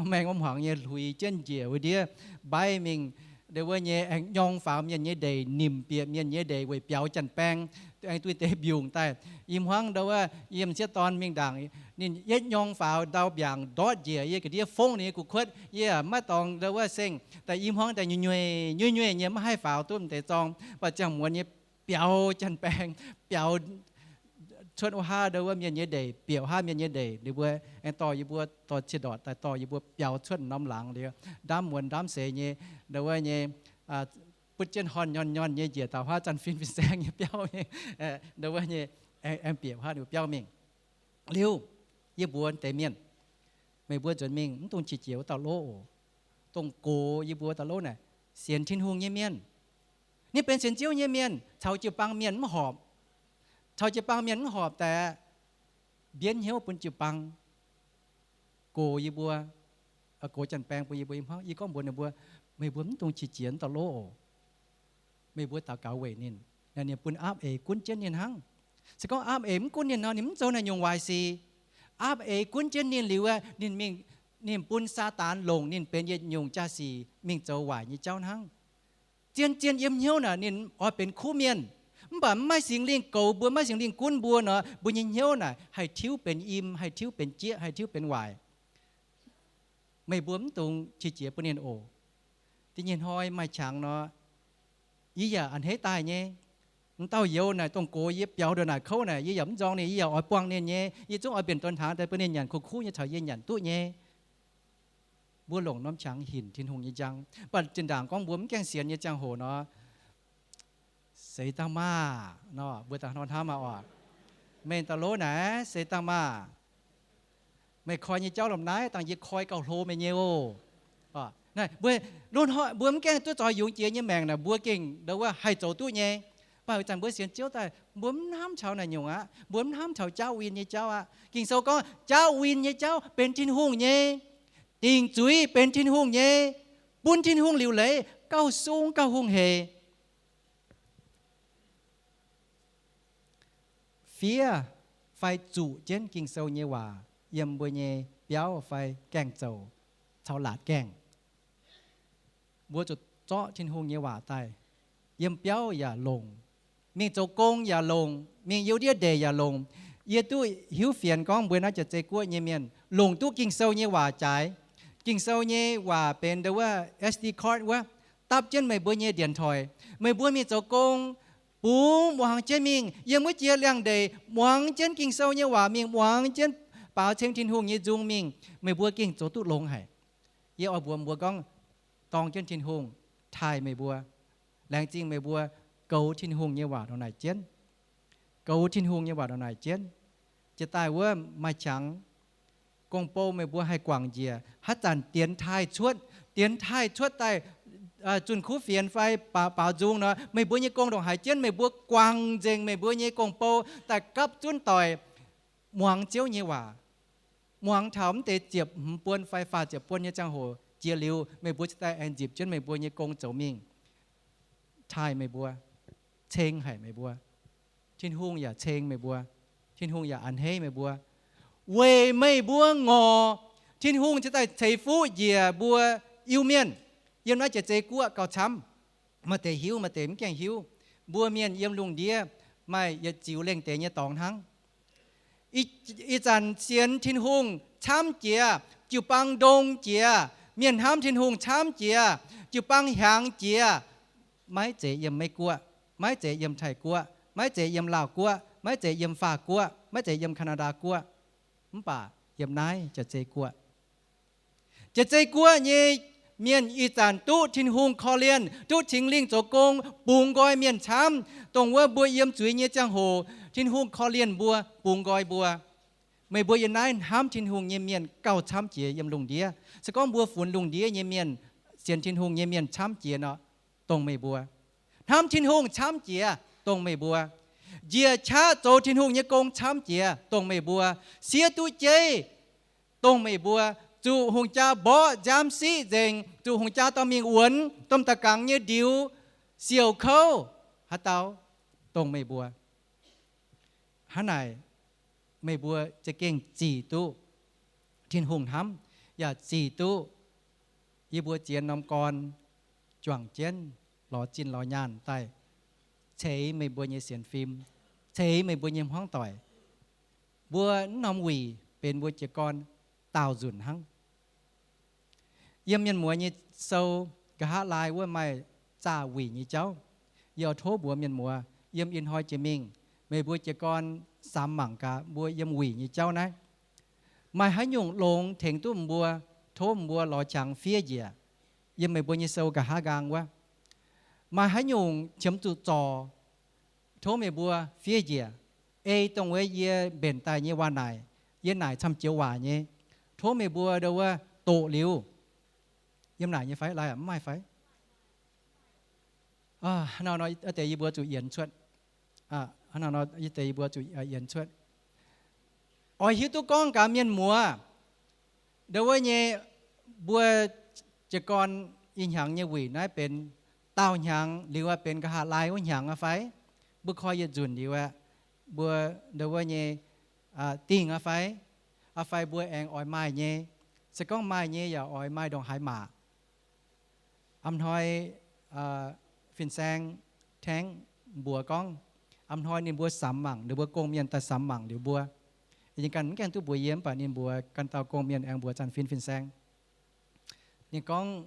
maeng wuov hmuangx nyei hluix jienv njiec wuov ndiev mbaiv mingh. Ndo wuov nyei aengx nyorng faaux mienh nyei ndeic, nimc bieqc mienh nyei ndeic weic biaux janx-baeng, aengx duih deix mbiungc daaih. I hmuangv ndo wuov yiem m'sieqv dorn mingh ndaangc, ninh yietv nyorng faaux ndau mbiaangc ndortv njiec yie ga'ndiev fongv ninh nyei gu'kuotv. Yie maiv dorngx ndo wuov seng daaih i hmuangv daaih nyueic nyueic nyueic nyei maiv haih faaux duqv m'deix zorng, mv baac ziangh muonz nyei biaux janx-baeng, biaux cuotv wuov haav ndo wuov mienh nyei ndeic, bieqc haav mienh nyei ndeic, ninh mbuo aengx dorh yie mbuo dorh cie ndortc daaih dorh yie mbuo biaux cuotv norm laangz liuz, ndaamv muonz ndaamv seix nyei, ndo wuov nyei butv jienv horn nyorn nyorn nyei njiec taux haav zanc fin fin-saeng nyei biauv nyei, ndo wuov nyei aengx bieqc haav ninh mbuo biauv mingh. Liuz, yie mbuox deix mienh, meih mbuo nzuonx mingh mv dungx qiex jiez wuov dauh lov oc. Dongh gox yie mbuo dauh lov naaic, sienx Tin-Hungh nyei mienh. Ninh benx sienx Ziouv nyei mienh, caux jiu-baang mienh mv horpc. Caux jiu-baang mienh mv horpc daaih, mbienv hnyouv bun jiu-baang. gox yie mbuo, gox janx-baeng bun yie mbuo i hmuangv. Yie gorngv mbuox ninh mbuo, meih mbuo mv dungx qiex jiez da'lov oc. Meih mbuo daux gaux weic ninh, ninh bun aapv eix gunv jienv ninh hnangv. Se gorngv aapv eix mv gunv ninh nor, ninh mv zoux naaiv nyungc waaic sic. Aapv eix gunv jienv ninh liuz, ninh mingh, ninh bun Saadaan longc ninh benx yietc nyungc jaa-sic mingh zoux waaic nyei jauv hnangv. Zien-zien yiem hnyouv naaic ninh oix benx kuv mienh, mv baac mv maaih Singx Lingh goux mbuo, mv maaih Singx Lingh gunv mbuo nor, mbuo nyei hnyouv naaic haih tiuv benx im, haih tiuv benx jieqv, haih tiuv benx waaic. Meih mbuo mv dungx qiex jiez bun ninh oc. Da'nyeic hnoi maaih qangx nor, yie yaac a'hneiv daaih nyei. M'dauh youz naaic dongh gox yie biaux ndongc naaic kouv naaic, yie yaac mv nzorng ninh, yie yaac oix buangh ninh nyei. Yie zungv oix mbienc donx hnaangx daaih bun ninh nyanc kuv-kuv nyei caux yie nyanc duqv nyei. Mbuo longc norm qangx hinc Tin-Hungh nyei njang. Mv baac zinh ndaangc gorngv mbuo mv gaengh sienx nyei ziangh hoc nor, seix dangh maah nor, mbuo daaih hnangv hnamv maah oc. Meih da'lov naaic seix dangh maah. Meih koi nyei jauv lomh naaiv dangh yie koi gauh hlo meih nyei oc. Mbuo, mbuo mv gaengh duqv zoih yungz jiex nyei maengc naaic, mbuo gengh ndo wuov haih zoux duqv nyei. Mv baac zanc mbuo sienx Ziouv daaih mbuo mv hnamv taux naaic nyungc aqv. Mbuo mv hnamv taux jauv win nyei jauv aqv. Ging-Sou gorngv jauv win nyei jauv benx Tin-Hungh nyei, dingc zuiz benx Tin-Hungh nyei, bun Tin-Hungh liuc leiz gauh sung gauh hungh heic. Fiev fai zuqc jienv Ging-Sou nyei waac yiem mbuo nyei biauv fai gaengh zoux caux laatc gaengh. Mbuo zuqc zorqv Tin-Hungh nyei waac daaih yiem biauv yaac longc, mingh zoux gong yaac longc, mingh youh ndiev ndeic yaac longc. Yie duqv hiuv fienx gorngv mbuo naaiv Jaav-Zei Guoqv nyei mienh longc duqv Ging-Sou nyei waac jaaix. Ging-Sou nyei waac benx ndo wuov S D card wuov, dapv jienv meih mbuo nyei điện thoại. Meih mbuo mingh zoux gong, bungx muangx jienv mingh, yiem wuov jiex liangx-ndeic muangx jienv Ging-Sou nyei waac mingh, muangx jienv baaux ceng Tin-Hungh nyei nzung mingh, meih mbuo gengh zoux duqv longx haic. Yie oix mbuox mbuo gorngv, dorng jienv Tin-Hungh taaih meih mbuo. Laengz zingh meih mbuo goux Tin-Hungh nyei waac ndongc naaic jienv, goux Tin-Hungh nyei waac ndongc naaic jienv. Jiex daaih wuov maaih qangx, gong-bou meih mbuo haih guangc njiec, haaix zanc dienx taaih cuotv, dienx taaih cuotv daaih zunh kuv fienx fai baaux nzung nor, meih mbuo nyei gong ndongc haaix jienv, meih mbuo guangc nzengc meih mbuo nyei gong-bou daaih gapv zunv doic, muangx Ziouv nyei waac, muangx taux mv deix ziepc hmz buon fai faah ziepc buon nyei ziangh hoc jiex liuz, meih mbuo cingx daaih aengx nzipc jienv meih mbuo nyei gong zoux mingh. Taaih meih mbuo, ceng haic meih mbuo. Tin-Hungh yaac ceng meih mbuo. Tin-Hungh yaac a'hneiv meih mbuo. Weic meih mbuo ngorc, Tin-Hungh cingx daaih ceix fuqv njiec mbuo Iu-Mienh. Yiem naaiv Jaav-Zei Guoqv gauh camv. Maaih deix hiuv, maaih deix mv gaengh hiuv. Mbuo mienh yiem lungh ndiev maaih yietc ziux lengh deix nyei dorngx hnangv. Ih zanc sienx Tin-Hungh camv jiex, jiu-baang ndong jiex, mienh hnamv Tin-Hungh camv jiex, jiu-baang hiaangx jiex, maiv zeiz yiem Meiv Guoqv, maiv zeiz yiem Taiv Guoqv, maiv zeiz yiem Laauh Guoqv, maiv zeiz yiem Faah Guoqv, maiv zeiz yiem Kaa^naa^ndaa Guoqv, mv baac yiem naaiv Jaav-Zei Guoqv. Jaav-Zei Guoqv nyei mienh ih zanc duqv Tin-Hungh korv-lienh, duqv Singx Lingh zoux gong, bungx nqoi mienh camv, dongh wuov mbuo yiem zuiz nyei ziangh hoc, Tin-Hungh korv-lienh mbuo, bungx nqoi mbuo. Meih mbuo yiem naaiv hnamv Tin-Hungh nyei mienh gauh camv jiex yiem lungh ndiev. Se gorngv mbuo funx lungh ndiev nyei mienh, sienx Tin-Hungh nyei mienh camv jiex nor, dongh meih mbuo. Hnamv Tin-Hungh camv jiex, dongh meih mbuo. Njiec qaqv zoux Tin-Hungh nyei gong camv jiex, dongh meih mbuo. Siev duqv jeiv, dongh meih mbuo. Zuqc hungh jaa mborqv nziaamv siqv nzengc, zuqc hungh jaa dorh mingh wuonx, domh da'gangx nyei ndiux, siouc kouv, haaix dauh, dongh meih mbuo. Hnangv naaic, meih mbuo za'gengh zic duqv Tin-Hungh hnamv, yaac zic duqv yie mbuo ziex norm gorn juangc jienv lorz zinh lorz nyaanh daaih ceix meih mbuo nyei sienx fim, ceix meih mbuo nyei hmuangv doic. Mbuo mv norm wuic benx mbuo jiez gorn daauh nzunc hnangv. Yiem Mienh Muoz nyei sou, nqa'haav laai wuov maaih zaah wuic nyei jauv. Yie oix tov mbuox mienh muoz, yiem ih hnoi jiex mingh, meih mbuo jiez gorn samx mangc gaax mbuo yiem wuic nyei jauv naaiv. Maaih haaix nyungc longx tengx duqv mbuo, tov mbuo lorz qangx fiev njiec. Yiem meih mbuo nyei sou nqa'haav nqaang wuov, maaih haaix nyungc qiemx zuqc zorc, tov meih mbuo fiev njiec. Ei dongh wuov yie mbenc daaih nyei waac-naaic, yie naaic camv joux waac nyei. Tov meih mbuo ndo wuov doqc liuz. Yiem naaic nyei fai? Lai aqc, mv maaih fai? Hnangv nor deix yie mbuo zuqc yienx cuotv. Hnangv nor deix yie mbuo zuqc yienx cuotv. Oix hiuv duqv gorngv gaax mienh muoz, Ndau wuov nyei, mbuo jiez gorn ih hnyangx nyei wuic naaiv benx daauh hnyangx liuz aqv, benx nqa'haav laai wuov hnyangx aqv fai? Mbuo koi yietc nzunc liuz aqv, mbuo ndau wuov nyei dingh aqv fai? Aqv fai mbuo aengx oix maaih nyei? Se gorngv maaih nyei yaac oix maaih ndongc haaix maac? A'hnoi fin-saeng Tengx mbuox gorngv, a'hnoi ninh mbuo samx mangc, ninh mbuo gong-mienh daaih samx mangc liuz mbuo, yie ganh mv gaengh duqv mbuox yie, mv baac ninh mbuox ganh dauh gong-mienh aengx mbuox Zanc Fin fin-saeng. Ninh gorngv,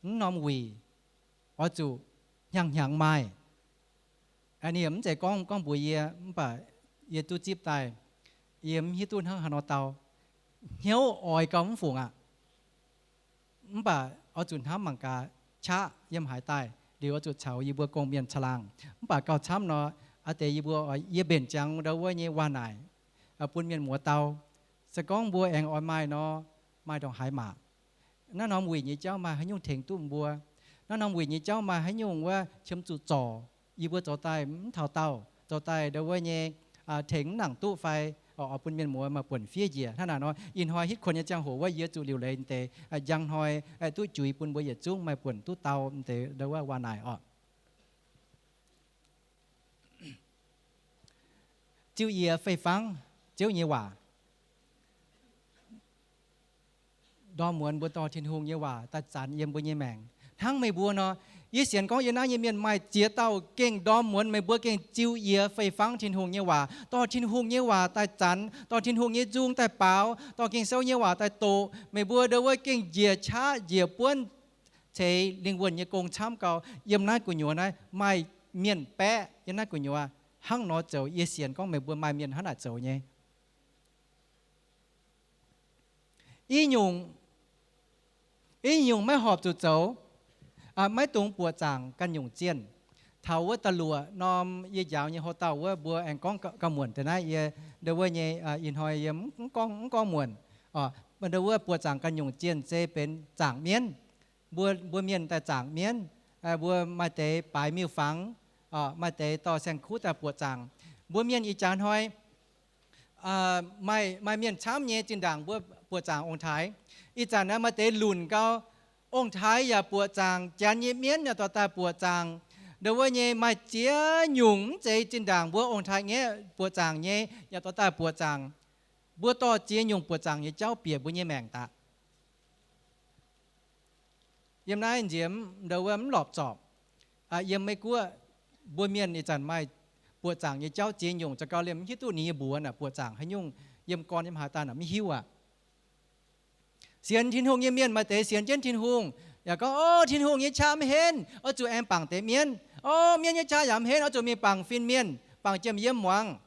mv norm wuic oix zuqc hnyangx-hnyangx maaih. Ninh mv zeiz gorngv, gorngv mbuox yie, mv baac yie duqv zipv daaih, yie mv hiuv duqv hnangv haaix nor dau. Hnyouv oix gau mv fungc aqv. Mv baac oix zuqc hnamv mangc gaax, qaqv yiem haaix daaih liuz oix zuqc caux yie mbuo gong-mienh caangh laangh. Mv baac gauh camv nor, a'deix yie mbuo, yie mbenc ziangx ndau wuov nyei waac-naaic bun mienh muoz dau. Se gorngv mbuo aengx oix maaih nor, maaih ndongc haaix maac? Naaiv norm wuic nyei jauv maaih haaix nyungc tengx duqv mbuo? Naaiv norm wuic nyei jauv maaih haaix nyungc wuov qiemx zuqc zorc yie mbuo zoux daaih mv taux daauh, zoux daaih ndau wuov nyei tengx mv nangc duqv fai? Oix bun mienh muoz maaih buonc fiev njiec. Hnangv naaic nor, ih hnoi hitv kuonx nyei ziangh hoc wuov, yie zuqc liuc leiz deix njang hnoi duqv juix bun mbuo yietc zungv maaih buonc duqv dau deix ndau wuov waac-naaic oc. Ziux-Yiec Fei-Fangv Ziouv nyei waac. Ndorm muonz mbuo dorh Tin-Hungh nyei waac daaih zanc yiem mbuo nyei maengc. Hnangv meih mbuo nor, yie sienx gorngv yiem naaiv nyei mienh maaih ziex dauh gengh ndorm muonz meih mbuo gengh ziux-yiec fei-fangv Tin-Hungh nyei waac, dorh Tin-Hungh nyei waac daaih zanc, dorh Tin-Hungh nyei nzung daaih baaux, dorh Ging-Sou nyei waac daaih doqc. Meih mbuo ndau wuov gengh njiec qaqv njiec buonv ceix lingh wuonh nyei gong camv gau. Yiem naaiv gu'nyuoz naaiv maaih mienh baeqv yiem naaiv gu'nyuoz hnangv nor zoux. Yie sienx gorngv meih mbuo maaih mienh hnangv naaic zoux nyei. I nyungc, i nyungc maiv horpc zuqc zoux, maiv dungx buoqc zaangc ganh nyungc zienh. Taux wuov da'luoqc norm yie njaaux nyei houx-dauh wuov, mbuo aengx gorngv gauh muonc deix naaiv. Yie ndau wuov nyei ih hnoi yie mv gorngv, mv gorngv muonc. Ndau wuov buoqc zaangc ganh nyungc zienh se benx zaangc mienv. Mbuo, mbuo mienh daaih zaangc mienv, mbuo maaih deix baaix miuc-fangx, maaih deix dorh saeng-kuv daaih buoqc zaangc. Mbuo mienh ih jaax hnoi maaih, maaih mienh camv nyei zinh ndaangc mbuo buoqc zaangc ong-taaix. Ih zanc naaiv maaih deix lunc gau, ong-taaix yaac buoqc zaangc, janx nyei mienv yaac dorh daaih buoqc zaangc. Ndau wuov nyei maaih ziex nyungc, mv zeiz zinh ndaangc mbuo ong-taaix ngaeqv buoqc zaangc nyei yaac dorh daaih buoqc zaangc. Mbuo dorh ziex nyungc buoqc zaangc nyei jauv bieqc mbuo nyei maengc daaih. Yiem naaiv nziex ndau wuov mv lorpc zorpc. Yiem Meiv Guoqv mbuo mienh ih zanc maaih buoqc zaangc nyei jauv ziex nyungc, za'gau liemh mv hiuv duqv ninh nyei mbuox naaic buoqc zaangc haaix nyungc, yiem gorn yiem haaix daaih naaic mv hiuv aqv. Sienx Tin-Hungh nyei mienh maaih deix sienx jienv Tin-Hungh yaac gorngv, O, Tin-Hungh nyei qaqv mv henv, oix zuqc aengx bangc deix mienv. O, mienv nyei qaqv yaac mv henv, oix zuqc mingh bangc fin-mienh, bangc jiem yiem muangx.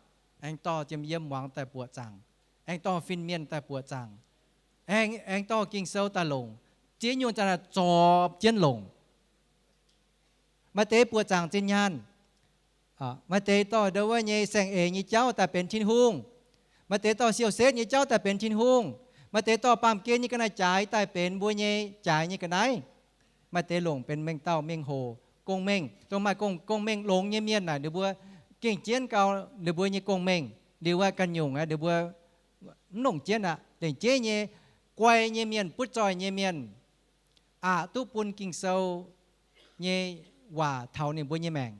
Aengx dorh jiem yiem muangx daaih buoqc zaangc, aengx dorh fin-mienh daaih buoqc zaangc, aengx, aengx dorh Ging-Sou daaih longc. Ziex nyungc zanc naaic zorpc jienv longc. Maaih deix buoqc zaangc zinh nyaanh. Maaih deix dorh ndau wuov nyei saeng-eix nyei jauv daaih benx Tin-Hungh. Maaih deix dorh siou-setv nyei jauv daaih benx Tin-Hungh. Maaih deix dorh baamh gen nyei ga'naaiv-jaaix daaih benx mbuo nyei jaaix nyei ga'naaiv. Maaih deix longc benx mengh dauh mengh hoc gong-mengh. Dongh maaih gong, gong-mengh longx nyei mienh naaic, ninh mbuo gengh jienv gau ninh mbuo nyei gong-mengh. Liuz aqv, ganh nyungc aqv, ninh mbuo mv longc jienv aqv. Lengc jeiv nyei guai nyei mienh, butv zoih nyei mienh, aqc duqv bun Ging-Sou nyei waac taux ninh mbuo nyei maengc.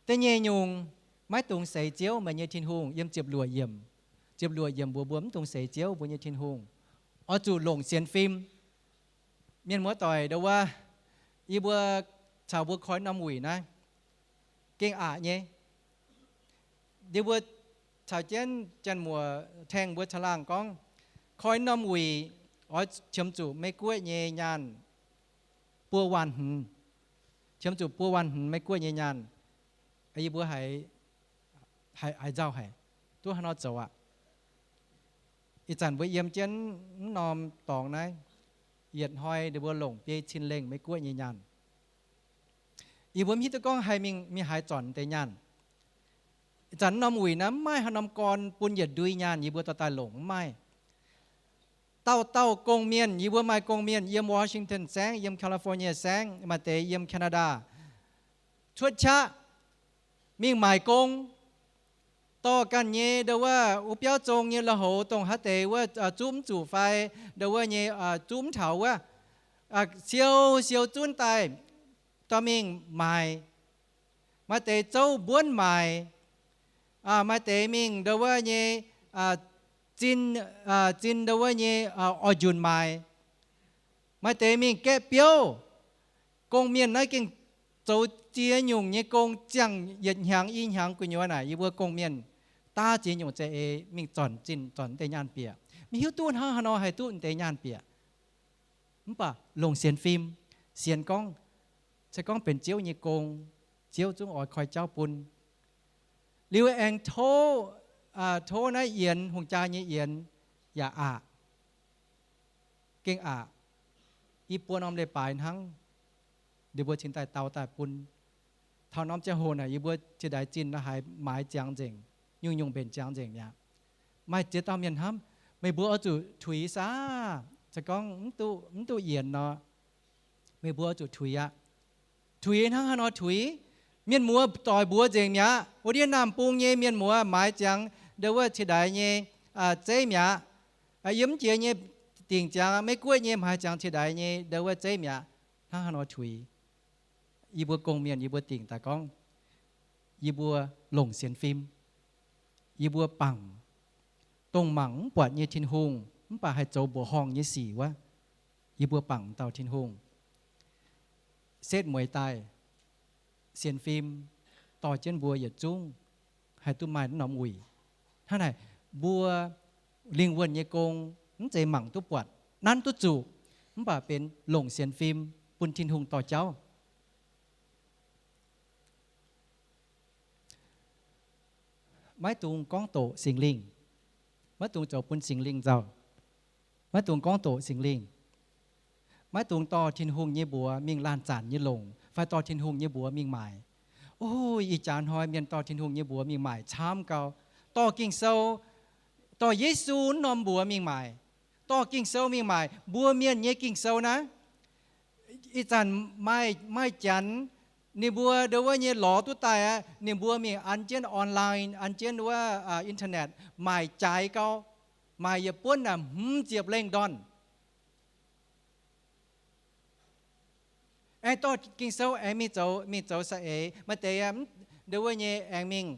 Da'nyeic nyungc, maiv dungx seix Ziouv, meih nyei Tin-Hungh, yiem ziepc luoqc yiemc. Ziepc luoqc yiemc mbuox mbuo mv dungx seix Ziouv, mbuo nyei Tin-Hungh. Oix zuqc longc sienx fim. Mienh muoz-doic, ndau wuov, yie mbuo caux mbuo koi norm wuic naaiv gengh aqc nyei. Yie mbuo caux jienv Janx-Muoc Tengx mbuo caangh laangh gorngv, koi norm wuic oix qiemx zuqc Meiv Guoqv nyei nyaanh buo waanh hmz, qiemx zuqc buo waanh hmz Meiv Guoqv nyei nyaanh. Yie mbuo haiz, haiz nzauh haic, duqv haaix nor zoux aqv. Ih zanc mbuo yiem jienv mv norm dorngx naaiv, yietc hnoi ninh mbuo longc biei cin lengh Meiv Guoqv nyei nyaanh. Yie mbuo mv hiuv duqv gorngv haih mingh, mingh haaix zornc deix nyaanh. Ih zanc mv norm wuic naaiv mv maaih haaix norm gorn bun yietc ndui nyaanh yie mbuo dorh daaih longc, mv maaih. Dauh dauh gong-mienh, yie mbuo maaih gong-mienh yiem Washington saengv, yiem California saengv, maaih deix yiem Canada, cuotv qaqv mingh maaic gong, dorh ganh nyei ndo wuov wuov biauv zong nyei lui-houx dongh haaix deix wuov zuqv mv zuqc fai ndo wuov nyei zuqv mv taux wuov, siou siou zunv daaih dorh mingh maaiz. Maaih deix zouv mbuonv maaiz, maaih deix mingh ndo wuov nyei zinh, zinh ndo wuov nyei oix njunc maaiz. Maaih deix mingh gaeqv biouv. Gong-mienh naaiv gengh zoux ziex nyungc nyei gong ziangh yietc hnyangx i hnyangx gu'nyuoz naaic. Yie mbuo gong-mienh daav ziex nyungc za'eix mingh zornc zinh zornc deix nyaanh bieqc. Maiv hiuv duqv hnangv haaix nor haih duqv deix nyaanh bieqc. Mv baac longc sienx fim, sienx gorngv, se gorngv benx Ziouv nyei gong, Ziouv zungv oix koi jauv bun. Liuz aengx tov, tov naaiv yienx, hungh jaa nyei yienx yaac aqc, gengh aqc, i buo norm leiz-baaix hnangv, ninh mbuo cingx daaih dau daaih bun. Taux norm ziangh hoc naaic yie mbuo ciex ndaix zinh haiz maaiz ziangx nzengc, nyungc-nyungc mbenc ziangx nzengc mi'aqv. Maaih ziex dauh mienh hnamv, meih mbuo oix zuqc tuix saah? Se gorngv mv duqv yienx nor, meih mbuo oix zuqc tuix aqv. Tuix hnangv haaix nor tuix? Mienh muoz doic mbuox nzengc mi'aqv. Wuov ndiev naamh bung nyei mienh muoz maaiz ziangx ndo wuov ciex ndaix nyei zeiv mi'aqv. Yiem mv jiex nyei dingc ziangx Meiv-Guoqv nyei maaiz ziangx ciex ndaix nyei ndo wuov zeiv mi'aqv. Hnangv haaix nor tuix? Yie mbuo gong-mienh yie mbuo dingc daaih gorngv, yie mbuo longc sienx fim, yie mbuo bangc dongh mangc mv buatc nyei Tin-Hungh mv baac haih zoux mbuoqc horngh nyei sic wuov, yie mbuo bangc dauh Tin-Hungh setv mueiz daaih sienx fim dorh jienv mbuo yietc zungv haih duqv maaih norm wuic. Hnangv naaic, mbuo lingh wuonh nyei gong mv zeiz mangc duqv buatc, nanv duqv zuqc, mv baac benx longc sienx fim bun Tin-Hungh dorh jauv. Maiv dungx gorngv doqc Singx Lingh. Maiv dungx zoux bun Singx Lingh nzauh. Maiv dungx gorngv doqc Singx Lingh. Maiv dungx dorh Tin-Hungh nyei mbuox mingh laanh zanc nyei longc fai dorh Tin-Hungh nyei mbuox mingh maaic. O, ih jaax hnoi mienh dorh Tin-Hungh nyei mbuox mingh maaic camv gau. Dorh Ging-Sou, dorh Yesu wuov norm mbuox mingh maaic, dorh Ging-Sou mingh maaic, mbuo mienh nyei Ging-Sou naaiv. Ih zanc maaih, maaih janx, ninh mbuo ndo wuov nyei lorz duqv daaih aqv, ninh mbuo mingh an jienv online, an jienv wuov internet, maaic jaaix gau, maaic yietc buonv naaic hmz ziepc lengh ndorn. Aengx dorh Ging-Sou aengx mingh zoux, mingh zoux saeng-eix. Maaih deix ndo wuov nyei aengx mingh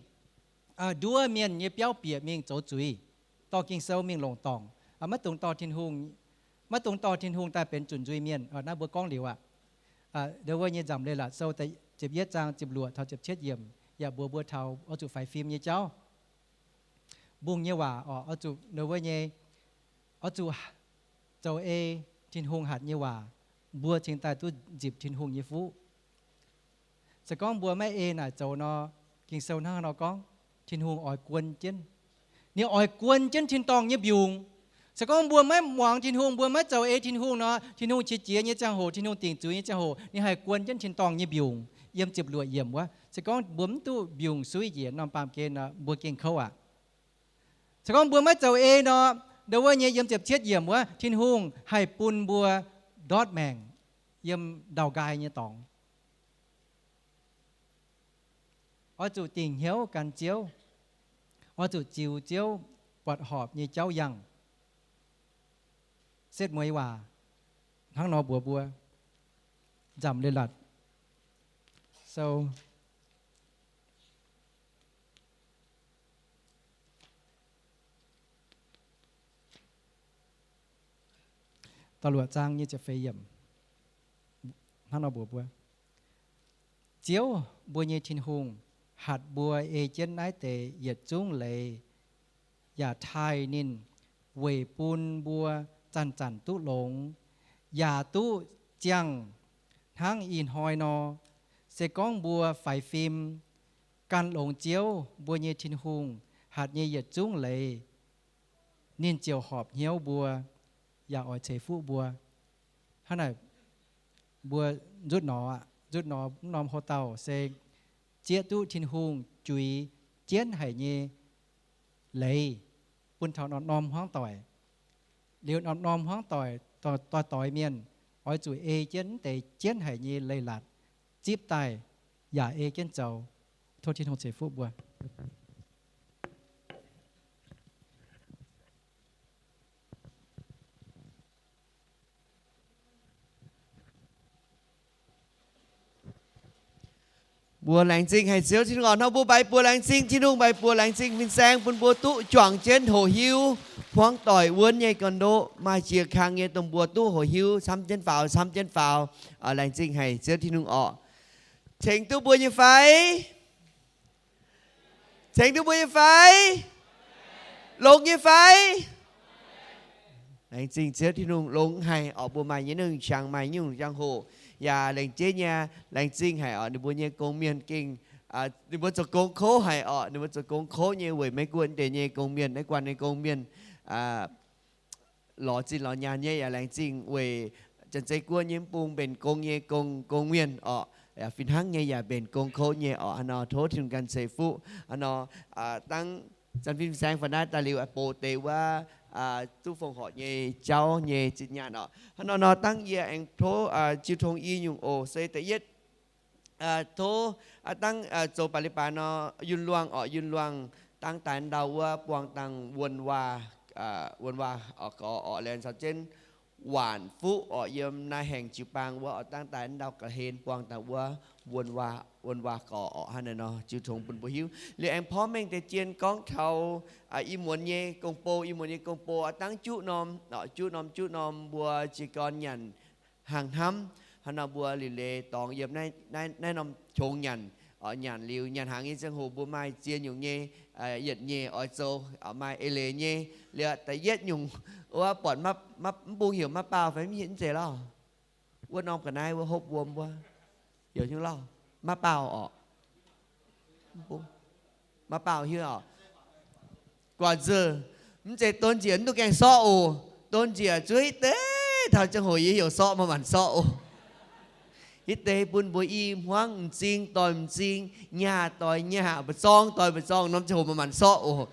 nduov mienh nyei biauv bieqc mingh zoux zuiz, dorh Ging-Sou mingh longc dorngc. Maiv dungx dorh Tin-Hungh, maiv dungx dorh Tin-Hungh daaih benx zunc nzuih mienh. Naaiv mbuo gorngv liuz aqv. Ndo wuov nyei Nzamc Leiz-Latc Sou ziepc yietv zaang ziepc luoqc taux ziepc cietv yiemc yaac mbuox mbuo taux oix zuqc faix fim nyei jauv. Mbungh nyei waac oix zuqc ndo wuov nyei, oix zuqc zoux ei Tin-Hungh hatc nyei waac, mbuo cingx daaih duqv nzipc Tin-Hungh nyei fuqv. Se gorngv mbuo maiv ei naaic zoux nor, Ging-Sou hnangv haaix nor gorngv, Tin-Hungh oix guon jienv. Ninh oix guon jienv tin-dorngh nyei mbiungc. Se gorngv mbuo maiv muangx Tin-Hungh, mbuo maiv zoux ei Tin-Hungh nor, Tin-Hungh qiex jiez nyei ziangh hoc, Tin-Hungh dingc zuiz nyei ziangh hoc, ninh haih guon jienv tin-dorngh nyei mbiungc. Yiem ziepc luoqc yiemc wuov, se gorngv mbuo mv duqv mbiungc suiv njiec norm baamh gen nor, mbuo gengh kouv aqv. Se gorngv mbuo maiv zoux ei nor, ndo wuov nyei yiem ziepc cietv yiemc wuov, Tin-Hungh haih bun mbuo ndortv maengc yiem ndau nqaai nyei dorngx. Oix zuqc dingc hnyouv gan Ziouv. Oix zuqc ziux Ziouv buatc horpc nyei jauv yangh. Setv mueiz waac hnangv nor mbuox mbuo. Nzamc Leiz-Latc Sou da'luoqc zaang nyei ziepc feix yiemc hnangv nor mbuox mbuo, Ziouv, mbuo nyei Tin-Hungh, hatc mbuo ei jienv naaiv deix yietc zungv leiz, yaac taaih ninh weic bun mbuo zanc-zanc duqv longx, yaac duqv ziangh hnangv ih hnoi nor. Se gorngv mbuo faix fim gan longx Ziouv, mbuo nyei Tin-Hungh, hatc nyei yietc zungv leiz, ninh ziouc horpc hnyouv mbuo, yaac oix ceix fuqv mbuo. Hnangv naaic, mbuo nzutv nor, nzutv nor norm hlo dauh se zieqv duqv Tin-Hungh juix jienv haic nyei leiz bun taux norm-norm hmuangv doic. Liuz norm-norm hmuangv doic, doix-doix mienh oix zuqc ei jienv deix jienv haic nyei leiz-latc zipv daaih yaac ei jienv zoux. Tov Tin-Hungh ceix fuqv mbuo. Mbuo laengz zingh haic Ziouv Tin-Hungh oc. Hnangv mbuo mbaix buoz laengz zingh Tin-Hungh, mbaix buoz laengz zingh fin-saeng bun mbuo duqv juangc jienv hoqc hiuv, buangv doic wuonv nyei gorn-ndoqv, maaih jiex kang nyei dongh mbuo duqv hoqc hiuv camv jienv faaux, camv jienv faaux. Laengz zingh haic Ziouv Tin-Hungh oc. Tengx duqv mbuo nyei fai? Tengx duqv mbuo nyei fai? Longx nyei fai? Laengz zingh Ziouv Tin-Hungh, longx haic oc. Mbuo maaih nyei nyungc qangx, maaih nyungc ziangh hoc yaac laengz jeiv nyei. Laengz zingh haic oc. Ninh mbuo nyei gong-mienh gengh, ninh mbuo zoux gong kouv haic oc. Ninh mbuo zoux gong kouv nyei weic Meiv-Guoqv deix nyei gong-mienh, naaiv guanh nyei gong-mienh lorz zinh lorz nyaanh nyei yaac laengz zingh weic Janx-Zei Guoqv nyei mv bung mbenc gong nyei gong, gong-mienh oc. Fih hnangv nyei yaac mbenc gong kouv nyei oc. Hnangv nor tov Tin-Hungh ganh ceix fuqv. Hnangv nor dangv zanc fin saeng faaux naaiv daaih liuz, box deix wuov duqv fongc horc nyei jauv nyei zinh nyaanh oc. Hnangv nor nor dangv yie aengx tov jiu tong i nyungc oc. Se da'yietv, tov dangv zoux baac liuz baac nor, Yunh Luangh oc, Yunh Luangh dangv daaih ndau wuov buangh dangh wuon waac, wuon waac gorx oc, laengz caux jienv Waanc Fuqv oc, yiem naaiv haengh jiu-baang wuov oc, dangv daaih ndau ga'hlen buangh dangh wuov wuon waac gorx oc. Hnangv naaiv nor jiu tong bun mbuo hiuv. Liuz aengx porv mengh deix jien gorngv taux i muonz nyei gong-bou, i muonz nyei gong-bou dangv juqv norm, juqv norm, juqv norm mbuo jiez gorn nyanc hnaangx hnamv. Hnangv nor mbuo liuc leiz dorngx yiem naaiv norm qongx nyanc. Nyanc liuz nyanc hnaangx nyei ziangh hoc mbuo maaih ziex nyungc nyei yietc nyeic oix zoux, maaih eix leiz nyei. Liuz da'yietv nyungc wuov buatc mv bung heuc maiv baaux fai mv zeiz lauh? Wuov norm ga'naaiv wuov hopv wuom wuov, heuc hnyouv lauh, maiv baaux orqc? Maiv baaux hiuv orqc? Guaax nzunc, mv zeiz don njiec mv duqv gaengh sorqv oc. Don njiec zuov hitv deix taux ziangh hoc yie heuc sorqv maaih maanc sorqv oc. Hitv deix bun mbuo i hmuangv m'zing doix m'zing, nyaah doix nyaah, mba'zorng doix mba'zorng, norm ziangh hoc maaih maanc sorqv oc.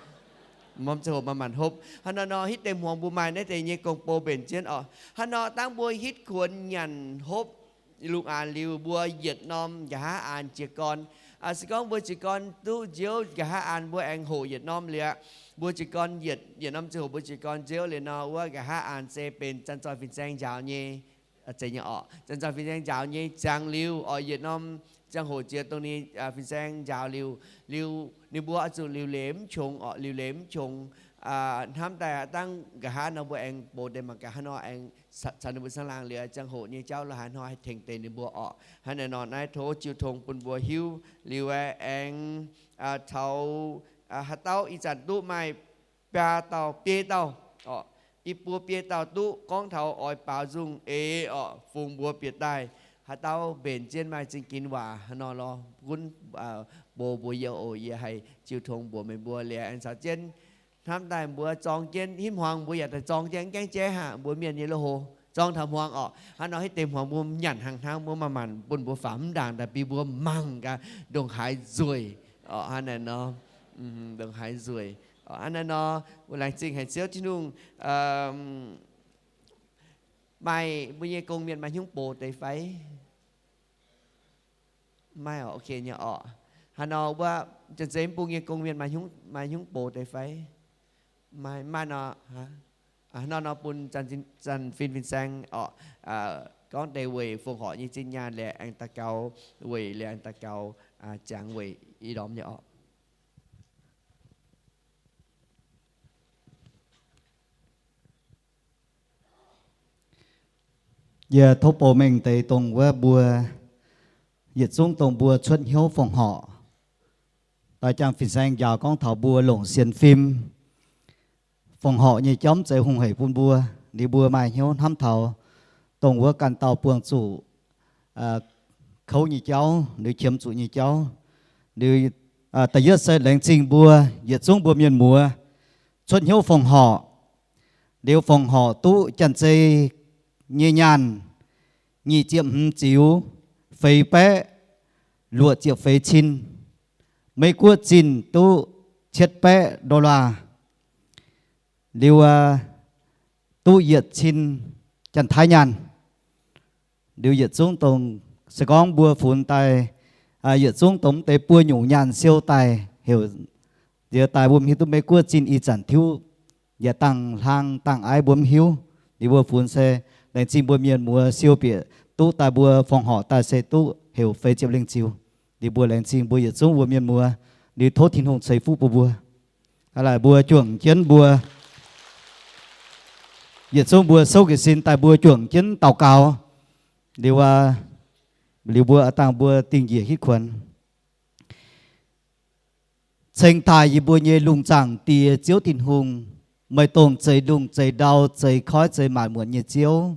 Norm ziangh hoc maaih maanc hopv. Hnangv nor nor hitv deix hmuangx mbuo maaih naaiv deix nyei gong-bou mbenc jienv oc. Hnangv nor dangv mbuo hitv kuonx nyanc hopv lungh aanx liuz, mbuo yietc norm nqa'haav aanx jiez gorn. Se gorngv mbuo jiez gorn duqv nziouv nqa'haav aanx mbuo aengx hoqc yietc norm liuz aqv. Mbuo jiez gorn yietc, yietc norm ziangh hoc mbuo jiez gorn nziouv liuz nor, wuov nqa'haav aanx se benx zanc-zoih fin-saeng njaaux nyei, zeiz nyei orqc. Zanc-zoih fin-saeng njaaux nyei ziangx liuz oc, yietc norm ziangh hoc jiex dongh ninh fin-saeng njaaux liuz, liuz ninh mbuo oix zuqc liuc leiz mv qongx orqc, liuc leiz mv qongx. Hnamv daaih dangv nqa'haav nor mbuo aengx box deix mangc gaax haaix nor aengx caux ninh mbuo caangh laangh liuz ziangh hoc nyei jauv la'haaix hnoi haih tengx deix ninh mbuo orqc. Hnangv naaiv nor naaiv tov jiu tong bun mbuo hiuv liuz aengx taux haaix dauh ih zanc duqv maaih biaa dauh biei dauh, i buo biei dauh duqv gorngv taux oix baaux nzung eix orqc, fungx mbuox bieqc daaih. Haaix dauh mbenc jienv maaih zingh ginx waac haaix nor lorz gunv bou mbuox yie oc. Yie haih jiu tong mbuox meih mbuo liuz aengx caux jienv hnamv daaih mbuo zorng jienv hipv hmuangx, mbuo yaac daaih zorng jienv, mv gaengh jaiv haic, mbuo mienh nyei lui-houx zorng taux hmuangx orqc. Hnangv nor hitv deix hmuangx mbuo nyanc hnangv hnangv, mbuo maaih maanc bun mbuo faaux mv ndaangc daaih bun mbuo mangc gaax ndongc haaix nzueic orqc. Hnangv naaiv nor, ndongc haaix nzueic orqc. Hnangv naaiv nor, mbuo laengz zingh haic Ziouv Tin-Hungh. Maaih mbuo nyei gong-mienh maaih hnyouv box deix fai? Maiv oc, ok nyei orqc. Haaix nor wuov, janx-zei mv bung nyei gong-mienh maaih hnyouv box deix fai? Maiv, maiv nor, nor nor bun zanc fin fin-saeng orqc, gorngv deix weic fongc horc nyei zinh nyaanh liuz aengx daux gaux, weic liuz aengx daux gaux, ziangx weic i ndorm nyei orqc. Yie tov bouh mengh deix dongh wuov mbuo yietc zungv dongh mbuo cuotv hnyouv fongc horc. Daaih jangx fin-saeng njaaux gorngv taux mbuo longc sienx fim fongc horc nyei jauv mv zeiz hungh hec bun mbuo. Liuz mbuo maaih hnyouv hnamv taux dongh wuov ganh dauh buangh zuqc kouv nyei jauv, liuz qiemx zuqc nyei jauv. Liuz da'yietv se laengz zingh mbuo yietc zungv mbuo mienh muoz cuotv hnyouv fongc horc. Liuz fongc horc duqv janx-zei nyei nyaanh nyic ziepc hmz ziux, feix baeqv luoqc ziepc feix cin. Meiv-Guoqv zinh duqv cietv baeqv dollar. Liuz duqv yietc cin Janx-Taiv nyaanh. Liuz yietc zungv dongh se gorngv mbuo funx daaih, yietc zungv dongh mv deix buo nyungc nyaanh siou daaih heuc nziex daaih mbuo mv hiuv duqv Meiv-Guoqv zinh ih zanc tiuv yietc dangh hlang dangh aiv mbuo mv hiuv. Liuz mbuo funx se laengz zingh mbuo mienh muoz siou bieqc duqv daaih mbuo fongc horc daaih se duqv heuc feix ziepc lengh ziux. Liuz mbuo laengz zingh mbuo yietc zungv wuov mienh muoz, liuz tov Tin-Hungh ceix fuqv bun mbuo. Aa, laaic mbuo juangc jienv mbuo yietc zungv mbuo souv jiez sin daaih mbuo juangc jienv daux gaux. Liuz, liuz mbuo dangh mbuo dingh njiec hitv kuonx. Ceng taaih yie mbuo nyei lungh zaangc Die Ziouv Tin-Hungh, meih dongh zeix lungh zeix ndau, zeix koiv zeix maanc muotc nyei Ziouv.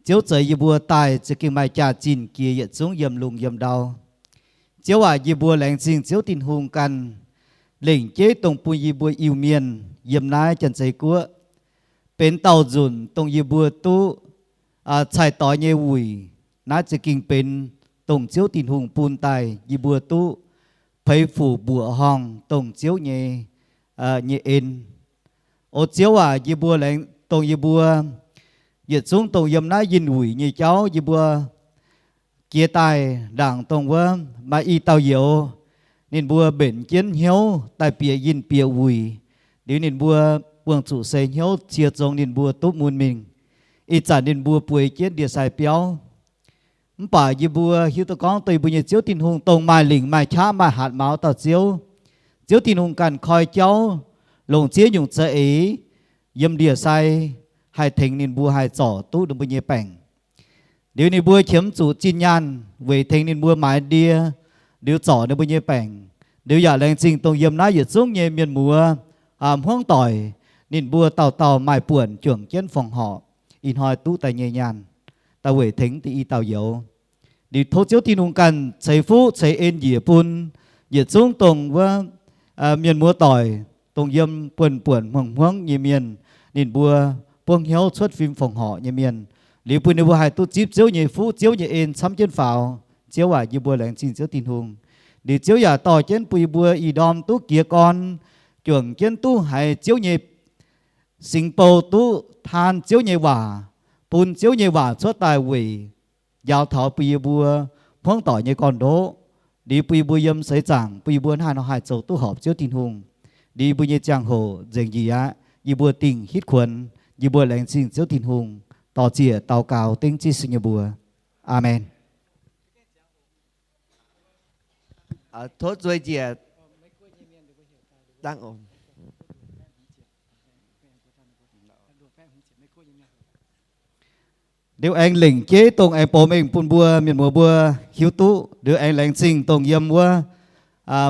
Ziouv zeix yie mbuo daaih za'gengh maaih jaax-zinh jiex yietc zungv yiem lungh yiem ndau. Ziouv aac, yie mbuo laengz zingh Ziouv Tin-Hungh ganh lengc jeiv dongh bun yie mbuo Iu-Mienh yiem naaiv Janx-Zei Guoqv benx dauh nzunc dongh yie mbuo duqv caih doix nyei wuic. Naaiv za'gengh benx dongh Ziouv Tin-Hungh bun daaih yie mbuo duqv peix fuc mbuoqc horngh dongh Ziouv nyei, nyei en. O Ziouv aac, yie mbuo laengz dongh yie mbuo yietc zungv dongh yiem naaiv yinh wuic nyei jauv yie mbuo jiex daaih ndaangc dongh wuov maaih i dauh youz, ninh mbuo mbenc jienv hnyouv daaih bieqc yinh bieqc wuic. Liuz ninh mbuo buangh zuqc se hnyouv cie zong ninh mbuo duqv mun mingh. Ih zanc ninh mbuo bueix jienv ndie-sai biauv. Mv baac yie mbuo hiuv duqv gorngv dongh yie mbuo nyei Ziouv Tin-Hungh dongh maaih lingc maaih qaqv maaih hatc mauz dauh Ziouv. Ziouv Tin-Hungh ganh koi jauv longc ziex nyungc za'eix yiem ndie-sai haih tengx ninh mbuo haih zorc duqv ninh mbuo nyei baengc. Liuz ninh mbuo qiemx zuqc zinh nyaanh weic tengx ninh mbuo maaiz ndie, liuz zorc ninh mbuo nyei baengc. Liuz yaac laengz zingh dongh yiem naaiv yietc zungv nyei mienh muoz, hmuangv doic, ninh mbuo dauh dauh maaih buonc juangc jienv fongc horc ih hnoi duqv daaih nyei nyaanh, daaih weic tengx deix i dauh youz. Liuz tov Ziouv Tin-Hungh ganh ceix fuqv ceix en njiec bun yietc zungv dongh wuov mienh muoz doic, dongh yiem buonc-buonc hmuangv-hmuangv nyei mienh, ninh mbuo buangv hnyouv cuotv fim fongc horc nyei mienh. Liuz bun ninh mbuo haih duqv zipv Ziouv nyei fuqv, Ziouv nyei en camv jienv faaux. Ziouv aac, yie mbuo laengz zingh Ziouv Tin-Hungh. Liuz Ziouv yaac dorh jienv bun yie mbuo ih ndorm duqv jiez gorn, juangc jienv duqv haiz Ziouv nyei singx bou, duqv taan Ziouv nyei waac, bun Ziouv nyei waac cuotv daaih weic njaaux taux bun yie mbuo hmuangv doic nyei gorn-ndoqv. Liuz bun yie mbuo yiem seix zaangc, bun yie mbuo hnangv haaix nor haih zoux duqv horpc Ziouv Tin-Hungh. Liuz yie mbuo nyei ziangh hoc nzengc njiec aqv. Yie mbuo dingh hitv kuonx. Yie mbuo laengz zingh Ziouv Tin-Hungh. Dor-ziec daux gaux dengv Yesu nyei mbuox. Aamen. Tov zueiz njiec. Liuz aengx lengc jeiv dongh aengx bouh mengh bun mbuo mienh muoz mbuo hiuv duqv. Liuz aengx laengz zingh dongh yiem wuov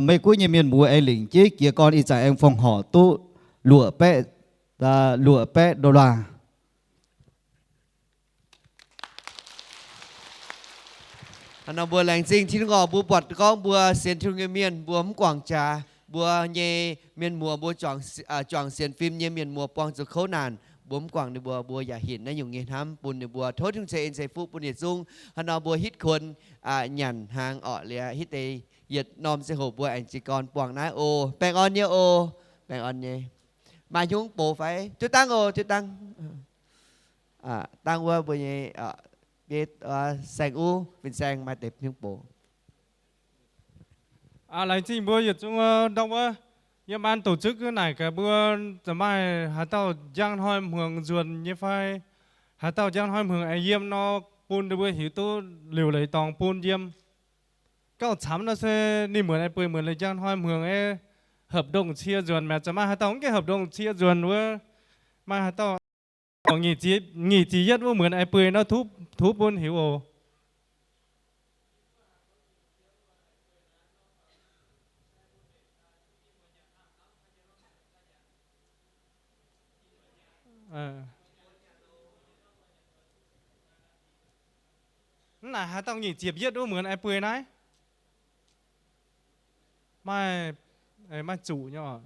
Meiv Guoqv nyei mienh muoz aengx lengc jeiv jiez gorn ih zanc aengx fongc horc duqv luoqc baeqv, luoqc baeqv dollar. Hnangv nor mbuo laengz zingh Tin-Hungh oc. Mbuo buatc gorngv mbuo sienx Tin-Hungh nyei mienh mbuo mv guangc jaax, mbuo nyei mienh muoz mbuo juangc sienx fim nyei mienh muoz buangh zuqc kouv naanc, mbuo mv guangc ninh mbuo, mbuo yaac hinc naaiv nyungc nyei hnamv bun ninh mbuo. Tov Tin-Hungh ceix en ceix fuqv bun yietc zungv. Hnangv nor mbuo hitv kuonx nyanc hnaangx orqc, liuz hitv deix yietc norm ziangh hoc mbuo aengx jiez gorn buangh naaiv oc. Baengh orn nyei oc. Baengh orn nyei. Maaih hnyungv box fai? Jiu dangv oc, jiu dangv. Dangv wuov mbuo nyei bieiv saeng uv fin-saeng maaih deix hnyungv box. Laengz zingh mbuo yietc zungv ndorm wuov yiem an tổ chức naaic gaax mbuo za'gengh maaih haaix dauh njang hnoi hmuangx nzuonx nyei fai? Haaix dauh njang hnoi hmuangx aengx yiem nor, bun ninh mbuo hiuv duqv liuc leiz dorngx bun yiem. Gauh camv nor se ninh muonz aengx bueix muonz leiz njang hnoi hmuangx aengx hợp đồng cie nzuonx mi'aqv. Za'gengh maaih haaix dauh mv gaengh hợp đồng cie nzuonx wuov, maaih haaix dauh nyic ziepc yietv wuov muonz aengx bueix nor, tov bun hiuv oc. Mv naaic haaix dauh nyic ziepc yietv wuov muonz aengx bueix naaiv? Maaih, maaih zuqc nyei oc.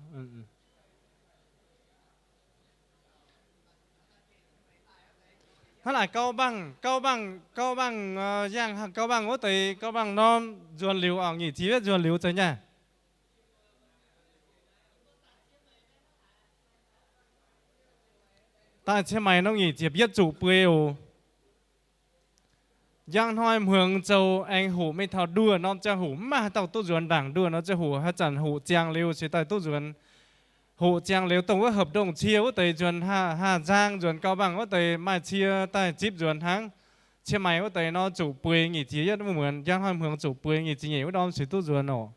Hnangv naaic gauh mbangh, gauh mbangh, gauh mbangh, yangh gauh mbangh wuov deix gauh mbangh norm nzuonx liuz oc, nyic ziepc yietv nzuonx liuz zeiz nyei. Daaih cien maaih norm nyic ziepc yietv zuqc bueix oc. Njang hnoi hmuangx zoux aengx hoqc mingh taux nduoh norm ziangh hoc, mv maaih haaix dauh duqv nzuonx ndaangc nduoh norm ziangh hoc. Haaix zanc hoqc ziangx liuz cingx daaih duqv nzuonx. Hoqc ziangx liuz dongh wuov hợp đồng cie wuov deix nzuonx haah nzang, nzuonx gauh mbangh wuov deix maaih cie daaih zipv nzuonx hnangv. Cien Maaic wuov deix nor zuqc bueix nyic ziepc yietv wuov muonz, njang hnoi hmuangx zuqc bueix nyic ziepc nyeic wuov norm ceix duqv nzuonx oc.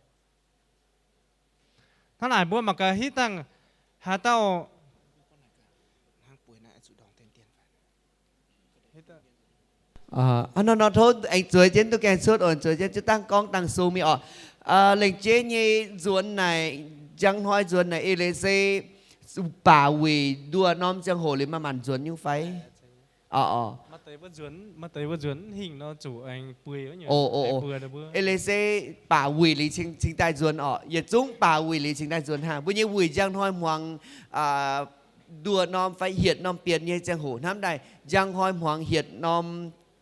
Hnangv naaic mbuo mangc gaax hitv dangh haaix dauh Hnangv nor nor tov aengx zueiz jienv duqv gaengh cuotv oc, zueiz jienv duqv dangh gorngv dangh sung mingh oc. Lengc jeiv nyei nzuonx naaic, njang hnoi nzuonx naaic eix leiz se baac wuic nduoh norm ziangh hoc liuz maaih maanc nzuonx nyungc fai? Eix leiz se baac wuic liuz cingx daaih nzuonx oc. Yietc zungv baac wuic liuz cingx daaih nzuonx hnangv. Mbuo nyei wuic njang hnoi hmuangx nduoh norm fai hietc norm bienx nyei ziangh hoc hnamv daaih, njang hnoi hmuangx hietc norm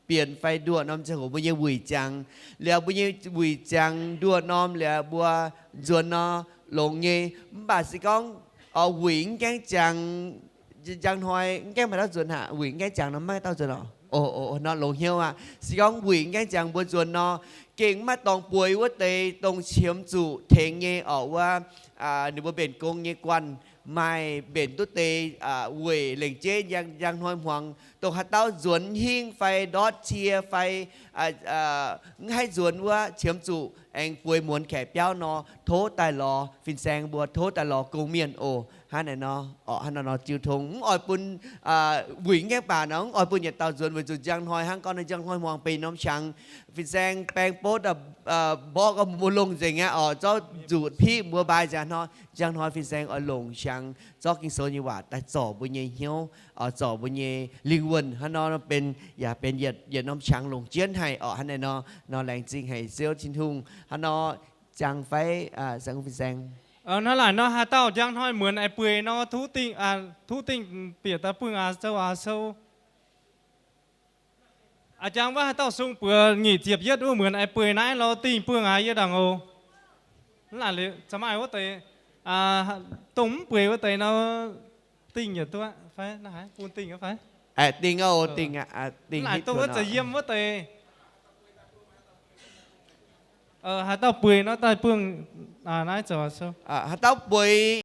bienx fai nduoh norm ziangh hoc mbuo nyei wuic jangx. Liuz mbuo nyei wuic jangx nduoh norm liuz mbuo nzuonx nor longx nyei. Mv baac se gorngv wuic mv gaengh jangx, njang hnoi mv gaengh maaih dauh nzuonx haic, wuic mv gaengh jangx nor maiv maaih dauh nzuonx oc. Nor longx hnyouv aqv. Se gorngv wuic mv gaengh jangx mbuo nzuonx nor, gengh maiv dorngc bueix wuov deix dongh qiemx zuqc tengx nyei oc. Wuov ninh mbuo mbenc gong nyei guanh maaih mbenc duqv deix weic lengc jeiv njang hnoi hmuangx dongh haaix dauh nzuonx hingv fai ndortv cie fai mv haih nzuonx wuov, qiemx zuqc aengx bueix muonz kaeqv biauv nor, tov daaih lorz fin-saeng mbuo, tov daaih lorz gong-mienh oc. Hnangv naaiv nor, hnangv naaiv nor jiu tong mv oix bun wuic mv gaengh baac nor mv oix bun yietc dauh nzuonx weic zuqc njang hnoi hnangv gorngv njang hnoi hmuangx benx norm qangx, fin-saeng baeng botv mborqv gorngv mbuo longh nzengc aqv oc. Zorqv nzuqc piqv mbuo mbaai nzengc aqv nor, njang hnoi fin-saeng oix longc qangx zorqv Ging-Sou nyei waac daaih zorc mbuo nyei hnyouv, zorc mbuo nyei lingh wuonh. Hnangv nor benx yaac benx yietc norm qangx longc jienv haic oc. Hnangv naaiv nor, nor laengz zingh haic Ziouv Tin-Hungh. Hnangv nor jangx fai, fin-saeng? Hnangv naaic nor haaix dauh njang hnoi muonz aengx bueix nor, tuv dingh bieqc daaih bun aa sou, aa sou. Aa, jangx wuov haaix dauh sung buoz nyic ziepc yietv wuov muonz aengx bueix naaiv lorz dingh bun aa yie ndaangc oc. Aa, maaih wuov deix, dongh mv bueix wuov deix nor, dingh yietc duqv fai? Bun dingh fai? Dingh oc, dingh aqv. Dongh wuov za'yiem wuov deix, haaix dauh bueix nor daaih bun naaiv zoux. Haaix dauh bueix